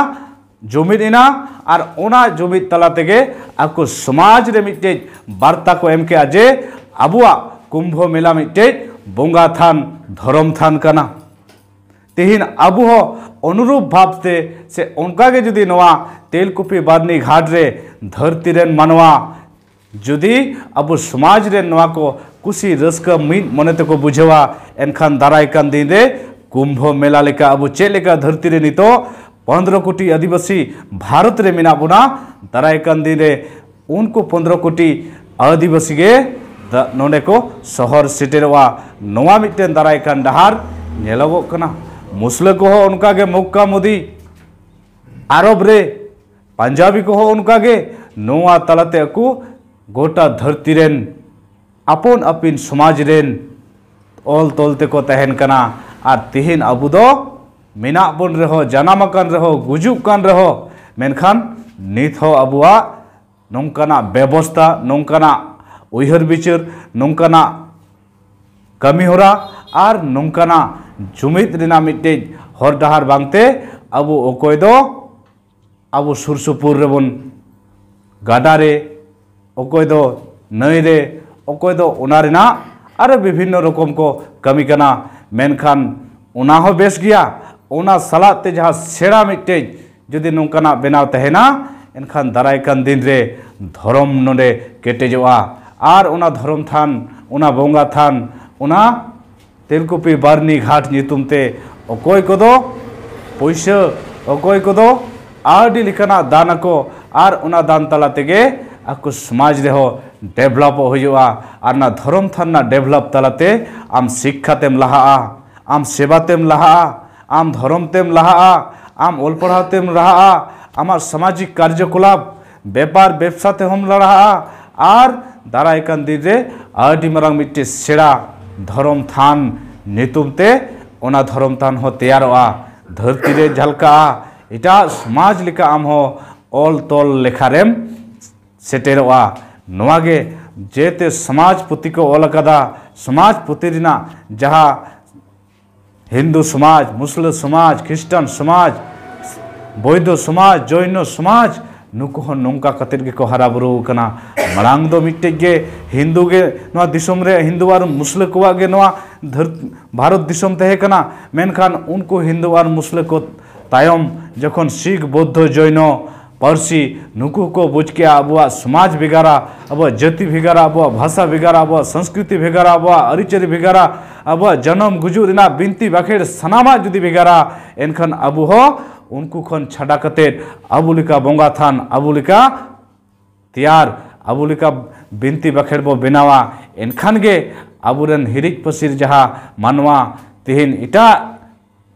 ᱡᱩᱢᱤᱫ ᱮᱱᱟ, ᱟᱨ ᱚᱱᱟ ᱡᱩᱢᱤᱫ ᱛᱟᱞᱟ ᱛᱮᱜᱮ ᱟᱠᱚ ᱥᱚᱢᱟᱡᱽ ᱨᱮ ᱢᱤᱫᱴᱮᱡ ᱵᱟᱨᱛᱟ ᱠᱚ ᱮᱢ ᱠᱮᱜᱼᱟ ᱡᱮ ᱟᱵᱚᱣᱟᱜ ᱠᱩᱢᱵᱷᱚ ᱢᱮᱞᱟ ᱢᱤᱫᱴᱮᱡ ᱵᱚᱸᱜᱟ ᱛᱷᱟᱱ, ᱫᱷᱚᱨᱚᱢ ᱛᱷᱟᱱ ᱠᱟᱱᱟ᱾ ᱛᱮᱦᱮᱧ ᱟᱵᱚ ᱦᱚᱸ ᱚᱱᱩᱨᱩᱯ ᱵᱷᱟᱵᱽ ᱛᱮ ᱥᱮ ᱚᱱᱠᱟ ᱜᱮ ᱡᱩᱫᱤ ᱱᱚᱣᱟ ᱛᱮᱞᱠᱩᱯᱤ ᱵᱟᱨᱱᱤ ᱜᱷᱟᱴ ᱨᱮ ᱫᱷᱟᱹᱨᱛᱤ ᱨᱮᱱ ᱢᱟᱱᱣᱟ ᱡᱩᱫᱤ ᱟᱵᱚ ᱥᱚᱢᱟᱡᱽ ᱨᱮᱱ ᱱᱚᱣᱟ ᱠᱚ ᱠᱩᱥᱤ ᱨᱟᱹᱥᱠᱟᱹ ᱢᱤᱫ ᱢᱚᱱᱮ ᱛᱮᱠᱚ ᱵᱩᱡᱷᱟᱹᱣᱟ, ᱮᱱᱠᱷᱟᱱ ᱫᱟᱨᱟᱭ ᱠᱟᱱ ᱫᱤᱱ ᱨᱮ ᱠᱩᱢᱵᱷᱚ ᱢᱮᱞᱟ ᱞᱮᱠᱟ ᱟᱵᱚ ᱪᱮᱫ ᱞᱮᱠᱟ ᱫᱷᱟᱹᱨᱛᱤ ᱨᱮ ᱱᱤᱛᱚᱜ ᱯᱚᱱᱫᱽᱨᱚ ᱠᱳᱴᱤ ᱟᱹᱫᱤᱵᱟᱹᱥᱤ ᱵᱷᱟᱨᱚᱛ ᱨᱮ ᱢᱮᱱᱟᱜ ᱵᱚᱱᱟ, ᱫᱟᱨᱟᱭ ᱠᱟᱱ ᱫᱤᱱ ᱨᱮ ᱩᱱᱠᱩ ᱯᱚᱱᱫᱽᱨᱚ ᱠᱳᱴᱤ ᱟᱹᱫᱤᱵᱟᱹᱥᱤ ᱜᱮ ᱫᱟ-, ᱱᱚᱰᱮ ᱠᱚ ᱥᱚᱦᱚᱨ ᱥᱮᱴᱮᱨᱚᱜᱼᱟ᱾ ᱱᱚᱣᱟ ᱢᱤᱫᱴᱮᱱ ᱫᱟᱨᱟᱭ ᱠᱟᱱ ᱰᱟᱦᱟᱨ ᱧᱮᱞᱚᱜᱚᱜ ᱠᱟᱱᱟ᱾ ᱢᱩᱥᱞᱟᱹ ᱠᱚᱦᱚᱸ ᱚᱱᱠᱟ ᱜᱮ ᱢᱚᱠᱠᱟ ᱢᱚᱫᱤ, ᱟᱨᱚᱵ ᱨᱮ ᱯᱟᱧᱡᱟᱵᱤ ᱠᱚᱦᱚᱸ ᱚᱱᱠᱟ ᱜᱮ ᱱᱚᱣᱟ ᱛᱟᱞᱟᱛᱮ ᱟᱠᱚ ᱜᱚᱴᱟ ᱫᱷᱟᱹᱨᱛᱤ ᱨᱮᱱ ᱟᱯᱚᱱ ᱟᱹᱯᱤᱱ ᱥᱚᱢᱟᱡᱽ ᱨᱮᱱ ᱚᱞ ᱛᱚᱞ ᱛᱮᱠᱚ ᱛᱟᱦᱮᱱ ᱠᱟᱱᱟ᱾ ᱟᱨ ᱛᱮᱦᱮᱧ ᱟᱵᱚ ᱫᱚ ᱢᱮᱱᱟᱜ ᱵᱚᱱ ᱨᱮᱦᱚᱸ, ᱡᱟᱱᱟᱢ ᱟᱠᱟᱱ ᱨᱮᱦᱚᱸ, ᱜᱩᱡᱩᱜ ᱠᱟᱱ ᱨᱮᱦᱚᱸ, ᱢᱮᱱᱠᱷᱟᱱ ᱱᱤᱛ ᱦᱚᱸ ᱟᱵᱚᱣᱟᱜ ᱱᱚᱝᱠᱟᱱᱟᱜ ᱵᱮᱵᱚᱥᱛᱟ, ᱱᱚᱝᱠᱟᱱᱟᱜ ᱩᱭᱦᱟᱹᱨ ᱵᱤᱪᱟᱹᱨ, ᱱᱚᱝᱠᱟᱱᱟᱜ ᱠᱟᱹᱢᱤ ᱦᱚᱨᱟ ᱟᱨ ᱱᱚᱝᱠᱟᱱᱟᱜ ᱡᱩᱢᱤᱫ ᱨᱮᱱᱟᱜ ᱢᱤᱫᱴᱮᱡ ᱦᱚᱨ ᱰᱟᱦᱟᱨ ᱵᱟᱝᱛᱮ ᱟᱵᱚ ᱚᱠᱚᱭ ᱫᱚ ᱟᱵᱚ ᱥᱩᱨ ᱥᱩᱯᱩᱨ ᱨᱮᱵᱚᱱ ᱜᱟᱰᱟ ᱨᱮ, ᱚᱠᱚᱭ ᱫᱚ ᱱᱟᱹᱭ ᱨᱮ, ᱚᱠᱚᱭ ᱫᱚ ᱚᱱᱟ ᱨᱮᱱᱟᱜ ᱟᱨᱚ ᱵᱤᱵᱷᱤᱱᱱᱚ ᱨᱚᱠᱚᱢ ᱠᱚ ᱠᱟᱹᱢᱤ ᱠᱟᱱᱟ᱾ ᱢᱮᱱᱠᱷᱟᱱ ᱚᱱᱟ ᱦᱚᱸ ᱵᱮᱥ ᱜᱮᱭᱟ, ᱚᱱᱟ ᱥᱟᱞᱟᱜ ᱛᱮ ᱡᱟᱦᱟᱸ ᱥᱮᱬᱟ ᱢᱤᱫᱴᱮᱡ ᱡᱩᱫᱤ ᱱᱚᱝᱠᱟᱱᱟᱜ ᱵᱮᱱᱟᱣ ᱛᱟᱦᱮᱱᱟ, ᱮᱱᱠᱷᱟᱱ ᱫᱟᱨᱟᱭ ᱠᱟᱱ ᱫᱤᱱ ᱨᱮ ᱫᱷᱚᱨᱚᱢ ᱱᱚᱰᱮ ᱠᱮᱴᱮᱡᱚᱜᱼᱟ᱾ ᱟᱨ ᱚᱱᱟ ᱫᱷᱚᱨᱚᱢ ᱛᱷᱟᱱ, ᱚᱱᱟ ᱵᱚᱸᱜᱟ ᱛᱷᱟᱱ, ᱚᱱᱟ ᱛᱮᱞᱠᱩᱯᱤ ᱵᱟᱨᱱᱤ ᱜᱷᱟᱴ ᱧᱩᱛᱩᱢ ᱛᱮ ᱚᱠᱚᱭ ᱠᱚᱫᱚ ᱯᱩᱭᱥᱟᱹ, ᱚᱠᱚᱭ ᱠᱚᱫᱚ ᱟᱹᱰᱤ ᱞᱮᱠᱟᱱᱟᱜ ᱫᱟᱱ ᱟᱠᱚ, ᱟᱨ ᱚᱱᱟ ᱫᱟᱱ ᱛᱟᱞᱟ ᱛᱮᱜᱮ ᱟᱠᱚ ᱥᱚᱢᱟᱡᱽ ᱨᱮᱦᱚᱸ ᱰᱮᱵᱷᱞᱚᱯᱚᱜ ᱦᱩᱭᱩᱜᱼᱟ᱾ ᱟᱨ ᱚᱱᱟ ᱫᱷᱚᱨᱚᱢ ᱛᱷᱟᱱ ᱨᱮᱱᱟᱜ ᱰᱮᱵᱷᱞᱚᱯ ᱛᱟᱞᱟᱛᱮ ᱟᱢ ᱥᱤᱠᱠᱷᱟ ᱛᱮᱢ ᱞᱟᱦᱟᱜᱼᱟ, ᱟᱢ ᱥᱮᱵᱟ ᱛᱮᱢ ᱞᱟᱦᱟᱜᱼᱟ, ᱟᱢ ᱫᱷᱚᱨᱚᱢ ᱛᱮᱢ ᱞᱟᱦᱟᱜᱼᱟ, ᱟᱢ ᱚᱞ ᱯᱟᱲᱦᱟᱣ ᱛᱮᱢ ᱞᱟᱦᱟᱜᱼᱟ, ᱟᱢᱟᱜ ᱥᱟᱢᱟᱡᱤᱠ ᱠᱟᱨᱡᱚᱠᱚᱞᱟᱯ, ᱵᱮᱯᱟᱨ ᱵᱮᱵᱽᱥᱟ ᱛᱮᱦᱚᱸᱢ ᱞᱟᱦᱟᱜᱼᱟ᱾ ᱟᱨ ᱫᱟᱨᱟᱭ ᱠᱟᱱ ᱫᱤᱱ ᱨᱮ ᱟᱹᱰᱤ ᱢᱟᱨᱟᱝ ᱢᱤᱫᱴᱮᱡ ᱥᱮᱬᱟ ᱫᱷᱚᱨᱚᱢ ᱛᱷᱟᱱ ᱧᱩᱛᱩᱢ ᱛᱮ ᱚᱱᱟ ᱫᱷᱚᱨᱚᱢ ᱛᱷᱟᱱ ᱦᱚᱸ ᱛᱮᱭᱟᱨᱚᱜᱼᱟ, ᱫᱷᱟᱹᱨᱛᱤ ᱨᱮ ᱡᱷᱟᱞᱠᱟᱜᱼᱟ, ᱮᱴᱟᱜ ᱥᱚᱢᱟᱡᱽ ᱞᱮᱠᱟ ᱟᱢ ᱦᱚᱸ ᱚᱞ ᱛᱚᱞ ᱞᱮᱠᱷᱟ ᱨᱮᱢ ᱥᱮᱴᱮᱨᱚᱜᱼᱟ᱾ ᱱᱚᱣᱟ ᱜᱮ ᱡᱮᱛᱮ ᱥᱚᱢᱟᱡᱽ ᱯᱩᱛᱷᱤ ᱠᱚ ᱚᱞ ᱟᱠᱟᱫᱟ, ᱥᱚᱢᱟᱡᱽ ᱯᱩᱛᱷᱤ ᱨᱮᱱᱟᱜ ᱡᱟᱦᱟᱸ ᱦᱤᱱᱫᱩ ᱥᱚᱢᱟᱡᱽ, ᱢᱩᱥᱞᱟᱹ ᱥᱚᱢᱟᱡᱽ, ᱠᱷᱨᱤᱥᱴᱟᱱ ᱥᱚᱢᱟᱡᱽ, ᱵᱳᱭᱫᱷᱚ ᱥᱚᱢᱟᱡᱽ, ᱡᱚᱭᱱᱚ ᱥᱚᱢᱟᱡᱽ, ᱱᱩᱠᱩ ᱦᱚᱸ ᱱᱚᱝᱠᱟ ᱠᱟᱛᱮᱫ ᱜᱮᱠᱚ ᱦᱟᱨᱟ ᱵᱩᱨᱩ ᱟᱠᱟᱱᱟ᱾ ᱢᱟᱲᱟᱝ ᱫᱚ ᱢᱤᱫᱴᱮᱡ ᱜᱮ ᱦᱤᱱᱫᱩ ᱜᱮ ᱱᱚᱣᱟ ᱫᱤᱥᱚᱢ ᱨᱮ, ᱦᱤᱱᱫᱩ ᱟᱨ ᱢᱩᱥᱞᱟᱹ ᱠᱚᱣᱟᱜ ᱜᱮ ᱱᱚᱣᱟ ᱫᱷᱟᱹᱨ-, ᱵᱷᱟᱨᱚᱛ ᱫᱤᱥᱚᱢ ᱛᱟᱦᱮᱸ ᱠᱟᱱᱟ᱾ ᱢᱮᱱᱠᱷᱟᱱ ᱩᱱᱠᱩ ᱦᱤᱱᱫᱩ ᱟᱨ ᱢᱩᱥᱞᱟᱹ ᱠᱚ ᱛᱟᱭᱚᱢ ᱡᱚᱠᱷᱚᱱ ᱥᱤᱠᱷ, ᱵᱳᱫᱽᱫᱷᱚ, ᱡᱚᱭᱱᱚ ᱯᱟᱹᱨᱥᱤ, ᱱᱩᱠᱩ ᱦᱚᱸᱠᱚ ᱵᱩᱡᱽ ᱠᱮᱜᱼᱟ ᱟᱵᱚᱣᱟᱜ ᱥᱚᱢᱟᱡᱽ ᱵᱷᱮᱜᱟᱨᱟ, ᱟᱵᱚᱣᱟᱜ ᱡᱟᱹᱛᱤ ᱵᱷᱮᱜᱟᱨᱟ, ᱟᱵᱚᱣᱟᱜ ᱵᱷᱟᱥᱟ ᱵᱷᱮᱜᱟᱨᱟ, ᱟᱵᱚᱣᱟᱜ ᱥᱚᱝᱥᱠᱨᱤᱛᱤ ᱵᱷᱮᱜᱟᱨᱟ, ᱟᱵᱚᱣᱟᱜ ᱟᱹᱨᱤᱪᱟᱹᱞᱤ ᱵᱷᱮᱜᱟᱨᱟ, ᱟᱵᱚᱣᱟᱜ ᱡᱟᱱᱟᱢ ᱜᱩᱡᱩᱜ ᱨᱮᱱᱟᱜ ᱵᱤᱱᱛᱤ ᱵᱟᱠᱷᱮᱲ ᱥᱟᱱᱟᱢᱟᱜ ᱡᱩᱫᱤ ᱵᱷᱮᱜᱟᱨᱟ, ᱮᱱᱠᱷᱟᱱ ᱟᱵᱚ ᱦᱚᱸ ᱩᱱᱠᱩ ᱠᱷᱚᱱ ᱪᱷᱟᱰᱟ ᱠᱟᱛᱮᱫ ᱟᱵᱚ ᱞᱮᱠᱟ ᱵᱚᱸᱜᱟ ᱛᱷᱟᱱ, ᱟᱵᱚ ᱞᱮᱠᱟ ᱛᱮᱭᱟᱨ, ᱟᱵᱚ ᱞᱮᱠᱟ ᱵᱤᱱᱛᱤ ᱵᱟᱠᱷᱮᱲ ᱵᱚ ᱵᱮᱱᱟᱣᱟ, ᱮᱱᱠᱷᱟᱱ ᱜᱮ ᱟᱵᱚᱨᱮᱱ ᱦᱤᱨᱤᱡ ᱯᱟᱹᱥᱤᱨ ᱡᱟᱦᱟᱸ ᱢᱟᱱᱣᱟ ᱛᱮᱦᱮᱧ ᱮᱴᱟᱜ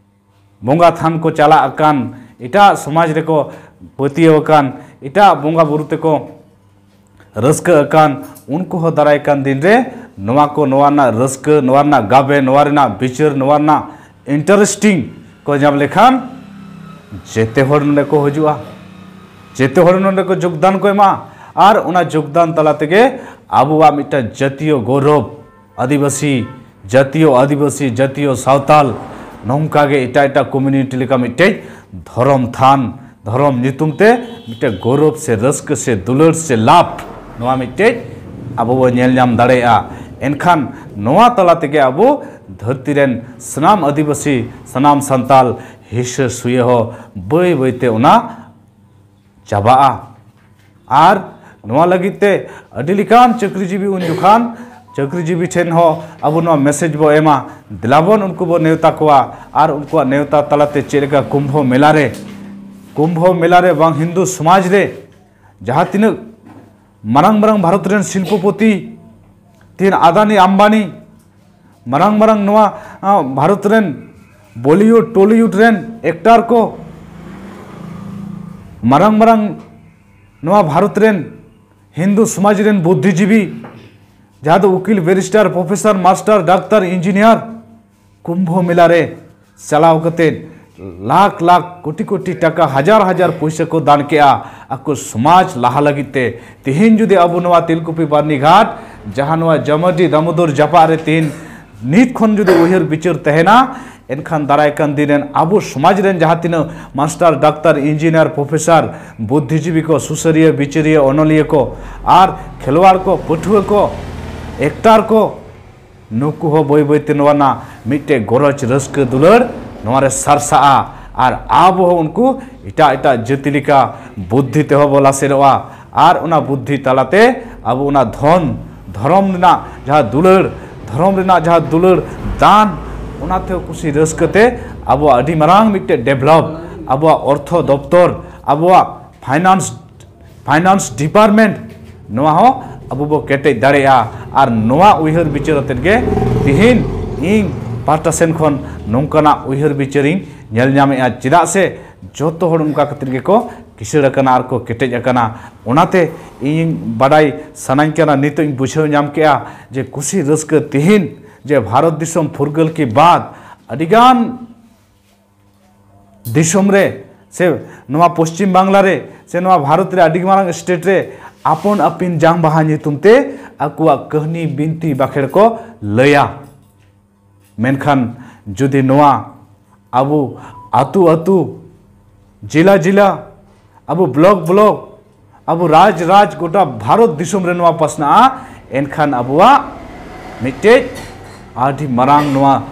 ᱵᱚᱸᱜᱟ ᱛᱷᱟᱱ ᱠᱚ ᱪᱟᱞᱟᱜ ᱟᱠᱟᱱ, ᱮᱴᱟᱜ ᱥᱚᱢᱟᱡᱽ ᱨᱮᱠᱚ ᱯᱟᱹᱛᱭᱟᱹᱣ ᱟᱠᱟᱱ, ᱮᱴᱟᱜ ᱵᱚᱸᱜᱟ ᱵᱩᱨᱩ ᱛᱮᱠᱚ ᱨᱟᱹᱥᱠᱟᱹ ᱟᱠᱟᱱ, ᱩᱱᱠᱩ ᱦᱚᱸ ᱫᱟᱨᱟᱭ ᱠᱟᱱ ᱫᱤᱱ ᱨᱮ ᱱᱚᱣᱟ ᱠᱚ, ᱱᱚᱣᱟ ᱨᱮᱱᱟᱜ ᱨᱟᱹᱥᱠᱟᱹ, ᱱᱚᱣᱟ ᱨᱮᱱᱟᱜ ᱜᱟᱵᱮ, ᱱᱚᱣᱟ ᱨᱮᱱᱟᱜ ᱵᱤᱪᱟᱹᱨ, ᱱᱚᱣᱟ ᱨᱮᱱᱟᱜ ᱤᱱᱴᱟᱨᱮᱥᱴᱤᱝ ᱠᱚ ᱧᱟᱢ ᱞᱮᱠᱷᱟᱱ ᱡᱮᱛᱮ ᱦᱚᱲ ᱱᱚᱰᱮ ᱠᱚ ᱦᱤᱡᱩᱜᱼᱟ, ᱡᱮᱛᱮ ᱦᱚᱲ ᱱᱚᱰᱮ ᱠᱚ ᱡᱳᱜᱽᱫᱟᱱ ᱠᱚ ᱮᱢᱟ᱾ ᱟᱨ ᱚᱱᱟ ᱡᱳᱜᱽᱫᱟᱱ ᱛᱟᱞᱟ ᱛᱮᱜᱮ ᱟᱵᱚᱣᱟᱜ ᱢᱤᱫᱴᱟᱝ ᱡᱟᱹᱛᱤᱭᱚ ᱜᱚᱨᱚᱵᱽ, ᱟᱹᱫᱤᱵᱟᱹᱥᱤ, ᱡᱟᱹᱛᱤᱭᱚ ᱟᱹᱫᱤᱵᱟᱹᱥᱤ, ᱡᱟᱹᱛᱤᱭᱚ ᱥᱟᱶᱛᱟᱞ, ᱱᱚᱝᱠᱟ ᱜᱮ ᱮᱴᱟᱜ ᱮᱴᱟᱜ ᱠᱚᱢᱤᱭᱩᱱᱤᱴᱤ ᱞᱮᱠᱟ ᱢᱤᱫᱴᱮᱡ ᱫᱷᱚᱨᱚᱢ ᱛᱷᱟᱱ, ᱫᱷᱚᱨᱚᱢ ᱧᱩᱛᱩᱢ ᱛᱮ ᱢᱤᱫᱴᱮᱡ ᱜᱚᱨᱚᱵᱽ ᱥᱮ ᱨᱟᱹᱥᱠᱟᱹ ᱥᱮ ᱫᱩᱞᱟᱹᱲ ᱥᱮ ᱞᱟᱵᱷ, ᱱᱚᱣᱟ ᱢᱤᱫᱴᱮᱡ ᱟᱵᱚ ᱵᱚ ᱧᱮᱞ ᱧᱟᱢ ᱫᱟᱲᱮᱭᱟᱜᱼᱟ᱾ ᱮᱱᱠᱷᱟᱱ ᱱᱚᱣᱟ ᱛᱟᱞᱟ ᱛᱮᱜᱮ ᱟᱵᱚ ᱫᱷᱟᱹᱨᱛᱤ ᱨᱮᱱ ᱥᱟᱱᱟᱢ ᱟᱹᱫᱤᱵᱟᱹᱥᱤ, ᱥᱟᱱᱟᱢ ᱥᱟᱱᱛᱟᱞ ᱦᱤᱥᱟᱹ ᱥᱩᱭᱟᱹ ᱦᱚᱸ ᱵᱟᱹᱭ ᱵᱟᱹᱭᱛᱮ ᱚᱱᱟ ᱪᱟᱵᱟᱜᱼᱟ᱾ ᱟᱨ ᱱᱚᱣᱟ ᱞᱟᱹᱜᱤᱫ ᱛᱮ ᱟᱹᱰᱤ ᱞᱮᱠᱟᱱ ᱪᱟᱹᱠᱨᱤᱡᱤᱵᱤ, ᱩᱱ ᱡᱚᱠᱷᱟᱱ ᱪᱟᱹᱠᱨᱤᱡᱤᱵᱤ ᱴᱷᱮᱱ ᱦᱚᱸ ᱟᱵᱚ ᱱᱚᱣᱟ ᱢᱮᱥᱮᱡᱽ ᱵᱚ ᱮᱢᱟ, ᱫᱮᱞᱟᱵᱚᱱ ᱩᱱᱠᱩ ᱵᱚ ᱱᱮᱣᱛᱟ ᱠᱚᱣᱟ᱾ ᱟᱨ ᱩᱱᱠᱩᱣᱟᱜ ᱱᱮᱣᱛᱟ ᱛᱟᱞᱟᱛᱮ ᱪᱮᱫ ᱞᱮᱠᱟ ᱠᱩᱢᱵᱷᱚ ᱢᱮᱞᱟ ᱨᱮ, ᱠᱩᱢᱵᱷᱚ ᱢᱮᱞᱟ ᱨᱮ ᱵᱟᱝ ᱦᱤᱱᱫᱩ ᱥᱚᱢᱟᱡᱽ ᱨᱮ ᱡᱟᱦᱟᱸ ᱛᱤᱱᱟᱹᱜ ᱢᱟᱨᱟᱝ ᱢᱟᱨᱟᱝ ᱵᱷᱟᱨᱚᱛ ᱨᱮᱱ ᱥᱤᱞᱯᱚᱯᱚᱛᱤ, ᱛᱤᱦᱤᱧ ᱟᱫᱟᱱᱤ ᱟᱢᱵᱟᱱᱤ, ᱢᱟᱨᱟᱝ ᱢᱟᱨᱟᱝ ᱱᱚᱣᱟ, ᱟ, ᱵᱷᱟᱨᱚᱛ ᱨᱮᱱ ᱵᱚᱞᱤᱣᱩᱰ ᱴᱚᱞᱤᱣᱩᱰ ᱨᱮᱱ ᱮᱠᱴᱟᱨ ᱠᱚ, ᱢᱟᱨᱟᱝ ᱢᱟᱨᱟᱝ ᱱᱚᱣᱟ ᱵᱷᱟᱨᱚᱛ ᱨᱮᱱ ᱦᱤᱱᱫᱩ ᱥᱚᱢᱟᱡᱽ ᱨᱮᱱ ᱵᱩᱫᱽᱫᱷᱤᱡᱤᱵᱤ, ᱡᱟᱦᱟᱸ ᱫᱚ ᱩᱠᱤᱞ, ᱵᱮᱨᱤᱥᱴᱟᱨ, ᱯᱨᱚᱯᱷᱮᱥᱚᱨ, ᱢᱟᱥᱴᱟᱨ, ᱰᱟᱠᱛᱟᱨ, ᱤᱧᱡᱤᱱᱤᱭᱟᱨ, ᱠᱩᱢᱵᱷᱚ ᱢᱮᱞᱟ ᱨᱮ ᱪᱟᱞᱟᱣ ᱠᱟᱛᱮ ᱞᱟᱠᱷ ᱞᱟᱠᱷ, ᱠᱳᱴᱤ ᱠᱳᱴᱤ ᱴᱟᱠᱟ, ᱦᱟᱡᱟᱨ ᱦᱟᱡᱟᱨ ᱯᱩᱭᱥᱟᱹ ᱠᱚ ᱫᱟᱱ ᱠᱮᱜᱼᱟ ᱟᱠᱚ ᱥᱚᱢᱟᱡᱽ ᱞᱟᱦᱟ ᱞᱟᱹᱜᱤᱫ ᱛᱮ᱾ ᱛᱮᱦᱮᱧ ᱡᱩᱫᱤ ᱟᱵᱚ ᱱᱚᱣᱟ ᱛᱮᱞᱠᱩᱯᱤ ᱵᱟᱨᱱᱤ ᱜᱷᱟᱴ, ᱡᱟᱦᱟᱸ ᱱᱚᱣᱟ ᱡᱟᱢᱟᱨᱰᱤ ᱫᱟᱢᱳᱫᱚᱨ ᱡᱟᱯᱟᱜ ᱨᱮ ᱛᱮᱦᱮᱧ ᱱᱤᱛ ᱠᱷᱚᱱ ᱡᱩᱫᱤ ᱩᱭᱦᱟᱹᱨ ᱵᱤᱪᱟᱹᱨ ᱛᱟᱦᱮᱱᱟ, ᱮᱱᱠᱷᱟᱱ ᱫᱟᱨᱟᱭ ᱠᱟᱱ ᱫᱤᱱ ᱨᱮᱱ ᱟᱵᱚ ᱥᱚᱢᱟᱡᱽ ᱨᱮᱱ ᱡᱟᱦᱟᱸ ᱛᱤᱱᱟᱹᱜ ᱢᱟᱥᱴᱟᱨ, ᱰᱟᱠᱛᱟᱨ, ᱤᱧᱡᱤᱱᱤᱭᱟᱨ, ᱯᱨᱚᱯᱷᱮᱥᱚᱨ, ᱵᱩᱫᱽᱫᱷᱤᱡᱤᱵᱤ ᱠᱚ, ᱥᱩᱥᱟᱹᱨᱤᱭᱟᱹ, ᱵᱤᱪᱟᱹᱨᱤᱭᱟᱹ, ᱚᱱᱚᱞᱤᱭᱟᱹ ᱠᱚ, ᱟᱨ ᱠᱷᱮᱞᱣᱟᱲ ᱠᱚ, ᱯᱟᱹᱴᱷᱩᱣᱟᱹ ᱠᱚ, ᱮᱠᱴᱟᱨ ᱠᱚ, ᱱᱩᱠᱩ ᱦᱚᱸ ᱵᱟᱹᱭ ᱵᱟᱹᱭ ᱛᱮ ᱱᱚᱣᱟ ᱨᱮᱱᱟᱜ ᱢᱤᱫᱴᱮᱡ ᱜᱚᱨᱚᱡᱽ, ᱨᱟᱹᱥᱠᱟᱹ, ᱫᱩᱞᱟᱹᱲ ᱱᱚᱣᱟ ᱨᱮ ᱥᱟᱨᱥᱟᱜᱼᱟ᱾ ᱟᱨ ᱟᱵᱚ ᱦᱚᱸ ᱩᱱᱠᱩ ᱮᱴᱟᱜ ᱮᱴᱟᱜ ᱡᱟᱹᱛᱤ ᱞᱮᱠᱟ ᱵᱩᱫᱽᱫᱷᱤ ᱛᱮᱦᱚᱸ ᱵᱚ ᱞᱟᱥᱮᱨᱚᱜᱼᱟ᱾ ᱟᱨ ᱚᱱᱟ ᱵᱩᱫᱽᱫᱷᱤ ᱛᱟᱞᱟᱛᱮ ᱟᱵᱚ ᱚᱱᱟ ᱫᱷᱚᱱ, ᱫᱷᱚᱨᱚᱢ ᱨᱮᱱᱟᱜ ᱡᱟᱦᱟᱸ ᱫᱩᱞᱟᱹᱲ, ᱫᱷᱚᱨᱚᱢ ᱨᱮᱱᱟᱜ ᱡᱟᱦᱟᱸ ᱫᱩᱞᱟᱹᱲ, ᱫᱟᱱ, ᱚᱱᱟᱛᱮ ᱠᱩᱥᱤ ᱨᱟᱹᱥᱠᱟᱹ ᱛᱮ ᱟᱵᱚᱣᱟᱜ ᱟᱹᱰᱤ ᱢᱟᱨᱟᱝ ᱢᱤᱫᱴᱮᱡ ᱰᱮᱵᱷᱞᱚᱯ, ᱟᱵᱚᱣᱟᱜ ᱚᱨᱛᱷᱚ ᱫᱚᱯᱛᱚᱨ, ᱟᱵᱚᱣᱟᱜ ᱯᱷᱟᱭᱱᱟᱱᱥ, ᱯᱷᱟᱭᱱᱟᱱᱥ ᱰᱤᱯᱟᱨᱴᱢᱮᱱᱴ, ᱱᱚᱣᱟ ᱦᱚᱸ ᱟᱵᱚ ᱵᱚ ᱠᱮᱴᱮᱡ ᱫᱟᱲᱮᱭᱟᱜᱼᱟ᱾ ᱟᱨ ᱱᱚᱣᱟ ᱩᱭᱦᱟᱹᱨ ᱵᱤᱪᱟᱹᱨ ᱟᱛᱮᱫ ᱜᱮ ᱛᱤᱦᱤᱧ ᱤᱧ ᱯᱟᱦᱴᱟ ᱥᱮᱱ ᱠᱷᱚᱱ ᱱᱚᱝᱠᱟᱱᱟᱜ ᱩᱭᱦᱟᱹᱨ ᱵᱤᱪᱟᱹᱨᱤᱧ ᱧᱮᱞ ᱧᱟᱢᱮᱜᱼᱟ᱾ ᱪᱮᱫᱟᱜ ᱥᱮ ᱡᱚᱛᱚ ᱦᱚᱲ ᱚᱱᱠᱟ ᱠᱟᱛᱮᱫ ᱜᱮᱠᱚ ᱠᱤᱥᱟᱹᱬ ᱟᱠᱟᱱᱟ ᱟᱨ ᱠᱚ ᱠᱮᱴᱮᱡ ᱟᱠᱟᱱᱟ᱾ ᱚᱱᱟᱛᱮ ᱤᱧ ᱵᱟᱰᱟᱭ ᱥᱟᱱᱟᱧ ᱠᱟᱱᱟ, ᱱᱤᱛᱚᱜ ᱤᱧ ᱵᱩᱡᱷᱟᱹᱣ ᱧᱟᱢ ᱠᱮᱜᱼᱟ ᱡᱮ ᱠᱩᱥᱤ ᱨᱟᱹᱥᱠᱟᱹ ᱛᱤᱦᱤᱧ ᱡᱮ ᱵᱷᱟᱨᱚᱛ ᱫᱤᱥᱚᱢ ᱯᱷᱩᱨᱜᱟᱹᱞ ᱠᱤ ᱵᱟᱫ ᱟᱹᱰᱤᱜᱟᱱ ᱫᱤᱥᱚᱢ ᱨᱮ ᱥᱮ ᱱᱚᱣᱟ ᱯᱚᱥᱪᱤᱢ ᱵᱟᱝᱞᱟ ᱨᱮ ᱥᱮ ᱱᱚᱣᱟ ᱵᱷᱟᱨᱚᱛ ᱨᱮ ᱟᱹᱰᱤ ᱢᱟᱨᱟᱝ ᱥᱴᱮᱴ ᱨᱮ ᱟᱯᱚᱱ ᱟᱹᱯᱤᱱ ᱡᱟᱝ ᱵᱟᱦᱟ ᱧᱩᱛᱩᱢ ᱛᱮ ᱟᱠᱚᱣᱟᱜ ᱠᱟᱹᱦᱱᱤ, ᱵᱤᱱᱛᱤ, ᱵᱟᱠᱷᱮᱲ ᱠᱚ ᱞᱟᱹᱭᱟ᱾ ᱢᱮᱱᱠᱷᱟᱱ ᱡᱩᱫᱤ ᱱᱚᱣᱟ ᱟᱵᱚ ᱟᱹᱛᱩ ᱟᱹᱛᱩ, ᱡᱮᱞᱟ ᱡᱮᱞᱟ, ᱟᱵᱚ ᱵᱞᱚᱠ ᱵᱞᱚᱠ, ᱟᱵᱚ ᱨᱟᱡᱽ ᱨᱟᱡᱽ ᱜᱚᱴᱟ ᱵᱷᱟᱨᱚᱛ ᱫᱤᱥᱚᱢ ᱨᱮ ᱱᱚᱣᱟ ᱯᱟᱥᱱᱟᱜᱼᱟ, ᱮᱱᱠᱷᱟᱱ ᱟᱵᱚᱣᱟᱜ ᱢᱤᱫᱴᱮᱡ ᱟᱹᱰᱤ ᱢᱟᱨᱟᱝ ᱱᱚᱣᱟ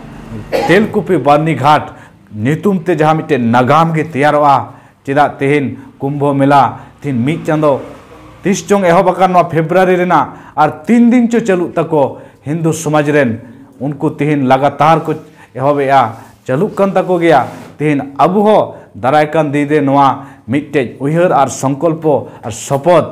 ᱛᱮᱞᱠᱩᱯᱤ ᱵᱟᱨᱱᱤ ᱜᱷᱟᱴ ᱧᱩᱛᱩᱢ ᱛᱮ ᱡᱟᱦᱟᱸ ᱢᱤᱫᱴᱮᱡ ᱱᱟᱜᱟᱢ ᱜᱮ ᱛᱮᱭᱟᱨᱚᱜᱼᱟ᱾ ᱪᱮᱫᱟᱜ ᱛᱮᱦᱮᱧ ᱠᱩᱢᱵᱷᱚ ᱢᱮᱞᱟ ᱛᱮᱦᱮᱧ ᱢᱤᱫ ᱪᱟᱸᱫᱚ ᱛᱤᱥ ᱪᱚᱝ ᱮᱦᱚᱵ ᱟᱠᱟᱱ ᱱᱚᱣᱟ ᱯᱷᱮᱵᱽᱨᱩᱣᱟᱨᱤ ᱨᱮᱱᱟᱜ, ᱟᱨ ᱛᱤᱱ ᱫᱤᱱ ᱪᱚ ᱪᱟᱹᱞᱩᱜ ᱛᱟᱠᱚ ᱦᱤᱱᱫᱩ ᱥᱚᱢᱟᱡᱽ ᱨᱮᱱ, ᱩᱱᱠᱩ ᱛᱮᱦᱮᱧ ᱞᱟᱜᱟᱛᱟᱨ ᱠᱚ ᱮᱦᱚᱵᱮᱜᱼᱟ, ᱪᱟᱹᱞᱩᱜ ᱠᱟᱱ ᱛᱟᱠᱚ ᱜᱮᱭᱟ᱾ ᱛᱮᱦᱮᱧ ᱟᱵᱚ ᱦᱚᱸ ᱫᱟᱨᱟᱭ ᱠᱟᱱ ᱫᱤᱱ ᱨᱮ ᱱᱚᱣᱟ ᱢᱤᱫᱴᱮᱡ ᱩᱭᱦᱟᱹᱨ ᱟᱨ ᱥᱚᱝᱠᱚᱞᱯᱚ ᱟᱨ ᱥᱚᱯᱚᱛ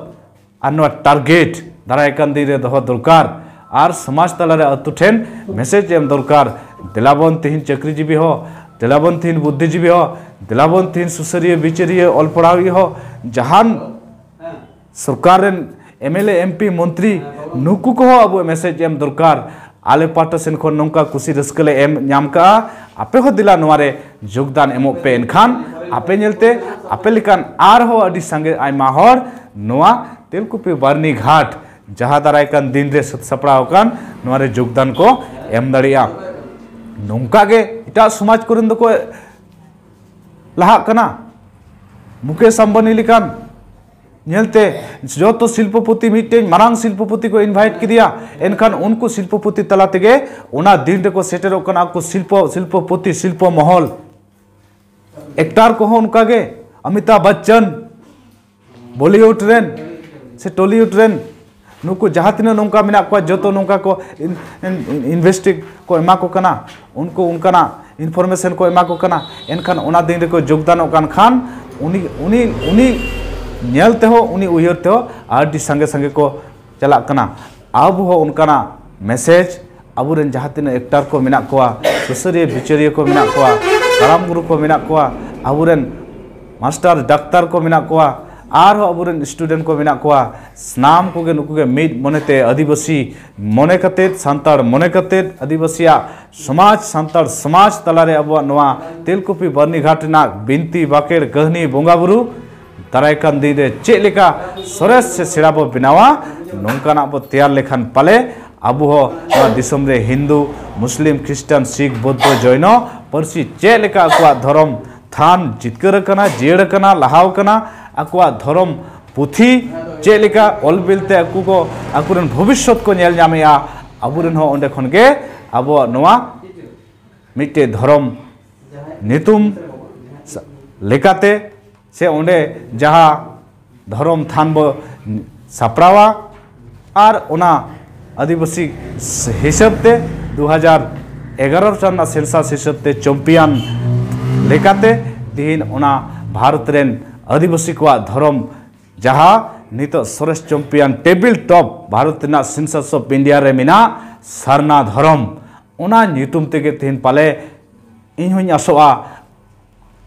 ᱟᱨ ᱱᱚᱣᱟ ᱴᱟᱨᱜᱮᱴ ᱫᱟᱨᱟᱭ ᱠᱟᱱ ᱫᱤᱱ ᱨᱮ ᱫᱚᱦᱚ ᱫᱚᱨᱠᱟᱨ, ᱟᱨ ᱥᱚᱢᱟᱡᱽ ᱛᱟᱞᱟᱨᱮ ᱟᱹᱛᱩ ᱴᱷᱮᱱ ᱢᱮᱥᱮᱡᱽ ᱮᱢ ᱫᱚᱨᱠᱟᱨ᱾ ᱫᱮᱞᱟᱵᱚᱱ ᱛᱮᱦᱮᱧ ᱪᱟᱹᱠᱨᱤᱡᱤᱵᱤ ᱦᱚᱸ, ᱫᱮᱞᱟᱵᱚᱱ ᱛᱮᱦᱮᱧ ᱵᱩᱫᱽᱫᱷᱤᱡᱤᱵᱤ ᱦᱚᱸ, ᱫᱮᱞᱟᱵᱚᱱ ᱛᱮᱦᱮᱧ ᱥᱩᱥᱟᱹᱨᱤᱭᱟᱹ ᱵᱤᱪᱟᱹᱨᱤᱭᱟᱹ ᱚᱞ ᱯᱟᱲᱦᱟᱣᱤᱡ ᱦᱚᱸ, ᱡᱟᱦᱟᱱ ᱥᱚᱨᱠᱟᱨ ᱨᱮᱱ M L A, M P, ᱢᱚᱱᱛᱨᱤ, ᱱᱩᱠᱩ ᱠᱚᱦᱚᱸ ᱟᱵᱚ ᱢᱮᱥᱮᱡᱽ ᱮᱢ ᱫᱚᱨᱠᱟᱨ᱾ ᱟᱞᱮ ᱯᱟᱦᱴᱟ ᱥᱮᱱ ᱠᱷᱚᱱ ᱱᱚᱝᱠᱟ ᱠᱩᱥᱤ ᱨᱟᱹᱥᱠᱟᱹ ᱞᱮ ᱮᱢ ᱧᱟᱢ ᱠᱟᱜᱼᱟ, ᱟᱯᱮ ᱦᱚᱸ ᱫᱮᱞᱟ ᱱᱚᱣᱟ ᱨᱮ ᱡᱳᱜᱽᱫᱟᱱ ᱮᱢᱚᱜ ᱯᱮ᱾ ᱮᱱᱠᱷᱟᱱ ᱟᱯᱮ ᱧᱮᱞᱛᱮ ᱟᱯᱮ ᱞᱮᱠᱟᱱ ᱟᱨᱦᱚᱸ ᱟᱹᱰᱤ ᱥᱟᱸᱜᱮ ᱟᱭᱢᱟ ᱦᱚᱲ ᱱᱚᱣᱟ ᱛᱮᱞᱠᱩᱯᱤ ᱵᱟᱨᱱᱤ ᱜᱷᱟᱴ ᱡᱟᱦᱟᱸ ᱫᱟᱨᱟᱭ ᱠᱟᱱ ᱫᱤᱱ ᱨᱮ ᱥᱟᱹᱛ ᱥᱟᱯᱲᱟᱣ ᱟᱠᱟᱱ, ᱱᱚᱣᱟ ᱨᱮ ᱡᱳᱜᱽᱫᱟᱱ ᱠᱚ ᱮᱢ ᱫᱟᱲᱮᱭᱟᱜᱼᱟ᱾ ᱱᱚᱝᱠᱟ ᱜᱮ ᱮᱴᱟᱜ ᱥᱚᱢᱟᱡᱽ ᱠᱚᱨᱮᱱ ᱫᱚᱠᱚ ᱞᱟᱦᱟᱜ ᱠᱟᱱᱟ᱾ ᱢᱩᱠᱮᱥ ᱟᱢᱵᱟᱱᱤ ᱞᱮᱠᱟᱱ ᱧᱮᱞᱛᱮ ᱡᱚᱛᱚ ᱥᱤᱞᱯᱚᱯᱚᱛᱤ, ᱢᱤᱫᱴᱮᱱ ᱢᱟᱨᱟᱝ ᱥᱤᱞᱯᱚᱯᱚᱛᱤ ᱠᱚ ᱤᱱᱵᱷᱟᱭᱤᱴ ᱠᱮᱫᱮᱭᱟ, ᱮᱱᱠᱷᱟᱱ ᱩᱱᱠᱩ ᱥᱤᱞᱯᱚᱯᱚᱛᱤ ᱛᱟᱞᱟ ᱛᱮᱜᱮ ᱚᱱᱟ ᱫᱤᱱ ᱨᱮᱠᱚ ᱥᱮᱴᱮᱨᱚᱜ ᱠᱟᱱᱟ᱾ ᱟᱠᱚ ᱥᱤᱞᱯᱚ, ᱥᱤᱞᱯᱚᱯᱚᱛᱤ, ᱥᱤᱞᱯᱚ ᱢᱚᱦᱚᱞ, ᱮᱠᱴᱟᱨ ᱠᱚᱦᱚᱸ ᱚᱱᱠᱟᱜᱮ, ᱚᱢᱤᱛᱟᱵᱷ ᱵᱚᱪᱪᱚᱱ, ᱵᱚᱞᱤᱣᱩᱰ ᱨᱮᱱ ᱥᱮ ᱴᱚᱞᱤᱣᱩᱰ ᱨᱮᱱ, ᱱᱩᱠᱩ ᱡᱟᱦᱟᱸ ᱛᱤᱱᱟᱹᱜ ᱱᱚᱝᱠᱟ ᱢᱮᱱᱟᱜ ᱠᱚᱣᱟ, ᱡᱚᱛᱚ ᱱᱚᱝᱠᱟ ᱠᱚ ᱤᱱ-, ᱤᱱ-, ᱤᱱ-, ᱤᱱᱵᱷᱮᱥᱴᱤᱜ ᱠᱚ ᱮᱢᱟ ᱠᱚ ᱠᱟᱱᱟ, ᱩᱱᱠᱩ ᱚᱱᱠᱟᱱᱟᱜ ᱤᱱᱯᱷᱚᱨᱢᱮᱥᱚᱱ ᱠᱚ ᱮᱢᱟ ᱠᱚ ᱠᱟᱱᱟ᱾ ᱮᱱᱠᱷᱟᱱ ᱚᱱᱟ ᱫᱤᱱ ᱨᱮᱠᱚ ᱡᱳᱜᱽᱫᱟᱱᱚᱜ ᱠᱟᱱ ᱠᱷᱟᱱ ᱩᱱᱤ, ᱩᱱᱤ, ᱩᱱᱤ ᱧᱮᱞ ᱛᱮᱦᱚᱸ, ᱩᱱᱤ ᱩᱭᱦᱟᱹᱨ ᱛᱮᱦᱚᱸ ᱟᱹᱰᱤ ᱥᱟᱸᱜᱮ ᱥᱟᱸᱜᱮ ᱠᱚ ᱪᱟᱞᱟᱜ ᱠᱟᱱᱟ᱾ ᱟᱵᱚ ᱦᱚᱸ ᱚᱱᱠᱟᱱᱟᱜ ᱢᱮᱥᱮᱡᱽ ᱟᱵᱚᱨᱮᱱ ᱡᱟᱦᱟᱸ ᱛᱤᱱᱟᱹᱜ ᱮᱠᱴᱟᱨ ᱠᱚ ᱢᱮᱱᱟᱜ ᱠᱚᱣᱟ, ᱥᱩᱥᱟᱹᱨᱤᱭᱟᱹ ᱵᱤᱪᱟᱹᱨᱤᱭᱟᱹ ᱠᱚ ᱢᱮᱱᱟᱜ ᱠᱚᱣᱟ, ᱠᱟᱨᱟᱢ ᱜᱩᱨᱩ ᱠᱚ ᱢᱮᱱᱟᱜ ᱠᱚᱣᱟ, ᱟᱵᱚᱨᱮᱱ ᱢᱟᱥᱴᱟᱨ ᱰᱟᱠᱛᱟᱨ ᱠᱚ ᱢᱮᱱᱟᱜ ᱠᱚᱣᱟ, ᱟᱨᱦᱚᱸ ᱟᱵᱚᱨᱮᱱ ᱥᱴᱩᱰᱮᱱᱴ ᱠᱚ ᱢᱮᱱᱟᱜ ᱠᱚᱣᱟ, ᱥᱟᱱᱟᱢ ᱠᱚᱜᱮ ᱱᱩᱠᱩ ᱜᱮ ᱢᱤᱫ ᱢᱚᱱᱮᱛᱮ ᱟᱹᱫᱤᱵᱟᱹᱥᱤ ᱢᱚᱱᱮ ᱠᱟᱛᱮᱫ, ᱥᱟᱱᱛᱟᱲ ᱢᱚᱱᱮ ᱠᱟᱛᱮᱫ, ᱟᱹᱫᱤᱵᱟᱹᱥᱤᱭᱟᱜ ᱥᱚᱢᱟᱡᱽ, ᱥᱟᱱᱛᱟᱲ ᱥᱚᱢᱟᱡᱽ ᱛᱟᱞᱟᱨᱮ ᱟᱵᱚᱣᱟᱜ ᱱᱚᱣᱟ ᱛᱮᱞᱠᱩᱯᱤ ᱵᱟᱹᱨᱱᱤᱜᱷᱟᱴ ᱨᱮᱱᱟᱜ ᱵᱤᱱᱛᱤ ᱵᱟᱠᱷᱮᱲ ᱠᱟᱹᱦᱱᱤ ᱵᱚᱸᱜᱟ ᱵᱩᱨᱩ ᱫᱟᱨᱟᱭ ᱠᱟᱱ ᱫᱤᱱ ᱨᱮ ᱪᱮᱫ ᱞᱮᱠᱟ ᱥᱚᱨᱮᱥ ᱥᱮ ᱥᱮᱬᱟ ᱵᱚ ᱵᱮᱱᱟᱣᱟ, ᱱᱚᱝᱠᱟᱱᱟᱜ ᱵᱚ ᱛᱮᱭᱟᱨ ᱞᱮᱠᱷᱟᱱ ᱯᱟᱞᱮ ᱟᱵᱚ ᱦᱚᱸ ᱱᱚᱣᱟ ᱫᱤᱥᱚᱢ ᱨᱮ ᱦᱤᱱᱫᱩ, ᱢᱩᱥᱞᱤᱢ, ᱠᱷᱨᱤᱥᱴᱟᱱ, ᱥᱤᱠᱷ, ᱵᱳᱫᱽᱫᱷᱚ, ᱡᱚᱭᱱᱚ ᱯᱟᱹᱨᱥᱤ ᱪᱮᱫ ᱞᱮᱠᱟ ᱟᱠᱚᱣᱟᱜ ᱫᱷᱚᱨᱚᱢ ᱛᱷᱟᱱ ᱡᱤᱛᱠᱟᱹᱨ ᱟᱠᱟᱱᱟ, ᱡᱤᱭᱟᱹᱲ ᱟᱠᱟᱱᱟ, ᱞᱟᱦᱟᱣ ᱟᱠᱟᱱᱟ, ᱟᱠᱚᱣᱟᱜ ᱫᱷᱚᱨᱚᱢ ᱯᱩᱛᱷᱤ ᱪᱮᱫ ᱞᱮᱠᱟ ᱚᱞ ᱵᱤᱞ ᱛᱮ ᱟᱠᱚ ᱠᱚ, ᱟᱠᱚᱨᱮᱱ ᱵᱷᱚᱵᱤᱥᱥᱚᱛ ᱠᱚ ᱧᱮᱞ ᱧᱟᱢᱮᱜᱼᱟ, ᱟᱵᱚᱨᱮᱱ ᱦᱚᱸ ᱚᱸᱰᱮ ᱠᱷᱚᱱ ᱜᱮ ᱟᱵᱚᱣᱟᱜ ᱱᱚᱣᱟ ᱢᱤᱫᱴᱮᱡ ᱫᱷᱚᱨᱚᱢ ᱧᱩᱛᱩᱢ ᱥᱟ-, ᱞᱮᱠᱟᱛᱮ ᱥᱮ ᱚᱸᱰᱮ ᱡᱟᱦᱟᱸ ᱫᱷᱚᱨᱚᱢ ᱛᱷᱟᱱ ᱵᱚ ᱥᱟᱯᱲᱟᱣᱟ, ᱟᱨ ᱚᱱᱟ ᱟᱹᱫᱤᱵᱟᱹᱥᱤ ᱦᱤᱥᱟᱹᱵ ᱛᱮ ᱫᱩ ᱦᱟᱡᱟᱨ ᱮᱜᱟᱨᱚ ᱥᱟᱞ ᱨᱮᱱᱟᱜ census ᱦᱤᱥᱟᱹᱵ ᱛᱮ champion ᱞᱮᱠᱟᱛᱮ ᱛᱤᱦᱤᱧ ᱚᱱᱟ ᱵᱷᱟᱨᱚᱛ ᱨᱮᱱ ᱟᱹᱫᱤᱵᱟᱹᱥᱤ ᱠᱚᱣᱟᱜ ᱫᱷᱚᱨᱚᱢ, ᱡᱟᱦᱟᱸ ᱱᱤᱛᱚᱜ ᱥᱚᱨᱮᱥ champion table top ᱵᱷᱟᱨᱚᱛ ᱨᱮᱱᱟᱜ Census of India ᱨᱮ ᱢᱮᱱᱟᱜ ᱥᱟᱨᱱᱟ ᱫᱷᱚᱨᱚᱢ, ᱚᱱᱟ ᱧᱩᱛᱩᱢ ᱛᱮᱜᱮ ᱛᱤᱦᱤᱧ ᱯᱟᱞᱮ ᱤᱧ ᱦᱚᱧ ᱟᱥᱚᱜᱼᱟ,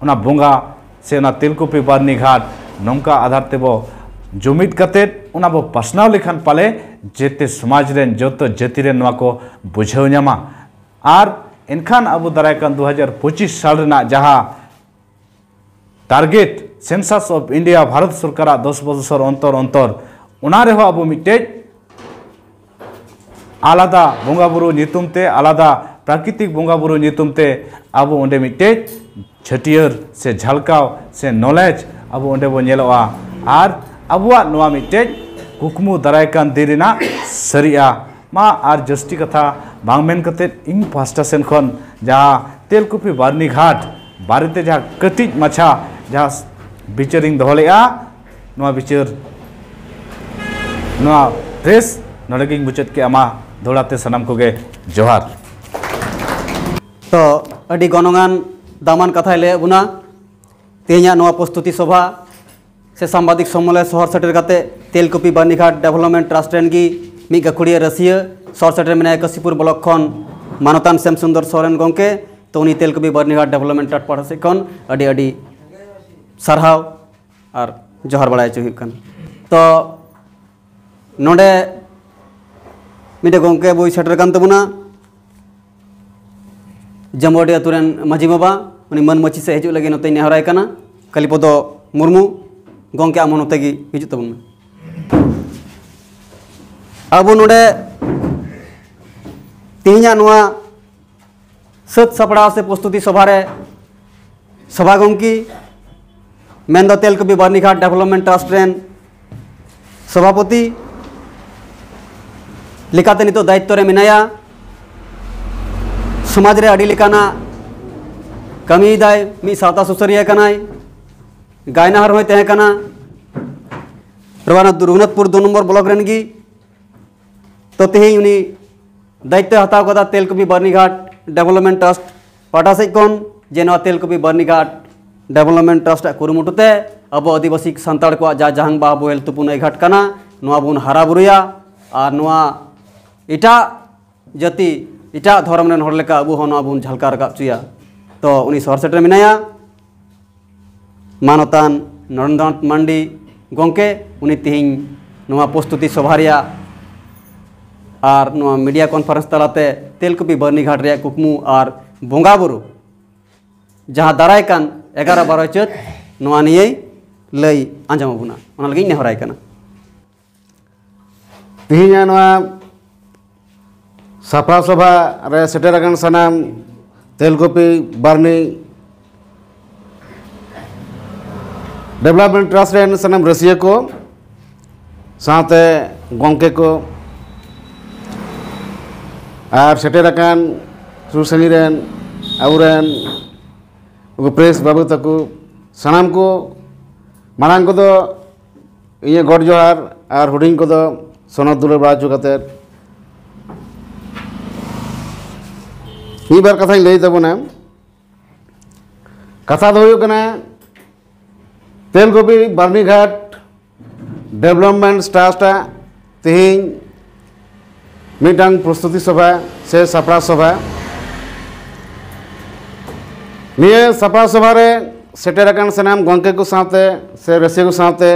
ᱚᱱᱟ ᱵᱚᱸᱜᱟ ᱥᱮ ᱚᱱᱟ ᱛᱮᱞᱠᱩᱯᱤ ᱵᱟᱨᱱᱤ ᱜᱷᱟᱴ ᱱᱚᱝᱠᱟ ᱟᱫᱷᱟᱨ ᱛᱮᱵᱚ ᱡᱩᱢᱤᱫ ᱠᱟᱛᱮᱫ ᱚᱱᱟ ᱵᱚ ᱯᱟᱥᱱᱟᱣ ᱞᱮᱠᱷᱟᱱ ᱯᱟᱞᱮ ᱡᱮᱛᱮ ᱥᱚᱢᱟᱡᱽ ᱨᱮᱱ, ᱡᱚᱛᱚ ᱡᱟᱹᱛᱤ ᱨᱮᱱ ᱱᱚᱣᱟ ᱠᱚ ᱵᱩᱡᱷᱟᱹᱣ ᱧᱟᱢᱟ᱾ ᱟᱨ ᱮᱱᱠᱷᱟᱱ ᱟᱵᱚ ᱫᱟᱨᱟᱭ ᱠᱟᱱ ᱫᱩ ᱦᱟᱡᱟᱨ ᱯᱚᱸᱪᱤᱥ ᱥᱟᱞ ᱨᱮᱱᱟᱜ ᱡᱟᱦᱟᱸ target Census of India Bharat ᱥᱚᱨᱠᱟᱨᱟᱜ ᱫᱚᱥ ᱵᱚᱪᱷᱚᱨ ᱚᱱᱛᱚᱨ ᱚᱱᱛᱚᱨ, ᱚᱱᱟ ᱨᱮᱦᱚᱸ ᱟᱵᱚ ᱢᱤᱫᱴᱮᱡ ᱟᱞᱟᱫᱟ ᱵᱚᱸᱜᱟ ᱵᱩᱨᱩ ᱧᱩᱛᱩᱢ ᱛᱮ, ᱟᱞᱟᱫᱟ ᱯᱨᱟᱠᱨᱤᱛᱤᱠ ᱵᱚᱸᱜᱟ ᱵᱩᱨᱩ ᱧᱩᱛᱩᱢ ᱛᱮ ᱟᱵᱚ ᱚᱸᱰᱮ ᱢᱤᱫᱴᱮᱡ ᱪᱷᱟᱹᱴᱭᱟᱹᱨ ᱥᱮ ᱡᱷᱟᱞᱠᱟᱣ ᱥᱮ knowledge ᱟᱵᱚ ᱚᱸᱰᱮ ᱵᱚᱱ ᱧᱮᱞᱚᱜᱼᱟ᱾ ᱟᱨ ᱟᱵᱚᱣᱟᱜ ᱱᱚᱣᱟ ᱢᱤᱫᱴᱮᱡ ᱠᱩᱠᱢᱩ ᱫᱟᱨᱟᱭ ᱠᱟᱱ ᱫᱤᱱ ᱨᱮᱱᱟᱜ ᱥᱟᱹᱨᱤᱜᱼᱟ᱾ ᱢᱟ ᱟᱨ ᱡᱟᱹᱥᱛᱤ ᱠᱟᱛᱷᱟ ᱵᱟᱝ ᱢᱮᱱ ᱠᱟᱛᱮᱫ ᱤᱧ ᱯᱟᱦᱴᱟ ᱥᱮᱱ ᱠᱷᱚᱱ ᱡᱟᱦᱟᱸ ᱛᱮᱞᱠᱩᱯᱤ ᱵᱟᱨᱱᱤ ᱜᱷᱟᱴ ᱵᱟᱨᱮᱛᱮ ᱡᱟᱦᱟᱸ ᱠᱟᱹᱴᱤᱡ ᱢᱟᱪᱷᱟ ᱡᱟᱦᱟᱸ ᱵᱤᱪᱟᱹᱨᱤᱧ ᱫᱚᱦᱚ ᱞᱮᱫᱼᱟ, ᱱᱚᱣᱟ ᱵᱤᱪᱟᱹᱨ, ᱱᱚᱣᱟ press ᱱᱚᱰᱮ ᱜᱤᱧ ᱢᱩᱪᱟᱹᱫ ᱠᱮᱫᱼᱟ᱾ ᱢᱟ ᱫᱚᱦᱲᱟ ᱛᱮ ᱥᱟᱱᱟᱢ ᱠᱚᱜᱮ ᱡᱚᱦᱟᱨ᱾ ᱛᱚ, ᱟᱹᱰᱤ ᱜᱚᱱᱚᱝᱟᱱ ᱫᱟᱢᱟᱱ ᱠᱟᱛᱷᱟᱭ ᱞᱟᱹᱭᱟᱫ ᱵᱚᱱᱟ᱾ ᱛᱮᱦᱮᱧᱟᱜ ᱱᱚᱣᱟ ᱯᱨᱚᱥᱛᱩᱛᱤ ᱥᱚᱵᱷᱟ ᱥᱮ ᱥᱟᱢᱵᱟᱫᱤᱠ ᱥᱚᱢᱢᱮᱞᱚᱱ ᱥᱚᱦᱚᱨ ᱥᱮᱴᱮᱨ ᱠᱟᱛᱮ ᱛᱮᱞᱠᱩᱯᱤ ᱵᱟᱨᱱᱤᱜᱷᱟᱴ ᱰᱮᱵᱷᱞᱚᱯᱢᱮᱱᱴ ᱴᱨᱟᱥᱴ ᱨᱮᱱ ᱜᱮ ᱢᱤᱫ ᱜᱟᱹᱠᱷᱩᱲᱤᱭᱟᱹ ᱨᱟᱹᱥᱤᱭᱟᱹ ᱥᱚᱦᱚᱨ ᱥᱮᱴᱮᱨ ᱢᱮᱱᱟᱭᱟ ᱠᱟᱥᱤᱯᱩᱨ ᱵᱞᱚᱠ ᱠᱷᱚᱱ ᱢᱟᱱᱚᱛᱟᱱ ᱥᱮᱢ ᱥᱩᱱᱫᱚᱨ ᱥᱚᱨᱮᱱ ᱜᱚᱢᱠᱮ᱾ ᱛᱚ, ᱩᱱᱤ ᱛᱮᱞᱠᱩᱯᱤ ᱵᱟᱨᱱᱤᱜᱷᱟᱴ ᱰᱮᱵᱷᱞᱚᱯᱢᱮᱱᱴ ᱴᱨᱟᱥᱴ ᱯᱟᱦᱴᱟ ᱥᱮᱫ ᱠᱷᱚᱱ ᱟᱹᱰᱤ ᱟᱹᱰᱤ ᱥᱟᱨᱦᱟᱣ ᱟᱨ ᱡᱚᱦᱟᱨ ᱵᱟᱲᱟᱭ ᱦᱚᱪᱚ ᱦᱩᱭᱩᱜ ᱠᱟᱱᱟ᱾ ᱛᱚ, ᱱᱚᱰᱮ ᱢᱤᱫᱴᱮᱱ ᱜᱚᱢᱠᱮ ᱵᱚᱭ ᱥᱮᱴᱮᱨ ᱠᱟᱱ ᱛᱟᱵᱚᱱᱟ, ᱡᱟᱢᱵᱚᱰᱤ ᱟᱛᱳ ᱨᱮᱱ ᱢᱟᱹᱡᱷᱤ ᱵᱟᱵᱟ, ᱩᱱᱤ ᱢᱟᱹᱱ ᱢᱟᱹᱪᱷᱤ ᱥᱮᱫ ᱦᱤᱡᱩᱜ ᱞᱟᱹᱜᱤᱫ ᱱᱚᱛᱮᱧ ᱱᱮᱦᱚᱨᱟᱭ ᱠᱟᱱᱟ᱾ ᱠᱟᱞᱤᱯᱚᱫᱚ ᱢᱩᱨᱢᱩ, ᱜᱚᱢᱠᱮ, ᱟᱢ ᱦᱚᱸ ᱱᱚᱛᱮ ᱜᱮ ᱦᱤᱡᱩᱜ ᱛᱟᱵᱚᱱ ᱢᱮ᱾ ᱟᱵᱚ ᱱᱚᱰᱮ ᱛᱮᱦᱮᱧᱟᱜ ᱱᱚᱣᱟ ᱥᱟᱹᱛ ᱥᱟᱯᱲᱟᱣ ᱥᱮ ᱯᱨᱚᱥᱛᱩᱛᱤ ᱥᱚᱵᱷᱟ ᱨᱮ ᱥᱚᱵᱷᱟ ᱜᱚᱢᱠᱮ, ᱢᱮᱱᱫᱚ ᱛᱮᱞᱠᱩᱯᱤ ᱵᱟᱨᱱᱤᱜᱷᱟᱴ ᱰᱮᱵᱷᱞᱚᱯᱢᱮᱱᱴ ᱴᱨᱟᱥᱴ ᱨᱮᱱ ᱥᱚᱵᱷᱟᱯᱚᱛᱤ ᱞᱮᱠᱟᱛᱮ ᱱᱤᱛᱚᱜ ᱫᱟᱭᱤᱛᱛᱚ ᱨᱮ ᱢᱮᱱᱟᱭᱟ᱾ ᱥᱚᱢᱟᱡᱽ ᱨᱮ ᱟᱹᱰᱤ ᱞᱮᱠᱟᱱᱟᱜ ᱠᱟᱹᱢᱤᱭᱮᱫᱟᱭ᱾ ᱢᱤᱫ ᱥᱟᱶᱛᱟ ᱥᱩᱥᱟᱹᱨᱤᱭᱟᱹ ᱠᱟᱱᱟᱭ, ᱜᱟᱭᱱᱟᱦᱟᱨ ᱦᱚᱸᱭ ᱛᱟᱦᱮᱸ ᱠᱟᱱᱟ᱾ ᱨᱚᱜᱷᱩᱱᱟᱛᱷ-, ᱨᱚᱜᱷᱩᱱᱟᱛᱷᱯᱩᱨ ᱫᱩ ᱱᱚᱢᱵᱚᱨ ᱵᱞᱚᱠ ᱨᱮᱱ ᱜᱮ᱾ ᱛᱚ ᱛᱮᱦᱮᱧ ᱩᱱᱤ ᱫᱟᱭᱤᱛᱛᱚᱭ ᱦᱟᱛᱟᱣ ᱠᱟᱫᱟ ᱛᱮᱞᱠᱩᱯᱤ ᱵᱟᱨᱱᱤᱜᱷᱟᱴ ᱰᱮᱵᱷᱞᱚᱯᱢᱮᱱᱴ ᱴᱨᱟᱥᱴ ᱯᱟᱦᱴᱟ ᱥᱮᱫ ᱠᱷᱚᱱ, ᱡᱮ ᱱᱚᱣᱟ ᱛᱮᱞᱠᱩᱯᱤ ᱵᱟᱨᱱᱤᱜᱷᱟᱴ ᱰᱮᱵᱷᱞᱚᱯᱢᱮᱱᱴ ᱴᱨᱟᱥᱴ ᱟᱜ ᱠᱩᱨᱩᱢᱩᱴᱩ ᱛᱮ ᱟᱵᱚ ᱟᱹᱫᱤᱵᱟᱹᱥᱤ ᱥᱟᱱᱛᱟᱲ ᱠᱚᱣᱟᱜ ᱡᱟ ᱡᱟᱦᱟᱝ ᱵᱟᱦᱟ ᱵᱳᱦᱮᱞ ᱛᱩᱯᱩᱱ ᱟᱹᱭᱜᱷᱟᱴ ᱠᱟᱱᱟ, ᱱᱚᱣᱟ ᱵᱚᱱ ᱦᱟᱨᱟ ᱵᱩᱨᱩᱭᱟ ᱟᱨ ᱱᱚᱣᱟ ᱮᱴᱟᱜ ᱡᱟᱹᱛᱤ, ᱮᱴᱟᱜ ᱫᱷᱚᱨᱚᱢ ᱨᱮᱱ ᱦᱚᱲ ᱞᱮᱠᱟ ᱟᱵᱚ ᱦᱚᱸ ᱱᱚᱣᱟ ᱵᱚᱱ ᱡᱷᱟᱞᱠᱟᱣ ᱨᱟᱠᱟᱵ ᱦᱚᱪᱚᱭᱟ᱾ ᱛᱚ ᱩᱱᱤ ᱥᱚᱦᱚᱨ ᱥᱮᱴᱮᱨ ᱢᱮᱱᱟᱭᱟ᱾ ᱢᱟᱱᱚᱛᱟᱱ ᱱᱚᱨᱮᱱᱫᱨᱚᱱᱟᱛᱷ ᱢᱟᱱᱰᱤ ᱜᱚᱢᱠᱮ, ᱩᱱᱤ ᱛᱮᱦᱮᱧ ᱱᱚᱣᱟ ᱯᱨᱚᱥᱛᱩᱛᱤ ᱥᱚᱵᱷᱟ ᱨᱮᱭᱟᱜ ᱟᱨ ᱱᱚᱣᱟ ᱢᱤᱰᱤᱭᱟ ᱠᱚᱱᱯᱷᱟᱨᱮᱱᱥ ᱛᱟᱞᱟᱛᱮ ᱛᱮᱞᱠᱩᱯᱤ ᱵᱟᱹᱨᱱᱤᱜᱷᱟᱴ ᱨᱮᱭᱟᱜ ᱠᱩᱠᱢᱩ ᱟᱨ ᱵᱚᱸᱜᱟ ᱵᱩᱨᱩ, ᱡᱟᱦᱟᱸ ᱫᱟᱨᱟᱭ ᱠᱟᱱ ᱮᱜᱟᱨᱚ ᱵᱟᱨᱚ ᱪᱟᱹᱛ, ᱱᱚᱣᱟ ᱱᱤᱭᱮᱭ ᱞᱟᱹᱭ ᱟᱸᱡᱚᱢ ᱟᱵᱚᱱᱟ, ᱚᱱᱟ ᱞᱟᱹᱜᱤᱫ ᱤᱧ ᱱᱮᱦᱚᱨᱟᱭ ᱠᱟᱱᱟ᱾ ᱛᱮᱦᱮᱧᱟᱜ ᱱᱚᱣᱟ ᱥᱟᱯᱲᱟᱣ ᱥᱚᱵᱷᱟ ᱨᱮ ᱥᱮᱴᱮᱨ ᱟᱠᱟᱱ ᱥᱟᱱᱟᱢ ᱛᱮᱞᱠᱩᱯᱤ ᱵᱟᱨᱱᱤ ᱰᱮᱵᱷᱞᱚᱯᱢᱮᱱᱴ ᱴᱨᱟᱥᱴ ᱨᱮᱱ ᱥᱟᱱᱟᱢ ᱨᱟᱹᱥᱤᱭᱟᱹ ᱠᱚ, ᱥᱟᱶᱛᱮ ᱜᱚᱢᱠᱮ ᱠᱚ, ᱟᱨ ᱥᱮᱴᱮᱨ ᱟᱠᱟᱱ ᱥᱩᱨ ᱥᱟᱺᱜᱤᱧ ᱨᱮᱱ ᱟᱵᱚᱨᱮᱱ ᱩᱱᱠᱩ ᱯᱨᱮᱥ ᱵᱟᱹᱵᱩ ᱛᱟᱠᱚ, ᱥᱟᱱᱟᱢ ᱠᱚ, ᱢᱟᱲᱟᱝ ᱠᱚᱫᱚ ᱤᱧᱟᱹᱜ ᱜᱚᱰ ᱡᱚᱦᱟᱨ ᱟᱨ ᱦᱩᱰᱤᱧ ᱠᱚᱫᱚ ᱥᱚᱱᱚᱛ ᱫᱩᱞᱟᱹᱲ ᱵᱟᱲᱟ ᱦᱚᱪᱚ ᱠᱟᱛᱮ ᱢᱤᱫ ᱵᱟᱨ ᱠᱟᱛᱷᱟᱧ ᱞᱟᱹᱭ ᱛᱟᱵᱚᱱᱟ᱾ ᱠᱟᱛᱷᱟ ᱫᱚ ᱦᱩᱭᱩᱜ ᱠᱟᱱᱟ, ᱛᱮᱞᱠᱩᱯᱤ ᱵᱟᱨᱱᱤᱜᱷᱟᱴ ᱰᱮᱵᱷᱞᱚᱯᱢᱮᱱᱴ ᱴᱨᱟᱥᱴ ᱟᱜ ᱛᱮᱦᱮᱧ ᱢᱤᱫᱴᱟᱝ ᱯᱨᱚᱥᱛᱩᱛᱤ ᱥᱚᱵᱷᱟ ᱥᱮ ᱥᱟᱯᱲᱟᱣ ᱥᱚᱵᱷᱟ᱾ ᱱᱤᱭᱟᱹ ᱥᱟᱯᱲᱟᱣ ᱥᱚᱵᱷᱟ ᱨᱮ ᱥᱮᱴᱮᱨ ᱟᱠᱟᱱ ᱥᱟᱱᱟᱢ ᱜᱚᱢᱠᱮ ᱠᱚ ᱥᱟᱶᱛᱮ ᱥᱮ ᱨᱟᱹᱥᱤᱭᱟᱹ ᱠᱚ ᱥᱟᱶᱛᱮ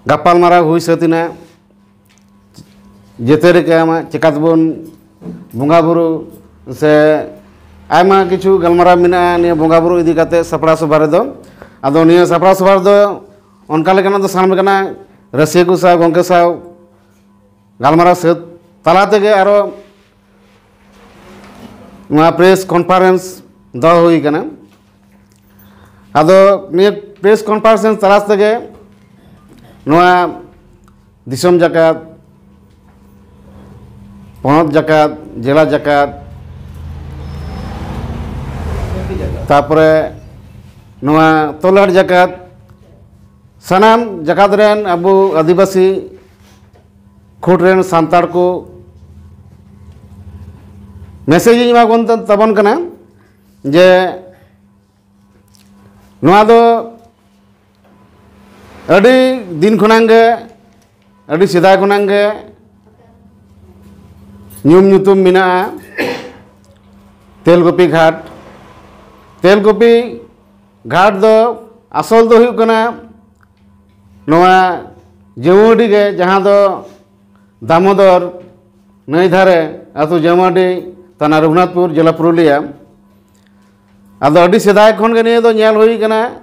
ᱜᱟᱯᱟᱞᱢᱟᱨᱟᱣ ᱦᱩᱭ ᱥᱟᱹᱛ ᱮᱱᱟ᱾ ᱡᱮᱛᱮ ᱨᱮ ᱟᱢᱟᱜ ᱪᱮᱠᱟᱛᱮᱵᱚᱱ ᱵᱚᱸᱜᱟ ᱵᱩᱨᱩ ᱥᱮ ᱟᱭᱢᱟ ᱠᱤᱪᱷᱩ ᱜᱟᱞᱢᱟᱨᱟᱣ ᱢᱮᱱᱟᱜᱼᱟ ᱱᱤᱭᱟᱹ ᱵᱚᱸᱜᱟ ᱵᱩᱨᱩ ᱤᱫᱤ ᱠᱟᱛᱮ ᱥᱟᱯᱲᱟᱣ ᱥᱚᱵᱷᱟ ᱨᱮᱫᱚ᱾ ᱟᱫᱚ ᱱᱤᱭᱟᱹ ᱥᱟᱯᱲᱟᱣ ᱥᱚᱵᱷᱟ ᱨᱮᱫᱚ ᱚᱱᱠᱟ ᱞᱮᱠᱟᱱᱟᱜ ᱫᱚ ᱥᱟᱱᱟᱢ ᱞᱮᱠᱟᱱᱟᱜ ᱨᱟᱹᱥᱤᱭᱟᱹ ᱠᱚ ᱥᱟᱶ, ᱜᱚᱢᱠᱮ ᱥᱟᱶ ᱜᱟᱞᱢᱟᱨᱟᱣ ᱥᱟᱹᱛ ᱛᱟᱞᱟ ᱛᱮᱜᱮ ᱟᱨᱚ ᱱᱚᱣᱟ ᱯᱨᱮᱥ ᱠᱚᱱᱯᱷᱟᱨᱮᱱᱥ ᱫᱚᱦᱚ ᱦᱩᱭ ᱠᱟᱱᱟ᱾ ᱟᱫᱚ ᱱᱤᱭᱟᱹ ᱯᱨᱮᱥ ᱠᱚᱱᱯᱷᱟᱨᱮᱱᱥ ᱛᱟᱞᱟ ᱛᱮᱜᱮ ᱱᱚᱣᱟ ᱫᱤᱥᱚᱢ ᱡᱟᱠᱟᱛ, ᱯᱚᱱᱚᱛ ᱡᱟᱠᱟᱛ, ᱡᱮᱞᱟ ᱡᱟᱠᱟᱛ, ᱛᱟᱯᱚᱨᱮ ᱱᱚᱣᱟ ᱛᱚᱞᱟᱴ ᱡᱟᱠᱟᱛ, ᱥᱟᱱᱟᱢ ᱡᱟᱠᱟᱛ ᱨᱮᱱ ᱟᱵᱚ ᱟᱹᱫᱤᱵᱟᱹᱥᱤ ᱠᱷᱩᱸᱴ ᱨᱮᱱ ᱥᱟᱱᱛᱟᱲ ᱠᱚ ᱢᱮᱥᱮᱡᱽ ᱤᱧ ᱮᱢᱟ ᱵᱚᱱ ᱛᱟᱵᱚᱱ ᱠᱟᱱᱟ ᱡᱮ ᱱᱚᱣᱟ ᱫᱚ ᱟᱹᱰᱤ ᱫᱤᱱ ᱠᱷᱚᱱᱟᱜ ᱜᱮ, ᱟᱹᱰᱤ ᱥᱮᱫᱟᱭ ᱠᱷᱚᱱᱟᱜ ᱜᱮ ᱧᱩᱢ ᱧᱩᱛᱩᱢ ᱢᱮᱱᱟᱜᱼᱟ ᱛᱮᱞᱠᱩᱯᱤ ᱜᱷᱟᱴ᱾ ᱛᱮᱞᱠᱩᱯᱤ ᱜᱷᱟᱴ ᱫᱚ ᱟᱥᱚᱞ ᱫᱚ ᱦᱩᱭᱩᱜ ᱠᱟᱱᱟ ᱱᱚᱣᱟ ᱡᱟᱹᱣᱟᱹᱰᱤ ᱜᱮ, ᱡᱟᱦᱟᱸ ᱫᱚ ᱫᱟᱢᱳᱫᱚᱨ ᱱᱟᱹᱭ ᱫᱷᱟᱨᱮ, ᱟᱹᱛᱩ ᱡᱟᱹᱣᱟᱹᱰᱤ, ᱛᱷᱟᱱᱟ ᱨᱚᱜᱷᱩᱱᱟᱛᱷᱯᱩᱨ, ᱡᱮᱞᱟ ᱯᱩᱨᱩᱞᱤᱭᱟ᱾ ᱟᱫᱚ ᱟᱹᱰᱤ ᱥᱮᱫᱟᱭ ᱠᱷᱚᱱ ᱜᱮ ᱱᱤᱭᱟᱹ ᱫᱚ ᱧᱮᱞ ᱦᱩᱭ ᱠᱟᱱᱟ᱾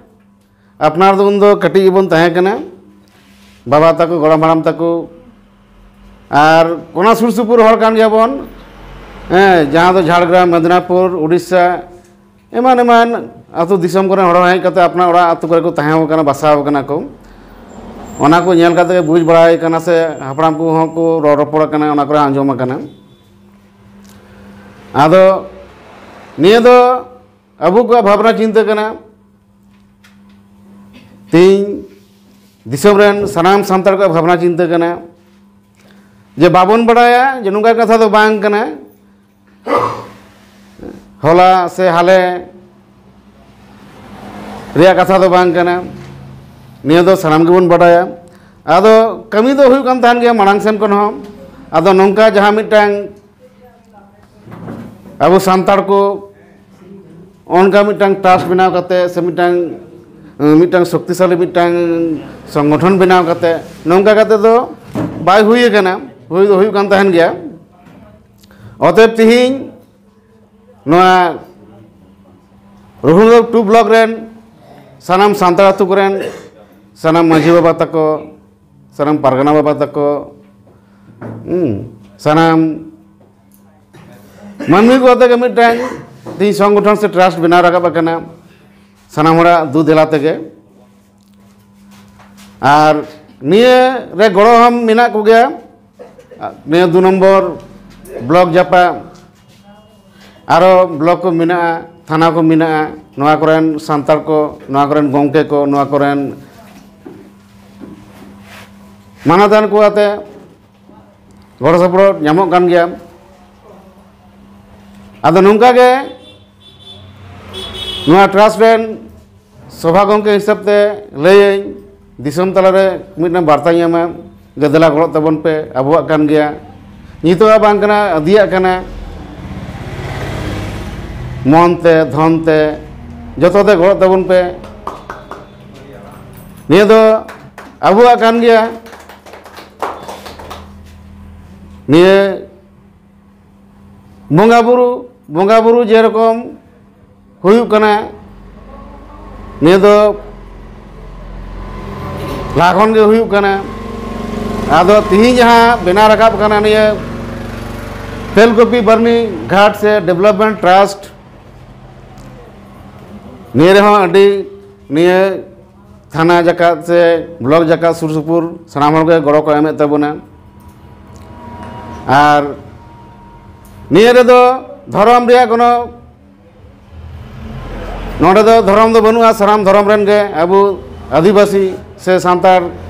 ᱟᱯᱱᱟᱨ ᱫᱚ ᱩᱱᱫᱚ ᱠᱟᱹᱴᱤᱡ ᱜᱮᱵᱚᱱ ᱛᱟᱦᱮᱸ ᱠᱟᱱᱟ, ᱵᱟᱵᱟ ᱛᱟᱠᱚ, ᱜᱚᱲᱚᱢ ᱦᱟᱲᱟᱢ ᱛᱟᱠᱚ, ᱟᱨ ᱚᱱᱟ ᱥᱩᱨ ᱥᱩᱯᱩᱨ ᱦᱚᱲ ᱠᱟᱱ ᱜᱮᱭᱟᱵᱚᱱ᱾ ᱦᱮᱸ, ᱡᱟᱦᱟᱸ ᱫᱚ ᱡᱷᱟᱲᱜᱨᱟᱢ, ᱢᱮᱫᱽᱱᱟᱯᱩᱨ, ᱩᱲᱤᱥᱥᱟ, ᱮᱢᱟᱱ ᱮᱢᱟᱱ ᱟᱹᱛᱩ ᱫᱤᱥᱚᱢ ᱠᱚᱨᱮᱱ ᱦᱚᱲ ᱦᱚᱸ ᱦᱮᱡ ᱠᱟᱛᱮ ᱟᱯᱱᱟᱨ ᱚᱲᱟᱜ ᱟᱹᱛᱩ ᱠᱚᱨᱮ ᱠᱚ ᱛᱟᱦᱮᱸ ᱟᱠᱟᱱᱟ, ᱵᱟᱥᱟ ᱟᱠᱟᱱᱟ ᱠᱚ᱾ ᱚᱱᱟ ᱠᱚ ᱧᱮᱞ ᱠᱟᱛᱮ ᱜᱮ ᱵᱩᱡᱽ ᱵᱟᱲᱟ ᱦᱩᱭ ᱠᱟᱱᱟ, ᱥᱮ ᱦᱟᱯᱲᱟᱢ ᱠᱚᱦᱚᱸ ᱠᱚ ᱨᱚᱲ ᱨᱚᱯᱚᱲ ᱟᱠᱟᱱᱟ, ᱚᱱᱟ ᱠᱚᱨᱮ ᱟᱸᱡᱚᱢ ᱟᱠᱟᱱᱟ᱾ ᱟᱫᱚ ᱱᱤᱭᱟᱹ ᱫᱚ ᱟᱵᱚ ᱠᱚᱣᱟᱜ ᱵᱷᱟᱵᱽᱱᱟ ᱪᱤᱱᱛᱟᱹ ᱠᱟᱱᱟ, ᱛᱮᱦᱮᱧ ᱫᱤᱥᱚᱢ ᱨᱮᱱ ᱥᱟᱱᱟᱢ ᱥᱟᱱᱛᱟᱲ ᱠᱚᱣᱟᱜ ᱵᱷᱟᱵᱽᱱᱟ ᱪᱤᱱᱛᱟᱹ ᱠᱟᱱᱟ ᱡᱮ ᱵᱟᱵᱚᱱ ᱵᱟᱲᱟᱭᱟ, ᱡᱮ ᱱᱚᱝᱠᱟ ᱠᱟᱛᱷᱟ ᱫᱚ ᱵᱟᱝ ᱠᱟᱱᱟ, ᱦᱚᱞᱟ ᱥᱮ ᱦᱟᱞᱮ ᱨᱮᱭᱟᱜ ᱠᱟᱛᱷᱟ ᱫᱚ ᱵᱟᱝ ᱠᱟᱱᱟ᱾ ᱱᱤᱭᱟᱹ ᱫᱚ ᱥᱟᱱᱟᱢ ᱜᱮᱵᱚᱱ ᱵᱟᱰᱟᱭᱟ᱾ ᱟᱫᱚ ᱠᱟᱹᱢᱤ ᱫᱚ ᱦᱩᱭᱩᱜ ᱠᱟᱱ ᱛᱟᱦᱮᱱ ᱜᱮᱭᱟ ᱢᱟᱲᱟᱝ ᱥᱮᱱ ᱠᱷᱚᱱ ᱦᱚᱸ᱾ ᱟᱫᱚ ᱱᱚᱝᱠᱟ ᱡᱟᱦᱟᱸ ᱢᱤᱫᱴᱟᱝ ᱟᱵᱚ ᱥᱟᱱᱛᱟᱲ ᱠᱚ ᱚᱱᱠᱟ ᱢᱤᱫᱴᱟᱝ ᱴᱨᱟᱥᱴ ᱵᱮᱱᱟᱣ ᱠᱟᱛᱮ ᱥᱮ ᱢᱤᱫᱴᱟᱝ, ᱢᱤᱫᱴᱟᱝ ᱥᱚᱠᱛᱤᱥᱟᱞᱤ ᱢᱤᱫᱴᱟᱝ ᱥᱚᱝᱜᱚᱴᱷᱚᱱ ᱵᱮᱱᱟᱣ ᱠᱟᱛᱮ ᱱᱚᱝᱠᱟ ᱠᱟᱛᱮ ᱫᱚ ᱵᱟᱭ ᱦᱩᱭ ᱟᱠᱟᱱᱟ, ᱦᱩᱭ ᱫᱚ ᱦᱩᱭᱩᱜ ᱠᱟᱱ ᱛᱟᱦᱮᱱ ᱜᱮᱭᱟ᱾ ᱚᱛᱮᱵ ᱛᱮᱦᱮᱧ ᱱᱚᱣᱟ ᱨᱚᱜᱷᱩᱱᱟᱛᱷ ᱴᱩ ᱵᱞᱚᱠ ᱨᱮᱱ ᱥᱟᱱᱟᱢ ᱥᱟᱱᱛᱟᱲ ᱟᱹᱛᱩ ᱠᱚᱨᱮᱱ ᱥᱟᱱᱟᱢ ᱢᱟᱹᱡᱷᱤ ᱵᱟᱵᱟ ᱛᱟᱠᱚ, ᱥᱟᱱᱟᱢ ᱯᱟᱨᱜᱟᱱᱟ ᱵᱟᱵᱟ ᱛᱟᱠᱚ, ᱦᱩᱸ, ᱥᱟᱱᱟᱢ ᱢᱟᱹᱱᱢᱤ ᱠᱚ ᱟᱛᱮ ᱜᱮ ᱢᱤᱫᱴᱟᱝ ᱛᱮᱦᱮᱧ ᱥᱚᱝᱜᱚᱴᱷᱚᱱ ᱥᱮ ᱴᱨᱟᱥᱴ ᱵᱮᱱᱟᱣ ᱨᱟᱠᱟᱵ ᱟᱠᱟᱱᱟ ᱥᱟᱱᱟᱢ ᱦᱚᱲᱟᱜ ᱫᱩ ᱫᱮᱞᱟ ᱛᱮᱜᱮ᱾ ᱟᱨ ᱱᱤᱭᱟᱹ ᱨᱮ ᱜᱚᱲᱚ ᱦᱚᱸ ᱢᱮᱱᱟᱜ ᱠᱚᱜᱮᱭᱟ᱾ ᱱᱤᱭᱟᱹ ᱫᱩ ᱱᱚᱢᱵᱚᱨ ᱵᱞᱚᱠ ᱡᱟᱯᱟᱜ ᱟᱨᱚ ᱵᱞᱚᱠ ᱠᱚ ᱢᱮᱱᱟᱜᱼᱟ, ᱛᱷᱟᱱᱟ ᱠᱚ ᱢᱮᱱᱟᱜᱼᱟ, ᱱᱚᱣᱟ ᱠᱚᱨᱮᱱ ᱥᱟᱱᱛᱟᱲ ᱠᱚ, ᱱᱚᱣᱟ ᱠᱚᱨᱮᱱ ᱜᱚᱢᱠᱮ ᱠᱚ, ᱱᱚᱣᱟ ᱠᱚᱨᱮᱱ ᱢᱟᱱᱚᱛᱟᱱ ᱠᱚ ᱟᱛᱮ ᱜᱚᱲᱚ ᱥᱚᱯᱚᱦᱚᱫ ᱧᱟᱢᱚᱜ ᱠᱟᱱ ᱜᱮᱭᱟ᱾ ᱟᱫᱚ ᱱᱚᱝᱠᱟ ᱜᱮ ᱱᱚᱣᱟ ᱴᱨᱟᱥᱴ ᱨᱮᱱ ᱥᱚᱵᱷᱟ ᱜᱚᱢᱠᱮ ᱦᱤᱥᱟᱹᱵ ᱛᱮ ᱞᱟᱹᱭᱟᱹᱧ, ᱫᱤᱥᱚᱢ ᱛᱟᱞᱟᱨᱮ ᱢᱤᱫᱴᱟᱝ ᱵᱟᱨᱛᱟᱧ ᱮᱢᱟ, ᱡᱮ ᱫᱮᱞᱟ ᱜᱚᱲᱚᱜ ᱛᱟᱵᱚᱱ ᱯᱮ, ᱟᱵᱚᱣᱟᱜ ᱠᱟᱱ ᱜᱮᱭᱟ, ᱱᱤᱛᱚᱜ ᱟᱜ ᱵᱟᱝ ᱠᱟᱱᱟ, ᱟᱹᱫᱤᱭᱟᱜ ᱠᱟᱱᱟ᱾ ᱢᱚᱱ ᱛᱮ, ᱫᱷᱚᱱ ᱛᱮ, ᱡᱚᱛᱚ ᱛᱮ ᱜᱚᱲᱚᱜ ᱛᱟᱵᱚᱱ ᱯᱮ᱾ ᱱᱤᱭᱟᱹ ᱫᱚ ᱟᱵᱚᱣᱟᱜ ᱠᱟᱱ ᱜᱮᱭᱟ᱾ ᱱᱤᱭᱟᱹ ᱵᱚᱸᱜᱟ ᱵᱩᱨᱩ, ᱵᱚᱸᱜᱟ ᱵᱩᱨᱩ ᱡᱮᱨᱚᱠᱚᱢ ᱦᱩᱭᱩᱜ ᱠᱟᱱᱟ, ᱱᱤᱭᱟᱹ ᱫᱚ ᱞᱟᱦᱟ ᱠᱷᱚᱱ ᱜᱮ ᱦᱩᱭᱩᱜ ᱠᱟᱱᱟ᱾ ᱟᱫᱚ ᱛᱤᱦᱤᱧ ᱡᱟᱦᱟᱸ ᱵᱮᱱᱟᱣ ᱨᱟᱠᱟᱵ ᱠᱟᱱᱟ ᱱᱤᱭᱟᱹ ᱛᱮᱞᱠᱩᱯᱤ ᱵᱟᱨᱱᱤ ᱜᱷᱟᱴ ᱥᱮ ᱰᱮᱵᱷᱞᱚᱯᱢᱮᱱᱴ ᱴᱨᱟᱥᱴ, ᱱᱤᱭᱟᱹ ᱨᱮᱦᱚᱸ ᱟᱹᱰᱤ, ᱱᱤᱭᱟᱹ ᱛᱷᱟᱱᱟ ᱡᱟᱠᱟᱛ ᱥᱮ ᱵᱞᱚᱠ ᱡᱟᱠᱟᱛ ᱥᱩᱨ ᱥᱩᱯᱩᱨ ᱥᱟᱱᱟᱢ ᱦᱚᱲ ᱜᱮ ᱜᱚᱲᱚ ᱠᱚ ᱮᱢᱮᱫ ᱛᱟᱵᱚᱱᱟ᱾ ᱟᱨ ᱱᱤᱭᱟᱹ ᱨᱮᱫᱚ ᱫᱷᱚᱨᱚᱢ ᱨᱮᱭᱟᱜ ᱠᱳᱱᱳ, ᱱᱚᱰᱮ ᱫᱚ ᱫᱷᱚᱨᱚᱢ ᱫᱚ ᱵᱟᱹᱱᱩᱜᱼᱟ, ᱥᱟᱱᱟᱢ ᱫᱷᱚᱨᱚᱢ ᱨᱮᱱ ᱜᱮ ᱟᱵᱚ ᱟᱹᱫᱤᱵᱟᱹᱥᱤ ᱥᱮ ᱥᱟᱱᱛᱟᱲ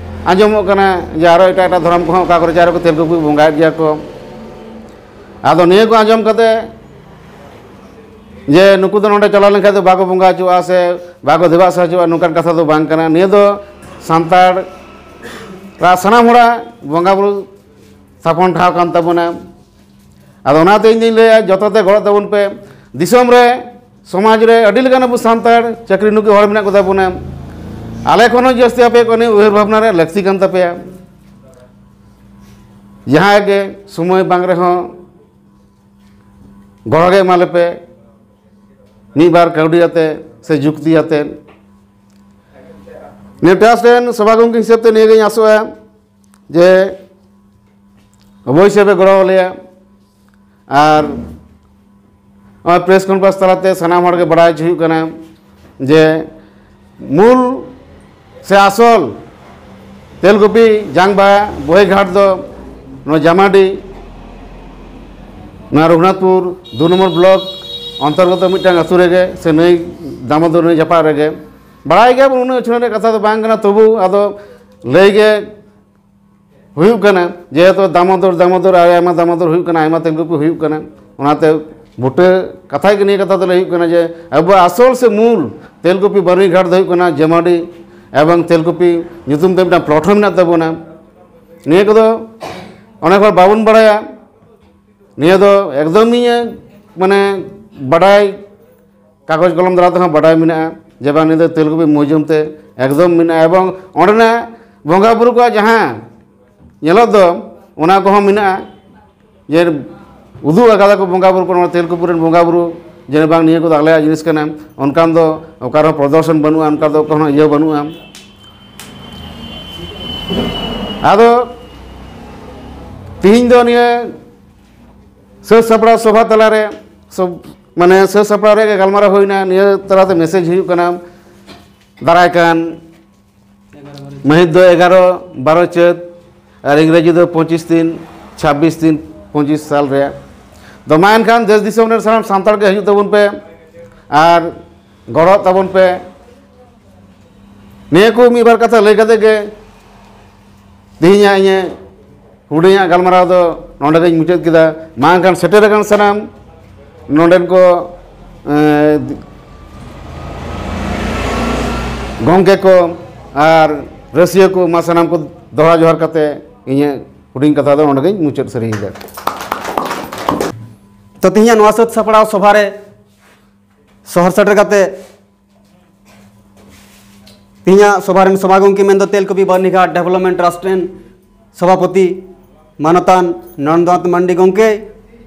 ᱟᱸᱡᱚᱢᱚᱜ ᱠᱟᱱᱟ ᱡᱮ ᱟᱨᱚ ᱮᱴᱟᱜ ᱮᱴᱟᱜ ᱫᱷᱚᱨᱚᱢ ᱠᱚᱦᱚᱸ ᱚᱠᱟ ᱠᱚᱨᱮ ᱪᱚ ᱟᱨᱚ ᱠᱚ ᱛᱮᱞ ᱠᱚᱠᱚ ᱵᱚᱸᱜᱟᱭᱮᱫ ᱜᱮᱭᱟ ᱠᱚ᱾ ᱟᱫᱚ ᱱᱤᱭᱟᱹ ᱠᱚ ᱟᱸᱡᱚᱢ ᱠᱟᱛᱮ ᱡᱮ ᱱᱩᱠᱩ ᱫᱚ ᱱᱚᱰᱮ ᱪᱟᱞᱟᱣ ᱞᱮᱱᱠᱷᱟᱱ ᱫᱚ ᱵᱟᱠᱚ ᱵᱚᱸᱜᱟ ᱦᱚᱪᱚᱣᱟᱜᱼᱟ ᱥᱮ ᱵᱟᱠᱚ ᱫᱮᱵᱟ ᱥᱮᱵᱟ ᱦᱚᱪᱚᱣᱟᱜᱼᱟ, ᱱᱚᱝᱠᱟᱱ ᱠᱟᱛᱷᱟ ᱫᱚ ᱵᱟᱝ ᱠᱟᱱᱟ᱾ ᱱᱤᱭᱟᱹ ᱫᱚ ᱥᱟᱱᱛᱟᱲ ᱥᱟᱱᱟᱢ ᱦᱚᱲᱟᱜ ᱵᱚᱸᱜᱟ ᱵᱩᱨᱩ ᱛᱷᱟᱯᱚᱱ ᱴᱷᱟᱶ ᱠᱟᱱ ᱛᱟᱵᱚᱱᱟ᱾ ᱟᱫᱚ ᱚᱱᱟᱛᱮ ᱤᱧ ᱫᱩᱧ ᱞᱟᱹᱭᱟ, ᱡᱚᱛᱚ ᱛᱮ ᱜᱚᱲᱚ ᱛᱟᱵᱚᱱ ᱯᱮ᱾ ᱫᱤᱥᱚᱢ ᱨᱮ, ᱥᱚᱢᱟᱡᱽ ᱨᱮ ᱟᱹᱰᱤ ᱞᱮᱠᱟᱱ ᱟᱵᱚ ᱥᱟᱱᱛᱟᱲ ᱪᱟᱹᱠᱨᱤ ᱱᱩᱠᱨᱤ ᱦᱚᱲ ᱢᱮᱱᱟᱜ ᱠᱚᱛᱟ ᱵᱚᱱᱟ᱾ ᱟᱞᱮ ᱠᱷᱚᱱ ᱦᱚᱸ ᱡᱟᱹᱥᱛᱤ ᱟᱯᱮ ᱠᱚ ᱱᱤᱭᱟᱹ ᱩᱭᱦᱟᱹᱨ ᱵᱷᱟᱵᱽᱱᱟ ᱨᱮᱭᱟᱜ ᱞᱟᱹᱠᱛᱤ ᱠᱟᱱ ᱛᱟᱯᱮᱭᱟ᱾ ᱡᱟᱦᱟᱸᱭ ᱜᱮ ᱥᱚᱢᱚᱭ ᱵᱟᱝ ᱨᱮᱦᱚᱸ ᱜᱚᱲᱚ ᱜᱮ ᱮᱢᱟ ᱞᱮᱯᱮ, ᱢᱤᱫ ᱵᱟᱨ ᱠᱟᱹᱣᱰᱤ ᱟᱛᱮ ᱥᱮ ᱡᱩᱠᱛᱤ ᱟᱛᱮ᱾ ᱱᱤᱭᱟᱹ ᱴᱨᱟᱥᱴ ᱨᱮᱱ ᱥᱚᱵᱷᱟ ᱜᱚᱢᱠᱮ ᱦᱤᱥᱟᱹᱵ ᱛᱮ ᱱᱤᱭᱟᱹ ᱜᱤᱧ ᱟᱥᱚᱜᱼᱟ ᱡᱮ ᱚᱵᱚᱥᱥᱳᱭ ᱯᱮ ᱜᱚᱲᱚ ᱟᱞᱮᱭᱟ᱾ ᱟᱨ ᱱᱚᱣᱟ ᱯᱨᱮᱥ ᱠᱚᱱᱯᱷᱟᱨᱮᱱᱥ ᱛᱟᱞᱟᱛᱮ ᱥᱟᱱᱟᱢ ᱦᱚᱲ ᱜᱮ ᱵᱟᱲᱟᱭ ᱦᱚᱪᱚ ᱦᱩᱭᱩᱜ ᱠᱟᱱᱟ ᱡᱮ ᱢᱩᱞ ᱥᱮ ᱟᱥᱚᱞ ᱛᱮᱞᱠᱩᱯᱤ ᱡᱟᱝᱵᱟ ᱵᱚᱦᱮᱜᱷᱟᱴ ᱫᱚ ᱱᱚᱣᱟ ᱡᱟᱢᱟᱰᱤ, ᱱᱚᱣᱟ ᱨᱚᱜᱷᱩᱱᱟᱛᱷᱯᱩᱨ ᱫᱩ ᱱᱚᱢᱵᱚᱨ ᱵᱞᱚᱠ ᱚᱱᱛᱚᱨᱜᱚᱛᱚ ᱢᱤᱫᱴᱟᱝ ᱟᱹᱛᱩ ᱨᱮᱜᱮ, ᱥᱮ ᱱᱟᱹᱭ ᱫᱟᱢᱳᱫᱚᱨ ᱱᱟᱹᱭ ᱡᱟᱯᱟᱜ ᱨᱮᱜᱮ᱾ ᱵᱟᱲᱟᱭ ᱜᱮᱭᱟᱵᱚᱱ, ᱩᱱᱟᱹᱜ ᱩᱪᱷᱟᱹᱱ ᱨᱮᱭᱟᱜ ᱠᱟᱛᱷᱟ ᱫᱚ ᱵᱟᱝ ᱠᱟᱱᱟ, ᱛᱚᱵᱩ ᱟᱫᱚ ᱞᱟᱹᱭ ᱜᱮ ᱦᱩᱭᱩᱜ ᱠᱟᱱᱟ, ᱡᱮᱦᱮᱛᱩ ᱫᱟᱢᱳᱫᱚᱨ, ᱫᱟᱢᱳᱫᱚᱨ, ᱟᱭᱢᱟ ᱫᱟᱢᱳᱫᱚᱨ ᱦᱩᱭᱩᱜ ᱠᱟᱱᱟ, ᱟᱭᱢᱟ ᱛᱮᱞᱠᱩᱯᱤ ᱦᱩᱭᱩᱜ ᱠᱟᱱᱟ᱾ ᱚᱱᱟᱛᱮ ᱵᱩᱴᱟᱹ ᱠᱟᱛᱷᱟ ᱜᱮ, ᱱᱤᱭᱟᱹ ᱠᱟᱛᱷᱟ ᱫᱚ ᱞᱟᱹᱭ ᱦᱩᱭᱩᱜ ᱠᱟᱱᱟ ᱡᱮ ᱟᱵᱚᱣᱟᱜ ᱟᱥᱚᱞ ᱥᱮ ᱢᱩᱞ ᱛᱮᱞᱠᱩᱯᱤ ᱵᱟᱹᱨᱱᱤ ᱜᱷᱟᱴ ᱫᱚ ᱦᱩᱭᱩᱜ ᱠᱟᱱᱟ ᱡᱮᱢᱟᱰᱤ ᱮᱵᱚᱝ ᱛᱮᱞᱠᱩᱯᱤ ᱧᱩᱛᱩᱢ ᱛᱮ ᱢᱤᱫᱴᱟᱝ ᱯᱞᱚᱴ ᱦᱚᱸ ᱢᱮᱱᱟᱜ ᱛᱟᱵᱚᱱᱟ᱾ ᱱᱤᱭᱟᱹ ᱠᱚᱫᱚ ᱚᱱᱮᱠ ᱦᱚᱲ ᱵᱟᱵᱚᱱ ᱵᱟᱲᱟᱭᱟ᱾ ᱱᱤᱭᱟᱹ ᱫᱚ ᱮᱠᱫᱚᱢ ᱤᱧᱟᱹᱜ, ᱢᱟᱱᱮ, ᱵᱟᱰᱟᱭ ᱠᱟᱜᱚᱡᱽ ᱠᱚᱞᱚᱢ ᱫᱟᱨᱟᱭ ᱛᱮᱦᱚᱸ ᱵᱟᱰᱟᱭ ᱢᱮᱱᱟᱜᱼᱟ ᱡᱮ ᱵᱟᱝ, ᱱᱤᱭᱟᱹ ᱫᱚ ᱛᱮᱞᱠᱩᱯᱤ ᱢᱤᱭᱩᱡᱤᱭᱟᱢ ᱛᱮ ᱮᱠᱫᱚᱢ ᱢᱮᱱᱟᱜᱼᱟ, ᱮᱵᱚᱝ ᱚᱸᱰᱮᱱᱟᱜ ᱵᱚᱸᱜᱟ ᱵᱩᱨᱩ ᱠᱚᱣᱟᱜ ᱡᱟᱦᱟᱸ ᱧᱮᱞᱚᱜ ᱫᱚ, ᱚᱱᱟ ᱠᱚᱦᱚᱸ ᱢᱮᱱᱟᱜᱼᱟ᱾ ᱡᱮ ᱩᱫᱩᱜ ᱟᱠᱟᱫᱟ ᱠᱚ ᱵᱚᱸᱜᱟ ᱵᱩᱨᱩ ᱠᱚ, ᱱᱚᱣᱟ ᱛᱮᱞᱠᱩᱯᱤ ᱨᱮᱱ ᱵᱚᱸᱜᱟ ᱵᱩᱨᱩ, ᱡᱮ ᱵᱟᱝ, ᱱᱤᱭᱟᱹ ᱠᱚᱫᱚ ᱟᱞᱮᱭᱟᱜ ᱡᱤᱱᱤᱥ ᱠᱟᱱᱟ, ᱚᱱᱠᱟᱱ ᱫᱚ ᱚᱠᱟ ᱨᱮᱦᱚᱸ ᱯᱨᱚᱫᱚᱨᱥᱚᱱ ᱵᱟᱹᱱᱩᱜᱼᱟ, ᱚᱱᱠᱟ ᱫᱚ ᱚᱠᱟ ᱦᱚᱸ ᱤᱭᱟᱹ ᱵᱟᱹᱱᱩᱜᱼᱟ᱾ ᱟᱫᱚ ᱛᱤᱦᱤᱧ ᱫᱚ ᱱᱤᱭᱟᱹ ᱥᱟᱹᱛ ᱥᱟᱯᱲᱟᱣ ᱥᱚᱵᱷᱟ ᱛᱟᱞᱟᱨᱮ, ᱥᱚᱵ, ᱢᱟᱱᱮ, ᱥᱟᱹᱛ ᱥᱟᱯᱲᱟᱣ ᱨᱮᱭᱟᱜ ᱜᱮ ᱜᱟᱞᱢᱟᱨᱟᱣ ᱦᱩᱭᱱᱟ᱾ ᱱᱤᱭᱟᱹ ᱛᱟᱞᱟᱛᱮ ᱢᱮᱥᱮᱡᱽ ᱦᱩᱭᱩᱜ ᱠᱟᱱᱟ, ᱫᱟᱨᱟᱭ ᱠᱟᱱ ᱢᱟᱹᱦᱤᱛ ᱫᱚ ᱮᱜᱟᱨᱚ ᱵᱟᱨᱚ ᱪᱟᱹᱛ ᱟᱨ ᱤᱝᱨᱮᱡᱤ ᱫᱚ ᱯᱚᱸᱪᱤᱥ ᱛᱤᱱ ᱪᱷᱟᱵᱵᱤᱥ ᱛᱤᱱ ᱯᱚᱸᱪᱤᱥ ᱥᱟᱞ ᱨᱮ᱾ ᱫᱚ ᱢᱟ ᱮᱱᱠᱷᱟᱱ ᱫᱮᱥ ᱫᱤᱥᱚᱢ ᱨᱮᱱ ᱥᱟᱱᱟᱢ ᱥᱟᱱᱛᱟᱲ ᱜᱮ ᱦᱤᱡᱩᱜ ᱛᱟᱵᱚᱱ ᱯᱮ ᱟᱨ ᱜᱚᱲᱚᱜ ᱛᱟᱵᱚᱱ ᱯᱮ᱾ ᱱᱤᱭᱟᱹ ᱠᱚ ᱢᱤᱫ ᱵᱟᱨ ᱠᱟᱛᱷᱟ ᱞᱟᱹᱭ ᱠᱟᱛᱮ ᱜᱮ ᱛᱮᱦᱮᱧᱟᱜ ᱤᱧᱟᱹᱜ ᱦᱩᱰᱤᱧᱟᱜ ᱜᱟᱞᱢᱟᱨᱟᱣ ᱫᱚ ᱱᱚᱰᱮ ᱜᱤᱧ ᱢᱩᱪᱟᱹᱫ ᱠᱮᱫᱟ᱾ ᱢᱟ ᱮᱱᱠᱷᱟᱱ ᱥᱮᱴᱮᱨ ᱟᱠᱟᱱ ᱥᱟᱱᱟᱢ ᱱᱚᱰᱮᱱ ᱠᱚ, ᱮᱸ, ᱜᱚᱢᱠᱮ ᱠᱚ ᱟᱨ ᱨᱟᱹᱥᱤᱭᱟᱹ ᱠᱚ, ᱢᱟ ᱥᱟᱱᱟᱢ ᱠᱚ ᱫᱚᱦᱲᱟ ᱡᱚᱦᱟᱨ ᱠᱟᱛᱮ ᱤᱧᱟᱹᱜ ᱦᱩᱰᱤᱧ ᱠᱟᱛᱷᱟ ᱫᱚ ᱱᱚᱰᱮ ᱜᱤᱧ ᱢᱩᱪᱟᱹᱫ ᱥᱟᱹᱨᱤᱭᱮᱫᱟ᱾ ᱛᱚ, ᱛᱮᱦᱮᱧᱟᱜ ᱱᱚᱣᱟ ᱥᱟᱹᱛ ᱥᱟᱯᱲᱟᱣ ᱥᱚᱵᱷᱟ ᱨᱮ ᱥᱚᱦᱚᱨ ᱥᱮᱴᱮᱨ ᱠᱟᱛᱮ ᱛᱮᱦᱮᱧᱟᱜ ᱥᱚᱵᱷᱟ ᱨᱮᱱ ᱥᱚᱵᱷᱟ ᱜᱚᱢᱠᱮ ᱢᱮᱱᱫᱚ ᱛᱮᱞᱠᱩᱯᱤ ᱵᱟᱹᱨᱱᱤᱜᱷᱟᱴ ᱰᱮᱵᱷᱞᱚᱯᱢᱮᱱᱴ ᱴᱨᱟᱥᱴ ᱨᱮᱱ ᱥᱚᱵᱷᱟᱯᱚᱛᱤ ᱢᱟᱱᱚᱛᱟᱱ ᱱᱚᱨᱮᱱᱫᱨᱚᱱᱟᱛᱷ ᱢᱟᱱᱰᱤ ᱜᱚᱢᱠᱮ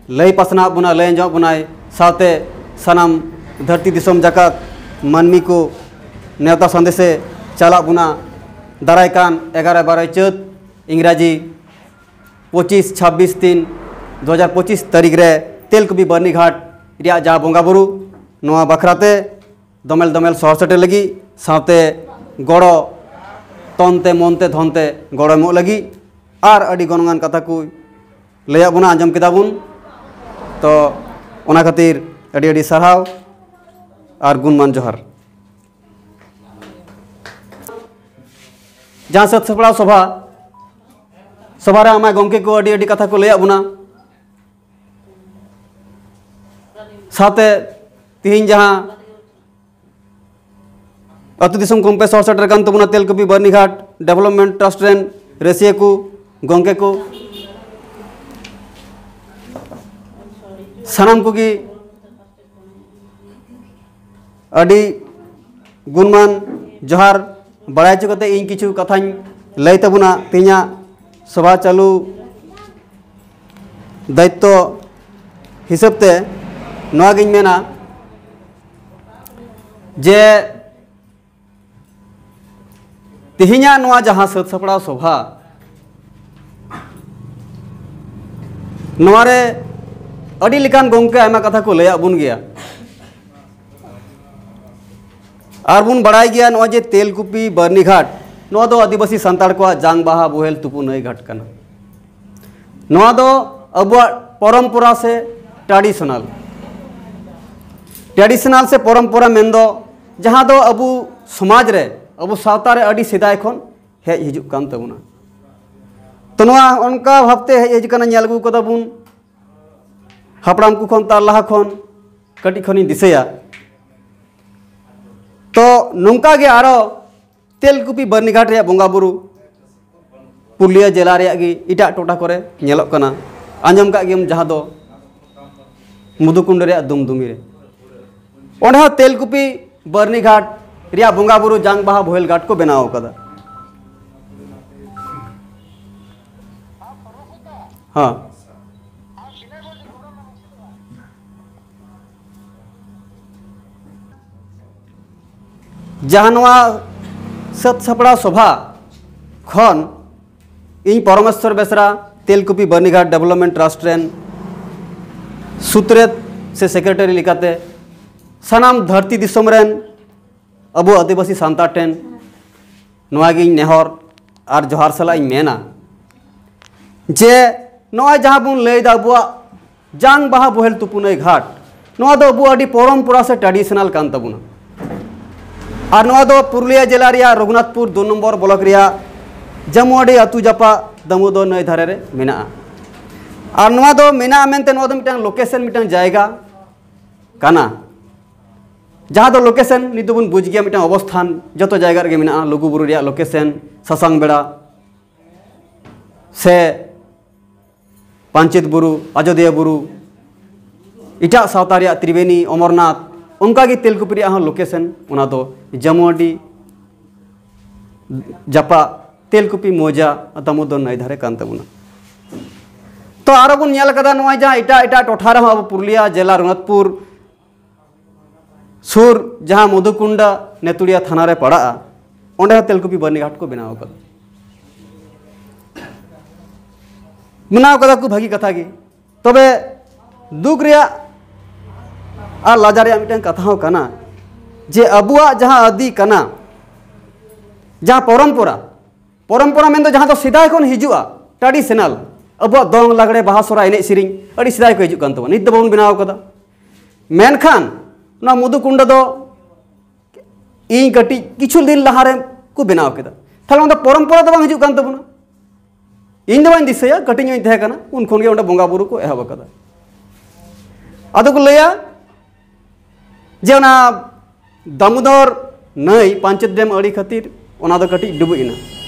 ᱞᱟᱹᱭ ᱯᱟᱥᱱᱟᱣ ᱵᱚᱱᱟ, ᱞᱟᱹᱭ ᱟᱸᱡᱚᱢ ᱵᱚᱱᱟᱭ, ᱥᱟᱶᱛᱮ ᱥᱟᱱᱟᱢ ᱫᱷᱟᱹᱨᱛᱤ ᱫᱤᱥᱚᱢ ᱡᱟᱠᱟᱛ ᱢᱟᱹᱱᱢᱤ ᱠᱚ ᱱᱮᱣᱛᱟ ᱥᱟᱸᱫᱮᱥᱮ ᱪᱟᱞᱟᱜ ᱵᱚᱱᱟ᱾ ᱫᱟᱨᱟᱭ ᱠᱟᱱ ᱮᱜᱟᱨᱚ ᱵᱟᱨᱚᱭ ᱪᱟᱹᱛ, ᱤᱝᱨᱟᱡᱤ ᱯᱚᱸᱪᱤᱥ ᱪᱷᱟᱵᱵᱤᱥ ᱛᱤᱱ ᱫᱩ ᱦᱟᱡᱟᱨ ᱯᱚᱸᱪᱤᱥ ᱛᱟᱹᱨᱤᱠᱷ ᱨᱮ ᱛᱮᱞᱠᱩᱯᱤ ᱵᱟᱹᱨᱱᱤᱜᱷᱟᱴ ᱨᱮᱭᱟᱜ ᱡᱟ ᱵᱚᱸᱜᱟ ᱵᱩᱨᱩ, ᱱᱚᱣᱟ ᱵᱟᱠᱷᱨᱟ ᱛᱮ ᱫᱚᱢᱮᱞ ᱫᱚᱢᱮᱞ ᱥᱚᱦᱚᱨ ᱥᱮᱴᱮᱨ ᱞᱟᱹᱜᱤᱫ, ᱥᱟᱶᱛᱮ ᱜᱚᱲᱚ ᱛᱚᱱ ᱛᱮ, ᱢᱚᱱ ᱛᱮ, ᱫᱷᱚᱱ ᱛᱮ ᱜᱚᱲᱚ ᱮᱢᱚᱜ ᱞᱟᱹᱜᱤᱫ ᱟᱨ ᱟᱹᱰᱤ ᱜᱚᱱᱚᱝᱟᱱ ᱠᱟᱛᱷᱟ ᱠᱚ ᱞᱟᱹᱭᱟᱫ ᱵᱚᱱᱟ, ᱟᱸᱡᱚᱢ ᱠᱮᱫᱟ ᱵᱚᱱ᱾ ᱛᱚ ᱚᱱᱟ ᱠᱷᱟᱹᱛᱤᱨ ᱟᱹᱰᱤ ᱟᱹᱰᱤ ᱥᱟᱨᱦᱟᱣ ᱟᱨ ᱜᱩᱱᱢᱟᱱ ᱡᱚᱦᱟᱨ᱾ ᱡᱟᱦᱟᱸ ᱥᱟᱹᱛ ᱥᱟᱯᱲᱟᱣ ᱥᱚᱵᱷᱟ, ᱥᱚᱵᱷᱟ ᱨᱮ ᱟᱭᱢᱟ ᱜᱚᱢᱠᱮ ᱠᱚ ᱟᱹᱰᱤ ᱟᱹᱰᱤ ᱠᱟᱛᱷᱟ ᱠᱚ ᱞᱟᱹᱭᱟᱫ ᱵᱚᱱᱟ, ᱥᱟᱶᱛᱮ ᱛᱤᱦᱤᱧ ᱡᱟᱦᱟᱸ ᱟᱹᱛᱩ ᱫᱤᱥᱚᱢ ᱠᱚᱢᱯᱮ ᱥᱚᱦᱚᱨ ᱥᱮᱴᱮᱨ ᱠᱟᱱ ᱛᱟᱵᱚᱱᱟ, ᱛᱮᱞᱠᱩᱯᱤ ᱵᱟᱹᱨᱱᱤᱜᱷᱟᱴ ᱰᱮᱵᱷᱞᱚᱯᱢᱮᱱᱴ ᱴᱨᱟᱥᱴ ᱨᱮᱱ ᱨᱟᱹᱥᱤᱭᱟᱹ ᱠᱚ, ᱜᱚᱢᱠᱮ ᱠᱚ, ᱥᱟᱱᱟᱢ ᱠᱚᱜᱮ ᱟᱹᱰᱤ ᱜᱩᱱᱢᱟᱱ ᱡᱚᱦᱟᱨ ᱵᱟᱲᱟᱭ ᱦᱚᱪᱚ ᱠᱟᱛᱮ ᱤᱧ ᱠᱤᱪᱷᱩ ᱠᱟᱛᱷᱟᱧ ᱞᱟᱹᱭ ᱛᱟᱵᱚᱱᱟ᱾ ᱛᱮᱦᱮᱧᱟᱜ ᱥᱚᱵᱷᱟ ᱪᱟᱹᱞᱩ ᱫᱟᱭᱤᱛᱛᱚ ᱦᱤᱥᱟᱹᱵ ᱛᱮ ᱱᱚᱣᱟᱜᱤᱧ ᱢᱮᱱᱟ ᱡᱮ ᱛᱮᱦᱮᱧᱟᱜ ᱱᱚᱣᱟ ᱡᱟᱦᱟᱸ ᱥᱟᱹᱛ ᱥᱟᱯᱲᱟᱣ ᱥᱚᱵᱷᱟ, ᱱᱚᱣᱟ ᱨᱮ ᱟᱹᱰᱤ ᱞᱮᱠᱟᱱ ᱜᱚᱢᱠᱮ ᱟᱭᱢᱟ ᱠᱟᱛᱷᱟ ᱠᱚ ᱞᱟᱹᱭᱟᱫ ᱵᱚᱱ ᱜᱮᱭᱟ᱾ ᱟᱨ ᱵᱚᱱ ᱵᱟᱲᱟᱭ ᱜᱮᱭᱟ, ᱱᱚᱜᱼᱚᱭ ᱡᱮ ᱛᱮᱞᱠᱩᱯᱤ ᱵᱟᱹᱨᱱᱤᱜᱷᱟᱴ, ᱱᱚᱣᱟ ᱫᱚ ᱟᱹᱫᱤᱵᱟᱹᱥᱤ ᱥᱟᱱᱛᱟᱲ ᱠᱚᱣᱟᱜ ᱡᱟᱝ ᱵᱟᱦᱟ ᱵᱳᱦᱮᱞ ᱛᱩᱯᱩ ᱱᱟᱹᱭ ᱜᱷᱟᱴ ᱠᱟᱱᱟ᱾ ᱱᱚᱣᱟ ᱫᱚ ᱟᱵᱚᱣᱟᱜ ᱯᱚᱨᱚᱢᱯᱚᱨᱟ ᱥᱮ ᱴᱨᱟᱰᱤᱥᱚᱱᱟᱞ, ᱴᱨᱟᱰᱤᱥᱚᱱᱟᱞ ᱥᱮ ᱯᱚᱨᱚᱢᱯᱚᱨᱟ ᱢᱮᱱᱫᱚ ᱡᱟᱦᱟᱸ ᱫᱚ ᱟᱵᱚ ᱥᱚᱢᱟᱡᱽ ᱨᱮ, ᱟᱵᱚ ᱥᱟᱶᱛᱟ ᱨᱮ ᱟᱹᱰᱤ ᱥᱮᱫᱟᱭ ᱠᱷᱚᱱ ᱦᱮᱡ ᱦᱤᱡᱩᱜ ᱠᱟᱱ ᱛᱟᱵᱚᱱᱟ᱾ ᱛᱚ ᱱᱚᱣᱟ ᱚᱱᱠᱟ ᱵᱷᱟᱵᱛᱮ ᱦᱮᱡ ᱦᱤᱡᱩᱜ ᱠᱟᱱᱟ, ᱧᱮᱞ ᱟᱹᱜᱩ ᱠᱟᱫᱟ ᱵᱚᱱ ᱦᱟᱯᱲᱟᱢ ᱠᱚ ᱠᱷᱚᱱ, ᱛᱟᱨ ᱞᱟᱦᱟ ᱠᱷᱚᱱ, ᱠᱟᱹᱴᱤᱡ ᱠᱷᱚᱱᱤᱧ ᱫᱤᱥᱟᱹᱭᱟ᱾ ᱛᱚ ᱱᱚᱝᱠᱟ ᱜᱮ ᱟᱨᱚ ᱛᱮᱞᱠᱩᱯᱤ ᱵᱟᱹᱨᱱᱤᱜᱷᱟᱴ ᱨᱮᱭᱟᱜ ᱵᱚᱸᱜᱟ ᱵᱩᱨᱩ ᱯᱩᱨᱩᱞᱤᱭᱟᱹ ᱡᱮᱞᱟ ᱨᱮᱭᱟᱜ ᱜᱮ ᱮᱴᱟᱜ ᱴᱚᱴᱷᱟ ᱠᱚᱨᱮ ᱧᱮᱞᱚᱜ ᱠᱟᱱᱟ, ᱟᱸᱡᱚᱢ ᱠᱟᱜ ᱜᱮᱭᱟᱢ, ᱡᱟᱦᱟᱸ ᱫᱚ ᱢᱚᱫᱷᱩᱠᱩᱱᱰ ᱨᱮᱭᱟᱜ ᱫᱩᱢᱫᱩᱢᱤ ᱨᱮ᱾ ᱚᱸᱰᱮ ᱦᱚᱸ ᱛᱮᱞᱠᱩᱯᱤ ᱵᱟᱹᱨᱱᱤᱜᱷᱟᱴ ᱨᱮᱭᱟᱜ ᱵᱚᱸᱜᱟ ᱵᱩᱨᱩ ᱡᱟᱝ ᱵᱟᱦᱟ ᱵᱳᱦᱮᱞ ᱜᱷᱟᱴ ᱠᱚ ᱵᱮᱱᱟᱣ ᱟᱠᱟᱫᱟ᱾ ᱦᱮᱸ, ᱡᱟᱦᱟᱸ ᱱᱚᱣᱟ ᱥᱟᱹᱛ ᱥᱟᱯᱲᱟᱣ ᱥᱚᱵᱷᱟ ᱠᱷᱚᱱ ᱤᱧ ᱯᱚᱨᱚᱢᱮᱥᱣᱚᱨ ᱵᱮᱥᱨᱟ, ᱛᱮᱞᱠᱩᱯᱤ ᱵᱟᱹᱨᱱᱤᱜᱷᱟᱴ ᱰᱮᱵᱷᱞᱚᱯᱢᱮᱱᱴ ᱴᱨᱟᱥᱴ ᱨᱮᱱ ᱥᱩᱛᱨᱮᱛ ᱥᱮ ᱥᱮᱠᱨᱮᱴᱟᱨᱤ ᱞᱮᱠᱟᱛᱮ ᱥᱟᱱᱟᱢ ᱫᱷᱟᱹᱨᱛᱤ ᱫᱤᱥᱚᱢ ᱨᱮᱱ ᱟᱵᱚ ᱟᱹᱫᱤᱵᱟᱹᱥᱤ ᱥᱟᱱᱛᱟᱲ ᱴᱷᱮᱱ ᱱᱚᱣᱟ ᱜᱤᱧ ᱱᱮᱦᱚᱨ ᱟᱨ ᱡᱚᱦᱟᱨ ᱥᱟᱞᱟᱜ ᱤᱧ ᱢᱮᱱᱟ ᱡᱮ ᱱᱚᱜᱼᱚᱭ ᱡᱟᱦᱟᱸ ᱵᱚᱱ ᱞᱟᱹᱭᱫᱟ ᱟᱵᱚᱣᱟᱜ ᱡᱟᱝ ᱵᱟᱦᱟ ᱵᱚᱦᱮᱞ ᱛᱩᱯᱩᱱᱟᱹᱭ ᱜᱷᱟᱴ, ᱱᱚᱣᱟ ᱫᱚ ᱟᱵᱚ ᱟᱹᱰᱤ ᱯᱚᱨᱚᱢᱯᱚᱨᱟ ᱥᱮ ᱴᱨᱟᱰᱤᱥᱚᱱᱟᱞ ᱠᱟᱱ ᱛᱟᱵᱚᱱᱟ᱾ ᱟᱨ ᱱᱚᱣᱟ ᱫᱚ ᱯᱩᱨᱩᱞᱤᱭᱟᱹ ᱡᱮᱞᱟ ᱨᱮᱭᱟᱜ ᱨᱚᱜᱷᱩᱱᱟᱛᱷᱯᱩᱨ ᱫᱩ ᱱᱚᱢᱵᱚᱨ ᱵᱞᱚᱠ ᱨᱮᱭᱟᱜ ᱡᱟᱢᱩᱟᱰᱤ ᱟᱹᱛᱩ ᱡᱟᱯᱟᱜ ᱫᱟᱢᱳᱫᱚᱨ ᱱᱟᱹᱭ ᱫᱷᱟᱨᱮ ᱨᱮ ᱢᱮᱱᱟᱜᱼᱟ᱾ ᱟᱨ ᱱᱚᱣᱟ ᱫᱚ ᱢᱮᱱᱟᱜᱼᱟ ᱢᱮᱱᱛᱮ ᱱᱚᱣᱟ ᱫᱚ ᱢᱤᱫᱴᱟᱝ ᱞᱳᱠᱮᱥᱚᱱ, ᱢᱤᱫᱴᱟᱝ ᱡᱟᱭᱜᱟ ᱠᱟᱱᱟ, ᱡᱟᱦᱟᱸ ᱫᱚ ᱞᱳᱠᱮᱥᱚᱱ ᱱᱤᱛ ᱫᱚᱵᱚᱱ ᱵᱩᱡᱽ ᱜᱮᱭᱟ, ᱢᱤᱫᱴᱟᱝ ᱚᱵᱚᱥᱛᱷᱟᱱ ᱡᱚᱛᱚ ᱡᱟᱭᱜᱟ ᱨᱮᱜᱮ ᱢᱮᱱᱟᱜᱼᱟ, ᱞᱩᱜᱩᱵᱩᱨᱩ ᱨᱮᱭᱟᱜ ᱞᱳᱠᱮᱥᱚᱱ, ᱥᱟᱥᱟᱝ ᱵᱮᱲᱟ ᱥᱮ ᱯᱟᱧᱪᱮᱛ ᱵᱩᱨᱩ, ᱟᱡᱚᱫᱤᱭᱟᱹ ᱵᱩᱨᱩ, ᱮᱴᱟᱜ ᱥᱟᱶᱛᱟ ᱨᱮᱭᱟᱜ ᱛᱨᱤᱵᱮᱱᱤ, ᱚᱢᱚᱨᱱᱟᱛᱷ, ᱚᱱᱠᱟᱜᱮ ᱛᱮᱞᱠᱩᱯᱤ ᱨᱮᱭᱟᱜ ᱦᱚᱸ ᱞᱳᱠᱮᱥᱚᱱ, ᱚᱱᱟ ᱫᱚ ᱡᱟᱢᱩᱟᱰᱤ ᱡᱟᱯᱟᱜ ᱛᱮᱞᱠᱩᱯᱤ ᱢᱚᱣᱡᱟ ᱫᱟᱢᱳᱫᱚᱨ ᱱᱟᱹᱭ ᱫᱷᱟᱨᱮ ᱠᱟᱱ ᱛᱟᱵᱚᱱᱟ᱾ ᱛᱚ ᱟᱨᱚ ᱵᱚᱱ ᱧᱮᱞ ᱠᱟᱫᱟ ᱱᱚᱜᱼᱚᱭ ᱡᱟᱦᱟᱸ ᱮᱴᱟᱜ ᱮᱴᱟᱜ ᱴᱚᱴᱷᱟ ᱨᱮᱦᱚᱸ ᱟᱵᱚ ᱯᱩᱨᱩᱞᱤᱭᱟᱹ ᱡᱮᱞᱟ ᱨᱚᱜᱷᱩᱱᱟᱛᱷᱯᱩᱨ ᱥᱩᱨ ᱡᱟᱦᱟᱸ ᱢᱚᱫᱷᱩᱠᱩᱱᱰᱟ ᱱᱮᱛᱩᱲᱤᱭᱟ ᱛᱷᱟᱱᱟ ᱨᱮ ᱯᱟᱲᱟᱜᱼᱟ, ᱚᱸᱰᱮ ᱦᱚᱸ ᱛᱮᱞᱠᱩᱯᱤ ᱵᱟᱹᱨᱱᱤ ᱜᱷᱟᱴ ᱠᱚ ᱵᱮᱱᱟᱣ ᱠᱟᱫᱟ᱾ ᱵᱮᱱᱟᱣ ᱠᱟᱫᱟ ᱠᱚ, ᱵᱷᱟᱹᱜᱤ ᱠᱟᱛᱷᱟ ᱜᱮ᱾ ᱛᱚᱵᱮ ᱫᱩᱠ ᱨᱮᱭᱟᱜ ᱟᱨ ᱞᱟᱡᱟ ᱨᱮᱭᱟᱜ ᱢᱤᱫᱴᱟᱝ ᱠᱟᱛᱷᱟ ᱦᱚᱸ ᱠᱟᱱᱟ ᱡᱮ ᱟᱵᱚᱣᱟᱜ ᱡᱟᱦᱟᱸ ᱟᱹᱫᱤ ᱠᱟᱱᱟ, ᱡᱟᱦᱟᱸ ᱯᱚᱨᱚᱢᱯᱚᱨᱟ, ᱯᱚᱨᱚᱢᱯᱚᱨᱟ ᱢᱮᱱᱫᱚ ᱡᱟᱦᱟᱸ ᱫᱚ ᱥᱮᱫᱟᱭ ᱠᱷᱚᱱ ᱦᱤᱡᱩᱜᱼᱟ, ᱴᱨᱟᱰᱤᱥᱚᱱᱟᱞ, ᱟᱵᱚᱣᱟᱜ ᱫᱚᱝ, ᱞᱟᱜᱽᱲᱮ, ᱵᱟᱦᱟ, ᱥᱚᱦᱨᱟᱭ ᱮᱱᱮᱡ ᱥᱮᱨᱮᱧ ᱟᱹᱰᱤ ᱥᱮᱫᱟᱭ ᱠᱷᱚᱱ ᱦᱤᱡᱩᱜ ᱠᱟᱱ ᱛᱟᱵᱚᱱᱟ, ᱱᱤᱛ ᱫᱚ ᱵᱟᱵᱚᱱ ᱵᱮᱱᱟᱣ ᱠᱟᱫᱟ᱾ ᱢᱮᱱᱠᱷᱟᱱ ᱱᱚᱣᱟ ᱢᱚᱫᱷᱩᱠᱩᱱᱰᱟ ᱫᱚ ᱤᱧ ᱠᱟᱹᱴᱤᱡ ᱠᱤᱪᱷᱩ ᱫᱤᱱ ᱞᱟᱦᱟᱨᱮ ᱠᱚ ᱵᱮᱱᱟᱣ ᱠᱮᱫᱟ᱾ ᱛᱟᱦᱞᱮ ᱚᱱᱟ ᱫᱚ ᱯᱚᱨᱚᱢᱯᱚᱨᱟ ᱫᱚ ᱵᱟᱝ ᱦᱤᱡᱩᱜ ᱠᱟᱱ ᱛᱟᱵᱚᱱᱟ᱾ ᱤᱧ ᱫᱚ ᱵᱟᱹᱧ ᱫᱤᱥᱟᱹᱭᱟ, ᱠᱟᱹᱴᱤᱡ ᱧᱚᱜ ᱤᱧ ᱛᱟᱦᱮᱸ ᱠᱟᱱᱟ, ᱩᱱ ᱠᱷᱚᱱ ᱜᱮ ᱚᱸᱰᱮ ᱵᱚᱸᱜᱟ ᱵᱩᱨᱩ ᱠᱚ ᱮᱦᱚᱵ ᱟᱠᱟᱫᱟ᱾ ᱟᱫᱚ ᱠᱚ ᱞᱟᱹᱭᱟ ᱡᱮ ᱚᱱᱟ ᱫᱟᱢᱳᱫᱚᱨ ᱱᱟᱹᱭ ᱯᱟᱧᱪᱮᱛ ᱰᱮᱢ ᱟᱲᱮ ᱠᱷᱟᱹᱛᱤᱨ ᱚᱱᱟ ᱫᱚ ᱠᱟᱹᱴᱤᱡ ᱰᱩᱵᱩᱡ ᱮᱱᱟ᱾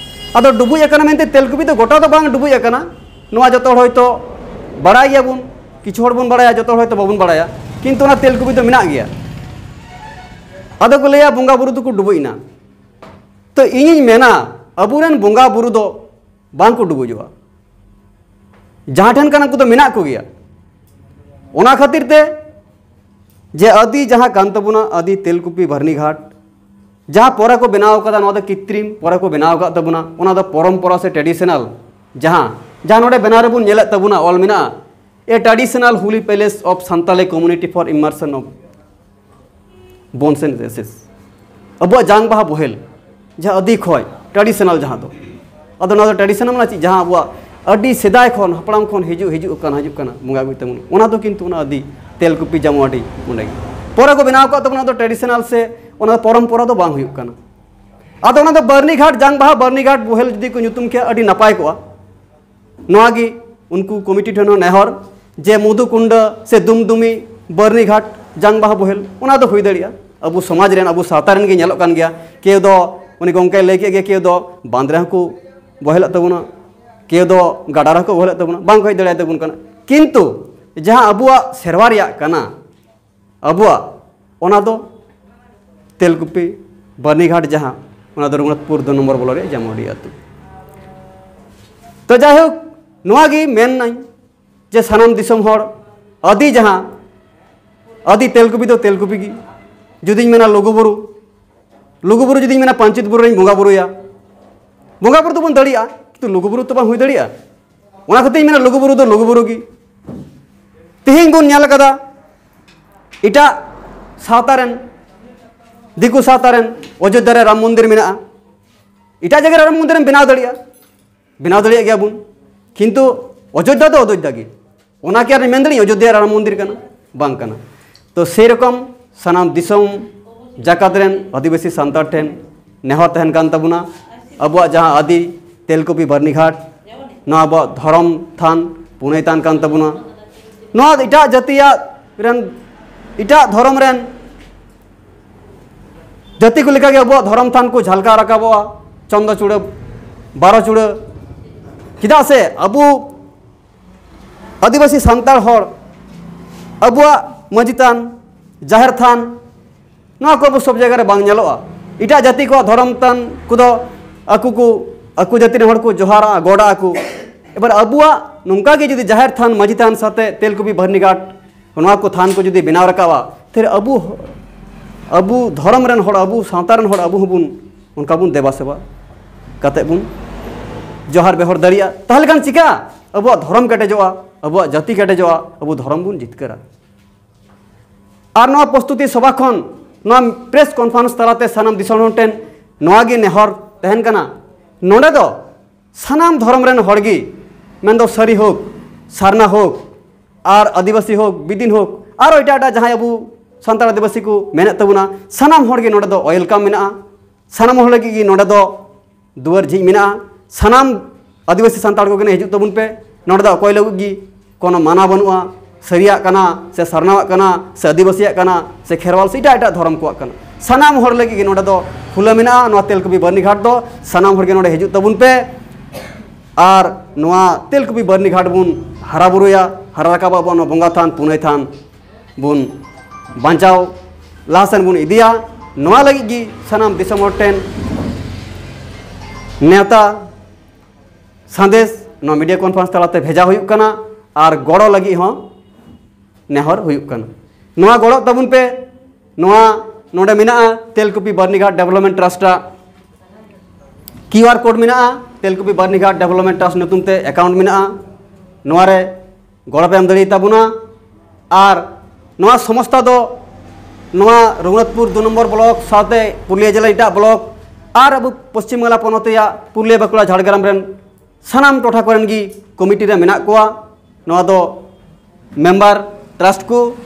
ᱟᱫᱚ ᱰᱩᱵᱩᱡ ᱟᱠᱟᱱᱟ ᱢᱮᱱᱛᱮ ᱛᱮᱞᱠᱩᱯᱤ ᱫᱚ ᱜᱚᱴᱟ ᱫᱚ ᱵᱟᱝ ᱰᱩᱵᱩᱡ ᱟᱠᱟᱱᱟ, ᱱᱚᱣᱟ ᱡᱚᱛᱚ ᱦᱚᱲ ᱦᱚᱭᱛᱳ ᱵᱟᱲᱟᱭ ᱜᱮᱭᱟᱵᱚᱱ, ᱠᱤᱪᱷᱩ ᱦᱚᱲ ᱵᱚᱱ ᱵᱟᱲᱟᱭᱟ, ᱡᱚᱛᱚ ᱦᱚᱲ ᱦᱚᱭᱛᱳ ᱵᱟᱵᱚᱱ ᱵᱟᱲᱟᱭᱟ, ᱠᱤᱱᱛᱩ ᱚᱱᱟ ᱛᱮᱞᱠᱩᱯᱤ ᱫᱚ ᱢᱮᱱᱟᱜ ᱜᱮᱭᱟ᱾ ᱟᱫᱚ ᱠᱚ ᱞᱟᱹᱭᱟ ᱵᱚᱸᱜᱟ ᱵᱩᱨᱩ ᱫᱚᱠᱚ ᱰᱩᱵᱩᱡ ᱮᱱᱟ᱾ ᱛᱚ ᱤᱧᱤᱧ ᱢᱮᱱᱟ ᱟᱵᱚᱨᱮᱱ ᱵᱚᱸᱜᱟ ᱵᱩᱨᱩ ᱫᱚ ᱵᱟᱝ ᱠᱚ ᱰᱩᱵᱩᱡᱚᱜᱼᱟ, ᱡᱟᱦᱟᱸ ᱴᱷᱮᱱ ᱠᱟᱱᱟ ᱩᱱᱠᱩ ᱫᱚ ᱢᱮᱱᱟᱜ ᱠᱚᱜᱮᱭᱟ᱾ ᱚᱱᱟ ᱠᱷᱟᱹᱛᱤᱨ ᱛᱮ ᱡᱮ ᱟᱹᱫᱤ ᱡᱟᱦᱟᱸ ᱠᱟᱱ ᱛᱟᱵᱚᱱᱟ, ᱟᱹᱫᱤ ᱛᱮᱞᱠᱩᱯᱤ ᱵᱟᱹᱨᱱᱤ ᱜᱷᱟᱴ, ᱡᱟᱦᱟᱸ ᱯᱚᱨᱮ ᱠᱚ ᱵᱮᱱᱟᱣ ᱠᱟᱫᱟ, ᱱᱚᱣᱟ ᱫᱚ ᱠᱤᱛᱨᱤᱢ ᱯᱚᱨᱮ ᱠᱚ ᱵᱮᱱᱟᱣ ᱟᱠᱟᱫ ᱛᱟᱵᱚᱱᱟ, ᱚᱱᱟ ᱫᱚ ᱯᱚᱨᱚᱢᱯᱚᱨᱟ ᱥᱮ ᱴᱨᱮᱰᱤᱥᱚᱱᱟᱞ, ᱡᱟᱦᱟᱸ ᱡᱟᱦᱟᱸ ᱱᱚᱰᱮ ᱵᱮᱱᱟᱣ ᱨᱮᱵᱚᱱ ᱧᱮᱞᱮᱫ ᱛᱟᱵᱚᱱᱟ, ᱚᱞ ᱢᱮᱱᱟᱜᱼᱟ, "A traditional holy place of Santali community for immersion of bones and ashes", ᱟᱵᱚᱣᱟᱜ ᱡᱟᱝ ᱵᱟᱦᱟ ᱵᱚᱦᱮᱞ, ᱡᱟᱦᱟᱸ ᱟᱹᱫᱤ ᱠᱷᱚᱡ, ᱴᱨᱟᱰᱤᱥᱚᱱᱟᱞ ᱡᱟᱦᱟᱸ ᱫᱚ, ᱟᱫᱚ ᱱᱚᱣᱟ ᱫᱚ ᱴᱨᱟᱰᱤᱥᱚᱱᱟᱞ ᱢᱟᱱᱮ ᱪᱮᱫ? ᱡᱟᱦᱟᱸ ᱟᱵᱚᱣᱟᱜ ᱟᱹᱰᱤ ᱥᱮᱫᱟᱭ ᱠᱷᱚᱱ, ᱦᱟᱯᱲᱟᱢ ᱠᱷᱚᱱ ᱦᱤᱡᱩᱜ, ᱦᱤᱡᱩᱜ ᱠᱟᱱ, ᱦᱤᱡᱩᱜ ᱠᱟᱱᱟ ᱵᱚᱸᱜᱟ ᱵᱩᱨᱩ ᱛᱟᱵᱚᱱ, ᱚᱱᱟ ᱫᱚ ᱠᱤᱱᱛᱩ ᱚᱱᱟ ᱟᱹᱫᱤ ᱛᱮᱞᱠᱩᱯᱤ ᱡᱟᱢᱩᱣᱟᱰᱤ ᱚᱸᱰᱮ ᱜᱮ᱾ ᱯᱚᱨᱮ ᱠᱚ ᱵᱮᱱᱟᱣ ᱟᱠᱟᱫ ᱛᱟᱵᱚᱱᱟ, ᱚᱱᱟ ᱫᱚ ᱴᱨᱟᱰᱤᱥᱚᱱᱟᱞ ᱥᱮ ᱚᱱᱟ ᱫᱚ ᱯᱚᱨᱚᱢᱯᱚᱨᱟ ᱫᱚ ᱵᱟᱝ ᱦᱩᱭᱩᱜ ᱠᱟᱱᱟ᱾ ᱟᱫᱚ ᱚᱱᱟ ᱫᱚ ᱵᱟᱹᱨᱱᱤ ᱜᱷᱟᱴ ᱡᱟᱝ ᱵᱟᱦᱟ, ᱵᱟᱹᱨᱱᱤ ᱜᱷᱟᱴ ᱵᱳᱦᱮᱞ ᱡᱩᱫᱤ ᱠᱚ ᱧᱩᱛᱩᱢ ᱠᱮᱭᱟ, ᱟᱹᱰᱤ ᱱᱟᱯᱟᱭ ᱠᱚᱜᱼᱟ᱾ ᱱᱚᱣᱟ ᱜᱮ ᱩᱱᱠᱩ ᱠᱚᱢᱤᱴᱤ ᱴᱷᱮᱱ ᱦᱚᱸ ᱱᱮᱦᱚᱨ, ᱡᱮ ᱢᱚᱫᱷᱩᱠᱩᱱᱰᱟ ᱥᱮ ᱫᱩᱢᱫᱩᱢᱤ, ᱵᱟᱹᱨᱱᱤ ᱜᱷᱟᱴ ᱡᱟᱝ ᱵᱟᱦᱟ ᱵᱳᱦᱮᱞ, ᱚᱱᱟ ᱫᱚ ᱦᱩᱭ ᱫᱟᱲᱮᱭᱟᱜᱼᱟ᱾ ᱟᱵᱚ ᱥᱚᱢᱟᱡᱽ ᱨᱮᱱ, ᱟᱵᱚ ᱥᱟᱶᱛᱟ ᱨᱮᱱ ᱜᱮ ᱧᱮᱞᱚᱜ ᱠᱟᱱ ᱜᱮᱭᱟ, ᱠᱮᱣ ᱫᱚ ᱩᱱᱤ ᱜᱚᱢᱠᱮᱭ ᱞᱟᱹᱭ ᱠᱮᱫ ᱜᱮ, ᱠᱮᱣ ᱫᱚ ᱵᱟᱸᱫᱽ ᱨᱮᱦᱚᱸ ᱠᱚ ᱵᱳᱦᱮᱞᱮᱫ ᱛᱟᱵᱚᱱᱟ, ᱠᱮᱣ ᱫᱚ ᱜᱟᱰᱟ ᱨᱮᱦᱚᱸ ᱠᱚ ᱵᱳᱦᱮᱞᱮᱫ ᱛᱟᱵᱚᱱᱟ, ᱵᱟᱝ ᱠᱚ ᱦᱮᱡ ᱫᱟᱲᱮᱭᱟᱜ ᱛᱟᱵᱚᱱ ᱠᱟᱱᱟ᱾ ᱠᱤᱱᱛᱩ ᱡᱟᱦᱟᱸ ᱟᱵᱚᱣᱟᱜ ᱥᱮᱨᱣᱟ ᱨᱮᱭᱟᱜ ᱠᱟᱱᱟ, ᱟᱵᱚᱣᱟᱜ, ᱚᱱᱟ ᱫᱚ ᱛᱮᱞᱠᱩᱯᱤ ᱵᱟᱹᱨᱱᱤᱜᱷᱟᱴ ᱡᱟᱦᱟᱸ, ᱚᱱᱟ ᱫᱚ ᱨᱚᱜᱷᱩᱱᱟᱛᱷᱯᱩᱨ ᱫᱩ ᱱᱚᱢᱵᱚᱨ ᱵᱞᱚᱠ ᱨᱮᱭᱟᱜ ᱡᱟᱢᱩᱰᱤ ᱟᱹᱛᱩ᱾ ᱛᱚ ᱡᱟᱭᱦᱳᱠ, ᱱᱚᱣᱟ ᱜᱮ ᱢᱮᱱᱟᱹᱧ ᱡᱮ ᱥᱟᱱᱟᱢ ᱫᱤᱥᱚᱢ ᱦᱚᱲ, ᱟᱹᱫᱤ ᱡᱟᱦᱟᱸ, ᱟᱹᱫᱤ ᱛᱮᱞᱠᱩᱯᱤ ᱫᱚ ᱛᱮᱞᱠᱩᱯᱤ ᱜᱮ᱾ ᱡᱩᱫᱤᱧ ᱢᱮᱱᱟ ᱞᱩᱜᱩᱵᱩᱨᱩ, ᱞᱩᱜᱩᱵᱩᱨᱩ ᱡᱩᱫᱤᱧ ᱢᱮᱱᱟ ᱯᱟᱧᱪᱮᱛ ᱵᱩᱨᱩ ᱨᱮᱧ ᱵᱚᱸᱜᱟ ᱵᱩᱨᱩᱭᱟ, ᱵᱚᱸᱜᱟ ᱵᱩᱨᱩ ᱫᱚᱵᱚᱱ ᱫᱟᱲᱮᱭᱟᱜᱼᱟ, ᱠᱤᱱᱛᱩ ᱞᱩᱜᱩᱵᱩᱨᱩ ᱛᱚ ᱵᱟᱝ ᱦᱩᱭ ᱫᱟᱲᱮᱭᱟᱜᱼᱟ᱾ ᱚᱱᱟ ᱠᱷᱟᱹᱛᱤᱨ ᱤᱧ ᱢᱮᱱᱟ ᱞᱩᱜᱩᱵᱩᱨᱩ ᱫᱚ ᱞᱩᱜᱩᱵᱩᱨᱩ ᱜᱮ᱾ ᱛᱮᱦᱮᱧ ᱵᱚᱱ ᱧᱮᱞ ᱠᱟᱫᱟ ᱮᱴᱟᱜ ᱥᱟᱶᱛᱟ ᱨᱮᱱ, ᱫᱤᱠᱩ ᱥᱟᱶᱛᱟ ᱨᱮᱱ ᱚᱡᱳᱫᱽᱫᱷᱟ ᱨᱮ ᱨᱟᱢ ᱢᱚᱱᱫᱤᱨ ᱢᱮᱱᱟᱜᱼᱟ, ᱮᱴᱟᱜ ᱡᱟᱭᱜᱟ ᱨᱮ ᱨᱟᱢ ᱢᱚᱱᱫᱤᱨ ᱮᱢ ᱵᱮᱱᱟᱣ ᱫᱟᱲᱮᱭᱟᱜᱼᱟ, ᱵᱮᱱᱟᱣ ᱫᱟᱲᱮᱭᱟᱜ ᱜᱮᱭᱟ ᱵᱚᱱ, ᱠᱤᱱᱛᱩ ᱚᱡᱳᱫᱽᱫᱷᱟ ᱫᱚ ᱚᱡᱳᱫᱽᱫᱷᱟ ᱜᱮ᱾ ᱚᱱᱟ ᱠᱤ ᱟᱨ ᱢᱮᱱ ᱫᱟᱲᱮᱭᱟᱜᱼᱟ ᱚᱡᱳᱫᱽᱫᱷᱟ ᱨᱟᱢ ᱢᱚᱱᱫᱤᱨ ᱠᱟᱱᱟ? ᱵᱟᱝ ᱠᱟᱱᱟ᱾ ᱛᱚ ᱥᱮᱨᱚᱠᱚᱢ ᱥᱟᱱᱟᱢ ᱫᱤᱥᱚᱢ ᱡᱟᱠᱟᱛ ᱨᱮᱱ ᱟᱹᱫᱤᱵᱟᱹᱥᱤ ᱥᱟᱱᱛᱟᱲ ᱴᱷᱮᱱ ᱱᱮᱦᱚᱨ ᱛᱟᱦᱮᱱ ᱠᱟᱱ ᱛᱟᱵᱚᱱᱟ, ᱟᱵᱚᱣᱟᱜ ᱡᱟᱦᱟᱸ ᱟᱹᱫᱤ ᱛᱮᱞᱠᱩᱯᱤ ᱵᱟᱹᱨᱱᱤᱜᱷᱟᱴ, ᱱᱚᱣᱟ ᱟᱵᱚᱣᱟᱜ ᱫᱷᱚᱨᱚᱢ ᱛᱷᱟᱱ ᱯᱩᱱᱟᱹᱭ ᱛᱟᱦᱮᱱ ᱠᱟᱱ ᱛᱟᱵᱚᱱᱟ᱾ ᱱᱚᱣᱟ ᱮᱴᱟᱜ ᱡᱟᱹᱛᱤᱭᱟᱜ ᱨᱮᱱ, ᱮᱴᱟᱜ ᱫᱷᱚᱨᱚᱢ ᱨᱮᱱ ᱡᱟᱹᱛᱤ ᱠᱚ ᱞᱮᱠᱟᱜᱮ ᱟᱵᱚᱣᱟᱜ ᱫᱷᱚᱨᱚᱢ ᱛᱷᱟᱱ ᱠᱚ ᱡᱷᱟᱞᱠᱟᱣ ᱨᱟᱠᱟᱵᱚᱜᱼᱟ, ᱪᱚᱱᱫᱚ ᱪᱩᱲᱟᱹ, ᱵᱟᱨᱚ ᱪᱩᱲᱟᱹ᱾ ᱪᱮᱫᱟᱜ ᱥᱮ ᱟᱵᱚ ᱟᱹᱫᱤᱵᱟᱹᱥᱤ ᱥᱟᱱᱛᱟᱲ ᱦᱚᱲ ᱟᱵᱚᱣᱟᱜ ᱢᱟᱹᱡᱷᱤ ᱛᱷᱟᱱ, ᱡᱟᱦᱮᱨ ᱛᱷᱟᱱ, ᱱᱚᱣᱟ ᱠᱚ ᱟᱵᱚ ᱥᱚᱵ ᱡᱟᱭᱜᱟ ᱨᱮ ᱵᱟᱝ ᱧᱮᱞᱚᱜᱼᱟ᱾ ᱮᱴᱟᱜ ᱡᱟᱹᱛᱤ ᱠᱚᱣᱟᱜ ᱫᱷᱚᱨᱚᱢ ᱛᱷᱟᱱ ᱠᱚᱫᱚ ᱟᱠᱚ ᱠᱚ, ᱟᱠᱚ ᱡᱟᱹᱛᱤ ᱨᱮᱱ ᱦᱚᱲ ᱠᱚ ᱡᱚᱦᱟᱨᱟ, ᱜᱚᱰᱟ ᱟᱠᱚ᱾ ᱮᱵᱟᱨ ᱟᱵᱚᱣᱟᱜ ᱱᱚᱝᱠᱟ ᱜᱮ ᱡᱩᱫᱤ ᱡᱟᱦᱮᱨ ᱛᱷᱟᱱ, ᱢᱟᱹᱡᱷᱤ ᱛᱷᱟᱱ ᱥᱟᱶᱛᱮ ᱛᱮᱞᱠᱩᱯᱤ ᱵᱟᱹᱨᱱᱤᱜᱷᱟᱴ ᱱᱚᱣᱟ ᱠᱚ ᱛᱷᱟᱱ ᱠᱚ ᱡᱩᱫᱤ ᱵᱮᱱᱟᱣ ᱨᱟᱠᱟᱵᱼᱟ, ᱛᱟᱦᱞᱮ ᱟᱵᱚ, ᱟᱵᱚ ᱫᱷᱚᱨᱚᱢ ᱨᱮᱱ ᱦᱚᱲ, ᱟᱵᱚ ᱥᱟᱶᱛᱟ ᱨᱮᱱ ᱦᱚᱲ, ᱟᱵᱚ ᱦᱚᱸᱵᱚᱱ ᱚᱱᱠᱟ ᱵᱚᱱ ᱫᱮᱵᱟ ᱥᱮᱵᱟ ᱠᱟᱛᱮ ᱵᱚᱱ ᱡᱚᱦᱟᱨ ᱵᱮᱦᱚᱨ ᱫᱟᱲᱮᱭᱟᱜᱼᱟ᱾ ᱛᱟᱦᱞᱮ ᱠᱷᱟᱱ ᱪᱤᱠᱟ ᱟᱵᱚᱣᱟᱜ ᱫᱷᱚᱨᱚᱢ ᱠᱮᱴᱮᱡᱚᱜᱼᱟ, ᱟᱵᱚᱣᱟᱜ ᱡᱟᱹᱛᱤ ᱠᱮᱴᱮᱡᱚᱜᱼᱟ, ᱟᱵᱚ ᱫᱷᱚᱨᱚᱢ ᱵᱚᱱ ᱡᱤᱛᱠᱟᱹᱨᱟ᱾ ᱟᱨ ᱱᱚᱣᱟ ᱯᱨᱚᱥᱛᱩᱛᱤ ᱥᱚᱵᱷᱟ ᱠᱷᱚᱱ ᱱᱚᱣᱟ ᱯᱨᱮᱥ ᱠᱚᱱᱯᱷᱟᱨᱮᱱᱥ ᱛᱟᱞᱟᱛᱮ ᱥᱟᱱᱟᱢ ᱫᱤᱥᱚᱢ ᱦᱚᱲ ᱴᱷᱮᱱ ᱱᱚᱣᱟ ᱜᱮ ᱱᱮᱦᱚᱨ ᱛᱟᱦᱮᱱ ᱠᱟᱱᱟ᱾ ᱱᱚᱰᱮ ᱫᱚ ᱥᱟᱱᱟᱢ ᱫᱷᱚᱨᱚᱢ ᱨᱮᱱ ᱦᱚᱲ ᱜᱮ, ᱢᱮᱱᱫᱚ ᱥᱟᱹᱨᱤ ᱦᱳᱠ, ᱥᱟᱨᱱᱟ ᱦᱳᱠ, ᱟᱨ ᱟᱹᱫᱤᱵᱟᱹᱥᱤ ᱦᱳᱠ, ᱵᱤᱫᱤᱱ ᱦᱳᱠ, ᱟᱨᱚ ᱮᱴᱟᱜ ᱮᱴᱟᱜ ᱡᱟᱦᱟᱸᱭ ᱟᱵᱚ ᱥᱟᱱᱛᱟᱲ ᱟᱹᱫᱤᱵᱟᱹᱥᱤ ᱠᱚ ᱢᱮᱱᱟᱜ ᱛᱟᱵᱚᱱᱟ, ᱥᱟᱱᱟᱢ ᱦᱚᱲ ᱜᱮ ᱱᱚᱰᱮ ᱫᱚ welcome ᱢᱮᱱᱟᱜᱼᱟ᱾ ᱥᱟᱱᱟᱢ ᱦᱚᱲ ᱞᱟᱹᱜᱤᱫ ᱜᱮ ᱱᱚᱰᱮ ᱫᱚ ᱫᱩᱣᱟᱹᱨ ᱡᱷᱤᱡ ᱢᱮᱱᱟᱜᱼᱟ᱾ ᱥᱟᱱᱟᱢ ᱟᱹᱫᱤᱵᱟᱹᱥᱤ ᱥᱟᱱᱛᱟᱲ ᱠᱚᱜᱮ ᱦᱤᱡᱩᱜ ᱛᱟᱵᱚᱱ ᱯᱮ᱾ ᱱᱚᱰᱮ ᱫᱚ ᱚᱠᱚᱭ ᱞᱟᱹᱜᱤᱫ ᱜᱮ ᱠᱳᱱᱳ ᱢᱟᱱᱟ ᱵᱟᱹᱱᱩᱜᱼᱟ, ᱥᱟᱹᱨᱤᱭᱟᱜ ᱠᱟᱱᱟ ᱥᱮ ᱥᱟᱨᱱᱟᱣᱟᱜ ᱠᱟᱱᱟ ᱥᱮ ᱟᱹᱫᱤᱵᱟᱹᱥᱤᱭᱟᱜ ᱠᱟᱱᱟ ᱥᱮ ᱠᱷᱮᱨᱣᱟᱞ ᱥᱮ ᱮᱴᱟᱜ ᱮᱴᱟᱜ ᱫᱷᱚᱨᱚᱢ ᱠᱚᱣᱟᱜ ᱠᱟᱱᱟ, ᱥᱟᱱᱟᱢ ᱦᱚᱲ ᱞᱟᱹᱜᱤᱫ ᱜᱮ ᱱᱚᱰᱮ ᱫᱚ ᱠᱷᱩᱞᱟᱹ ᱢᱮᱱᱟᱜᱼᱟ᱾ ᱱᱚᱣᱟ ᱛᱮᱞᱠᱩᱯᱤ ᱵᱟᱹᱨᱱᱤ ᱜᱷᱟᱴ ᱫᱚ ᱥᱟᱱᱟᱢ ᱦᱚᱲ ᱜᱮ ᱱᱚᱰᱮ ᱦᱤᱡᱩᱜ ᱛᱟᱵᱚᱱ ᱯᱮ᱾ ᱟᱨ ᱱᱚᱣᱟ ᱛᱮᱞᱠᱩᱯᱤ ᱵᱟᱹᱨᱱᱤ ᱜᱷᱟᱴ ᱵᱚᱱ ᱦᱟᱨᱟ ᱵᱩᱨᱩᱭᱟ, ᱦᱟᱨᱟ ᱨᱟᱠᱟᱵ ᱟᱵᱚᱱ, ᱱᱚᱣᱟ ᱵᱚᱸᱜᱟ ᱛᱷᱟᱱ, ᱯᱩᱱᱟᱹᱭ ᱛᱷᱟᱱ ᱵᱚᱱ ᱵᱟᱧᱪᱟᱣ ᱞᱟᱦᱟ ᱥᱮᱱ ᱵᱚᱱ ᱤᱫᱤᱭᱟ᱾ ᱱᱚᱣᱟ ᱞᱟᱹᱜᱤᱫ ᱜᱮ ᱥᱟᱱᱟᱢ ᱫᱤᱥᱚᱢ ᱦᱚᱲ ᱴᱷᱮᱱ ᱱᱮᱣᱛᱟ ᱥᱟᱸᱫᱮᱥ ᱱᱚᱣᱟ media conference ᱛᱟᱞᱟᱛᱮ ᱵᱷᱮᱡᱟ ᱦᱩᱭᱩᱜ ᱠᱟᱱᱟ ᱟᱨ ᱜᱚᱲᱚ ᱞᱟᱹᱜᱤᱫ ᱦᱚᱸ ᱱᱮᱦᱚᱨ ᱦᱩᱭᱩᱜ ᱠᱟᱱᱟ᱾ ᱱᱚᱣᱟ ᱜᱚᱲᱚ ᱛᱟᱵᱚᱱ ᱯᱮ᱾ ᱱᱚᱣᱟ ᱱᱚᱰᱮ ᱢᱮᱱᱟᱜᱼᱟ ᱛᱮᱞᱠᱩᱯᱤ ᱵᱟᱹᱨᱱᱤᱜᱷᱟᱴ Development Trust ᱟᱜ QR code ᱢᱮᱱᱟᱜᱼᱟ, ᱛᱮᱞᱠᱩᱯᱤ ᱵᱟᱹᱨᱱᱤᱜᱷᱟᱴ Development Trust ᱧᱩᱛᱩᱢ ᱛᱮ account ᱢᱮᱱᱟᱜᱼᱟ᱾ ᱱᱚᱣᱟ ᱨᱮ ᱜᱚᱲᱚ ᱯᱮ ᱮᱢ ᱫᱟᱲᱮᱭᱟᱛᱟ ᱵᱚᱱᱟ᱾ ᱟᱨ ᱱᱚᱣᱟ ᱥᱚᱝᱥᱛᱷᱟ ᱫᱚ ᱱᱚᱣᱟ ᱨᱚᱜᱷᱩᱱᱟᱛᱷᱯᱩᱨ ᱫᱩ ᱱᱚᱢᱵᱚᱨ block ᱥᱟᱶᱛᱮ ᱯᱩᱨᱩᱞᱤᱭᱟᱹ ᱡᱮᱞᱟ ᱮᱴᱟᱜ block ᱟᱨ ᱟᱵᱚ ᱯᱚᱥᱪᱤᱢ ᱵᱟᱝᱞᱟ ᱯᱚᱱᱚᱛ ᱨᱮᱭᱟᱜ ᱯᱩᱨᱩᱞᱤᱭᱟᱹ, ᱵᱟᱸᱠᱩᱲᱟ, ᱡᱷᱟᱲᱜᱨᱟᱢ ᱨᱮᱱ ᱥᱟᱱᱟᱢ ᱴᱚᱴᱷᱟ ᱠᱚᱨᱮᱱ ᱜᱮ committee ᱨᱮ ᱢᱮᱱᱟᱜ ᱠᱚᱣᱟ᱾ ᱱᱚᱣᱟ ᱫᱚ member trust ᱠᱚ᱾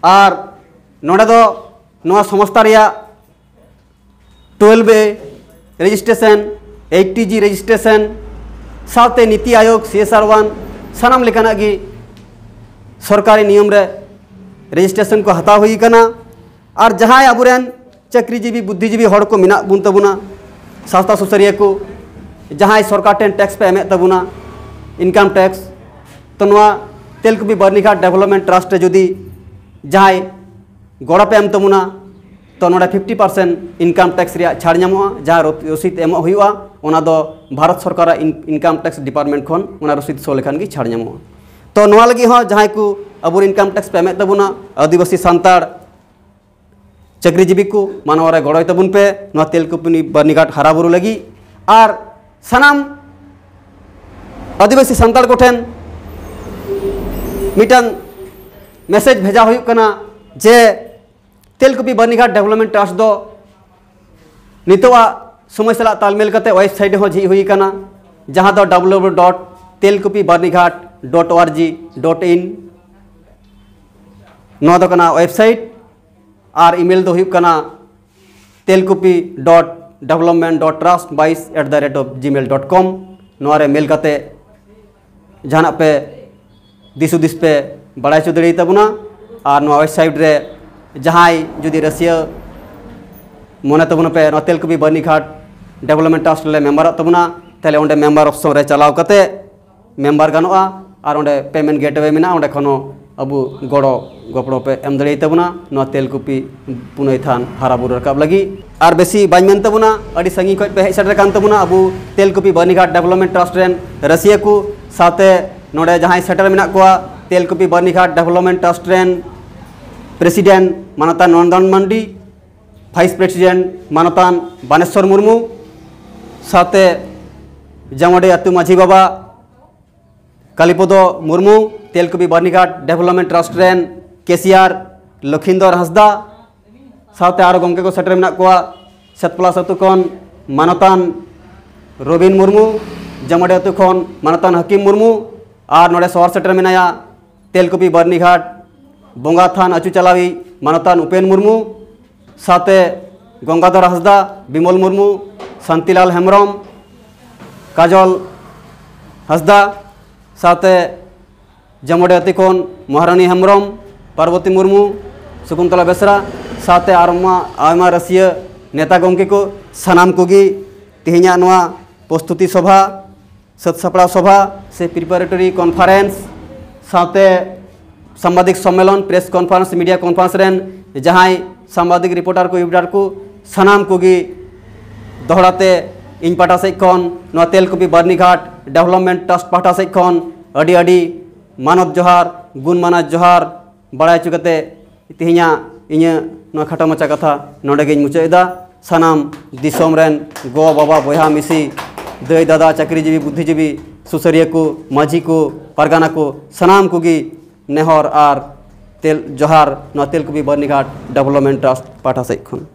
ᱟᱨ ᱱᱚᱰᱮ ᱫᱚ ᱱᱚᱣᱟ ᱥᱚᱝᱥᱛᱷᱟ ᱨᱮᱭᱟᱜ twelve A registration, eight T G registration, ᱥᱟᱶᱛᱮ ᱱᱤᱛᱤ ᱟᱭᱳᱜᱽ, C S R one, ᱥᱟᱱᱟᱢ ᱞᱮᱠᱟᱱᱟᱜ ᱜᱮ ᱥᱚᱨᱠᱟᱨᱤ ᱱᱤᱭᱚᱢ ᱨᱮ registration ᱠᱚ ᱦᱟᱛᱟᱣ ᱦᱩᱭ ᱟᱠᱟᱱᱟ᱾ ᱟᱨ ᱡᱟᱦᱟᱸᱭ ᱟᱵᱚᱨᱮᱱ ᱪᱟᱹᱠᱨᱤᱡᱤᱵᱤ, ᱵᱩᱫᱽᱫᱷᱤᱡᱤᱵᱤ ᱦᱚᱲ ᱠᱚ ᱢᱮᱱᱟᱜ ᱵᱚᱱ ᱛᱟᱵᱚᱱᱟ, ᱥᱟᱶᱛᱟ ᱥᱩᱥᱟᱹᱨᱤᱭᱟᱹ ᱠᱚ, ᱡᱟᱦᱟᱸᱭ ᱥᱚᱨᱠᱟᱨ ᱴᱷᱮᱱ tax ᱯᱮ ᱮᱢᱮᱫ ᱛᱟᱵᱚᱱᱟ, income tax, ᱛᱚ ᱱᱚᱣᱟ ᱛᱮᱞᱠᱩᱯᱤ ᱵᱟᱹᱨᱱᱤᱜᱷᱟᱴ Development Trust ᱨᱮ ᱡᱩᱫᱤ ᱡᱟᱦᱟᱸᱭ ᱜᱚᱲᱚ ᱯᱮ ᱮᱢ ᱛᱟᱵᱚᱱᱟ, ᱛᱚ ᱱᱚᱰᱮ fifty percent income tax ᱨᱮᱭᱟᱜ ᱪᱷᱟᱲ ᱧᱟᱢᱚᱜᱼᱟ᱾ ᱡᱟᱦᱟᱸ ᱨᱚ-, ᱨᱚᱥᱤᱫ ᱮᱢᱚᱜ ᱦᱩᱭᱩᱜᱼᱟ, ᱚᱱᱟ ᱫᱚ ᱵᱷᱟᱨᱚᱛ ᱥᱚᱨᱠᱟᱨᱟᱜ ᱤᱱ-, income tax department ᱠᱷᱚᱱ ᱚᱱᱟ ᱨᱚᱥᱤᱫ show ᱞᱮᱠᱷᱟᱱ ᱜᱮ ᱪᱷᱟᱲ ᱧᱟᱢᱚᱜᱼᱟ᱾ ᱛᱚ ᱱᱚᱣᱟ ᱞᱟᱹᱜᱤᱫ ᱦᱚᱸ ᱡᱟᱦᱟᱸᱭ ᱠᱚ ᱟᱵᱚ income tax ᱯᱮ ᱮᱢᱮᱫ ᱛᱟᱵᱚᱱᱟ, ᱟᱹᱫᱤᱵᱟᱹᱥᱤ, ᱥᱟᱱᱛᱟᱲ, ᱪᱟᱹᱠᱨᱤᱡᱤᱵᱤ ᱠᱚ, ᱢᱟᱱᱣᱟ ᱨᱮ ᱜᱚᱲᱚᱭ ᱛᱟᱵᱚᱱ ᱯᱮ ᱱᱚᱣᱟ ᱛᱮᱞᱠᱩᱯᱤ ᱵᱟᱹᱨᱱᱤᱜᱷᱟᱴ ᱦᱟᱨᱟ ᱵᱩᱨᱩ ᱞᱟᱹᱜᱤᱫ᱾ ᱟᱨ ᱥᱟᱱᱟᱢ ᱟᱹᱫᱤᱵᱟᱹᱥᱤ ᱥᱟᱱᱛᱟᱲ ᱠᱚᱴᱷᱮᱱ ᱢᱤᱫᱴᱟᱝ message ᱵᱷᱮᱡᱟ ᱦᱩᱭᱩᱜ ᱠᱟᱱᱟ ᱡᱮ ᱛᱮᱞᱠᱩᱯᱤ ᱵᱟᱹᱨᱱᱤᱜᱷᱟᱴ Development Trust ᱫᱚ ᱱᱤᱛᱚᱜᱟᱜ ᱥᱚᱢᱚᱭ ᱥᱟᱞᱟᱜ ᱛᱟᱞᱢᱮᱞ ᱠᱟᱛᱮ ᱣᱮᱵᱥᱟᱭᱤᱴ ᱦᱚᱸ ᱡᱷᱤᱡ ᱦᱩᱭ ᱟᱠᱟᱱᱟ, ᱡᱟᱦᱟᱸ ᱫᱚ W W W dot Telkupi Barnighat dot O R G dot in. ᱱᱚᱣᱟ ᱫᱚ ᱠᱟᱱᱟ ᱣᱮᱵᱥᱟᱭᱤᱴ᱾ ᱟᱨ ᱤᱢᱮᱞ ᱫᱚ ᱦᱩᱭᱩᱜ ᱠᱟᱱᱟ Telkupi dot development dot trust ᱵᱟᱭᱤᱥ at the rate of Gmail dot com. ᱱᱚᱣᱟ ᱨᱮ ᱢᱮᱞ ᱠᱟᱛᱮ ᱡᱟᱦᱟᱱᱟᱜ ᱯᱮ ᱫᱤᱥ ᱦᱩᱫᱤᱥ ᱯᱮ ᱵᱟᱲᱟᱭ ᱦᱚᱪᱚ ᱫᱟᱲᱮᱭᱟᱛᱟᱵᱚᱱᱟ᱾ ᱟᱨ ᱱᱚᱣᱟ ᱣᱮᱵᱥᱟᱭᱤᱴ ᱨᱮ ᱡᱟᱦᱟᱸᱭ ᱡᱩᱫᱤ ᱨᱟᱹᱥᱤᱭᱟᱹ ᱢᱚᱱᱮ ᱛᱟᱵᱚᱱᱟ ᱯᱮ ᱱᱚᱣᱟ ᱛᱮᱞᱠᱩᱯᱤ ᱵᱟᱨᱱᱤᱜᱷᱟᱴ ᱰᱮᱵᱷᱞᱚᱯᱢᱮᱱᱴ ᱴᱨᱟᱥᱴ ᱨᱮ ᱢᱮᱢᱵᱟᱨᱚᱜ ᱛᱟᱵᱚᱱᱟ, ᱛᱟᱦᱚᱞᱮ ᱚᱸᱰᱮ ᱢᱮᱢᱵᱟᱨ ᱚᱯᱥᱚᱱ ᱨᱮ ᱪᱟᱞᱟᱣ ᱠᱟᱛᱮ ᱢᱮᱢᱵᱟᱨ ᱜᱟᱱᱚᱜᱼᱟ᱾ ᱟᱨ ᱚᱸᱰᱮ ᱯᱮᱢᱮᱱᱴ ᱜᱮᱴᱣᱮ ᱢᱮᱱᱟᱜᱼᱟ, ᱚᱸᱰᱮ ᱠᱷᱚᱱ ᱦᱚᱸ ᱟᱵᱚ ᱜᱚᱲᱚ ᱜᱚᱯᱚᱲᱚ ᱯᱮ ᱮᱢ ᱫᱟᱲᱮᱭᱟᱛᱟᱵᱚᱱᱟ ᱱᱚᱣᱟ ᱛᱮᱞᱠᱩᱯᱤ ᱯᱩᱱᱟᱹᱭ ᱛᱷᱟᱱ ᱦᱟᱨᱟ ᱵᱩᱨᱩ ᱨᱟᱠᱟᱵ ᱞᱟᱹᱜᱤᱫ᱾ ᱟᱨ ᱵᱮᱥᱤ ᱵᱟᱹᱧ ᱢᱮᱱ ᱛᱟᱵᱚᱱᱟ, ᱟᱹᱰᱤ ᱥᱟᱺᱜᱤᱧ ᱠᱷᱚᱱ ᱯᱮ ᱦᱮᱡ ᱥᱮᱴᱮᱨ ᱟᱠᱟᱱ ᱛᱟᱵᱚᱱᱟ ᱟᱵᱚ ᱛᱮᱞᱠᱩᱯᱤ ᱵᱟᱨᱱᱤᱜᱷᱟᱴ ᱰᱮᱵᱷᱞᱚᱯᱢᱮᱱᱴ ᱴᱨᱟᱥᱴ ᱨᱮᱱ ᱨᱟᱹᱥᱤᱭᱟᱹ ᱠᱚ, ᱥᱟᱶᱛᱮ ᱱᱚᱰᱮ ᱡᱟᱦᱟᱸᱭ ᱥᱮᱴᱮᱨ ᱢᱮᱱᱟᱜ ᱠᱚᱣᱟ ᱛᱮᱞᱠᱩᱯᱤ ᱵᱟᱨᱱᱤᱜᱷᱟᱴ ᱰᱮᱵᱷᱞᱚᱯᱢᱮᱱᱴ ᱴᱨᱟᱥᱴ ᱨᱮᱱ ᱯᱨᱮᱥᱤᱰᱮᱱᱴ ᱢᱟᱱᱚᱛᱟᱱ ᱱᱚᱱᱫᱚᱱ ᱢᱟᱱᱰᱤ, ᱵᱷᱟᱭᱤᱥ ᱯᱨᱮᱥᱤᱰᱮᱱᱴ ᱢᱟᱱᱚᱛᱟᱱ ᱵᱟᱱᱮᱥᱣᱚᱨ ᱢᱩᱨᱢᱩ, ᱥᱟᱶᱛᱮ ᱡᱟᱢᱚᱰᱮ ᱟᱹᱛᱩ ᱢᱟᱹᱡᱷᱤ ᱵᱟᱵᱟ ᱠᱟᱞᱤᱯᱚᱫᱚ ᱢᱩᱨᱢᱩ, ᱛᱮᱞᱠᱩᱯᱤ ᱵᱟᱨᱱᱤᱜᱷᱟᱴ ᱰᱮᱵᱷᱞᱚᱯᱢᱮᱱᱴ ᱴᱨᱟᱥᱴ ᱨᱮᱱ ᱠᱮᱥᱤᱭᱟᱨ ᱞᱚᱠᱷᱤᱱᱫᱚᱨ ᱦᱟᱸᱥᱫᱟ, ᱥᱟᱶᱛᱮ ᱟᱨᱚ ᱜᱚᱢᱠᱮ ᱠᱚ ᱥᱮᱴᱮᱨ ᱢᱮᱱᱟᱜ ᱠᱚᱣᱟ ᱥᱮᱛᱯᱞᱟᱥ ᱟᱹᱛᱩ ᱠᱷᱚᱱ ᱢᱟᱱᱚᱛᱟᱱ ᱨᱚᱵᱤᱱ ᱢᱩᱨᱢᱩ, ᱡᱟᱢᱚᱰᱮ ᱟᱹᱛᱩ ᱠᱷᱚᱱ ᱢᱟᱱᱚᱛᱟᱱ ᱦᱟᱹᱠᱤᱢ ᱢᱩᱨᱢᱩ, ᱟᱨ ᱱᱚᱰᱮ ᱥᱚᱦᱚᱨ ᱥᱮᱴᱮᱨ ᱢᱮᱱᱟᱭᱟ ᱛᱮᱞᱠᱩᱯᱤ ᱵᱟᱨᱱᱤᱜᱷᱟᱴ ᱵᱚᱸᱜᱟ ᱛᱷᱟᱱ ᱟᱹᱪᱩ ᱪᱟᱞᱟᱣᱤᱡ ᱢᱟᱱᱚᱛᱟᱱ ᱩᱯᱮᱱ ᱢᱩᱨᱢᱩ, ᱥᱟᱶᱛᱮ ᱜᱚᱝᱜᱟᱫᱷᱚᱨ ᱦᱟᱸᱥᱫᱟ, ᱵᱤᱢᱚᱞ ᱢᱩᱨᱢᱩ, ᱥᱟᱱᱛᱤᱞᱟᱞ ᱦᱮᱢᱵᱨᱚᱢ, ᱠᱟᱡᱚᱞ ᱦᱟᱸᱥᱫᱟ, ᱥᱟᱶᱛᱮ ᱡᱟᱢᱚᱰᱮ ᱟᱹᱛᱩ ᱠᱷᱚᱱ ᱢᱚᱦᱟᱨᱟᱱᱤ ᱦᱮᱢᱵᱨᱚᱢ, ᱯᱟᱨᱵᱚᱛᱤ ᱢᱩᱨᱢᱩ, ᱥᱚᱠᱩᱱᱛᱚᱞᱟ ᱵᱮᱥᱨᱟ, ᱥᱟᱶᱛᱮ ᱟᱨ ᱢᱟ ᱟᱭᱢᱟ ᱨᱟᱹᱥᱤᱭᱟᱹ ᱱᱮᱛᱟ ᱜᱚᱢᱠᱮ ᱠᱚ, ᱥᱟᱱᱟᱢ ᱠᱚᱜᱮ ᱛᱮᱦᱮᱧᱟᱜ ᱱᱚᱣᱟ ᱯᱨᱚᱥᱛᱩᱛᱤ ᱥᱚᱵᱷᱟ, ᱥᱟᱹᱛ ᱥᱟᱯᱲᱟᱣ ᱥᱚᱵᱷᱟ ᱥᱮ ᱯᱨᱤᱯᱟᱨᱮᱴᱚᱨᱤ ᱠᱚᱱᱯᱷᱟᱨᱮᱱᱥ, ᱥᱟᱶᱛᱮ ᱥᱟᱢᱵᱟᱫᱤᱠ ᱥᱚᱢᱢᱮᱞᱚᱱ, ᱯᱨᱮᱥ ᱠᱚᱱᱯᱷᱟᱨᱮᱱᱥ, ᱢᱤᱰᱤᱭᱟ ᱠᱚᱱᱯᱷᱟᱨᱮᱱᱥ ᱨᱮᱱ ᱡᱟᱦᱟᱸᱭ ᱥᱟᱢᱵᱟᱫᱤᱠ ᱨᱤᱯᱳᱨᱴᱟᱨ ᱠᱚ, ᱨᱤᱯᱳᱨᱴᱟᱨ ᱠᱚ, ᱥᱟᱱᱟᱢ ᱠᱚᱜᱮ ᱫᱚᱦᱲᱟ ᱛᱮ ᱤᱧ ᱯᱟᱦᱴᱟ ᱥᱮᱫ ᱠᱷᱚᱱ, ᱱᱚᱣᱟ ᱛᱮᱞᱠᱩᱯᱤ ᱵᱟᱨᱱᱤᱜᱷᱟᱴ ᱰᱮᱵᱷᱞᱚᱯᱢᱮᱱᱴ ᱴᱨᱟᱥᱴ ᱯᱟᱦᱴᱟ ᱥᱮᱫ ᱠᱷᱚᱱ ᱟᱹᱰᱤ ᱟᱹᱰᱤ ᱢᱟᱱᱚᱛ ᱡᱚᱦᱟᱨ, ᱜᱩᱱ ᱢᱟᱱᱚᱛ ᱡᱚᱦᱟᱨ ᱵᱟᱲᱟᱭ ᱦᱚᱪᱚ ᱠᱟᱛᱮ ᱛᱮᱦᱮᱧᱟᱜ ᱤᱧᱟᱹᱜ ᱱᱚᱣᱟ ᱠᱷᱟᱴᱚ ᱢᱟᱪᱷᱟ ᱠᱟᱛᱷᱟ ᱱᱚᱰᱮ ᱜᱤᱧ ᱢᱩᱪᱟᱹᱫ ᱮᱫᱟ᱾ ᱥᱟᱱᱟᱢ ᱫᱤᱥᱚᱢ ᱨᱮᱱ ᱜᱚ, ᱵᱟᱵᱟ, ᱵᱚᱭᱦᱟ, ᱢᱤᱥᱤ, ᱫᱟᱹᱭ, ᱫᱟᱫᱟ, ᱪᱟᱹᱠᱨᱤᱡᱤᱵᱤ, ᱵᱩᱫᱽᱫᱷᱤᱡᱤᱵᱤ, ᱥᱩᱥᱟᱹᱨᱤᱭᱟᱹ ᱠᱚ, ᱢᱟᱹᱡᱷᱤ ᱠᱚ, ᱯᱟᱨᱜᱟᱱᱟ ᱠᱚ, ᱥᱟᱱᱟᱢ ᱠᱚᱜᱮ ᱱᱮᱦᱚᱨ ᱟᱨ ᱛᱮᱞ ᱡᱚᱦᱟᱨ ᱱᱚᱣᱟ ᱛᱮᱞᱠᱩᱯᱤ ᱵᱟᱨᱱᱤᱜᱷᱟᱴ ᱰᱮᱵᱷᱞᱚᱯᱢᱮᱱᱴ ᱴᱨᱟᱥᱴ ᱯᱟᱦᱴᱟ ᱥᱮᱫ ᱠᱷᱚᱱ᱾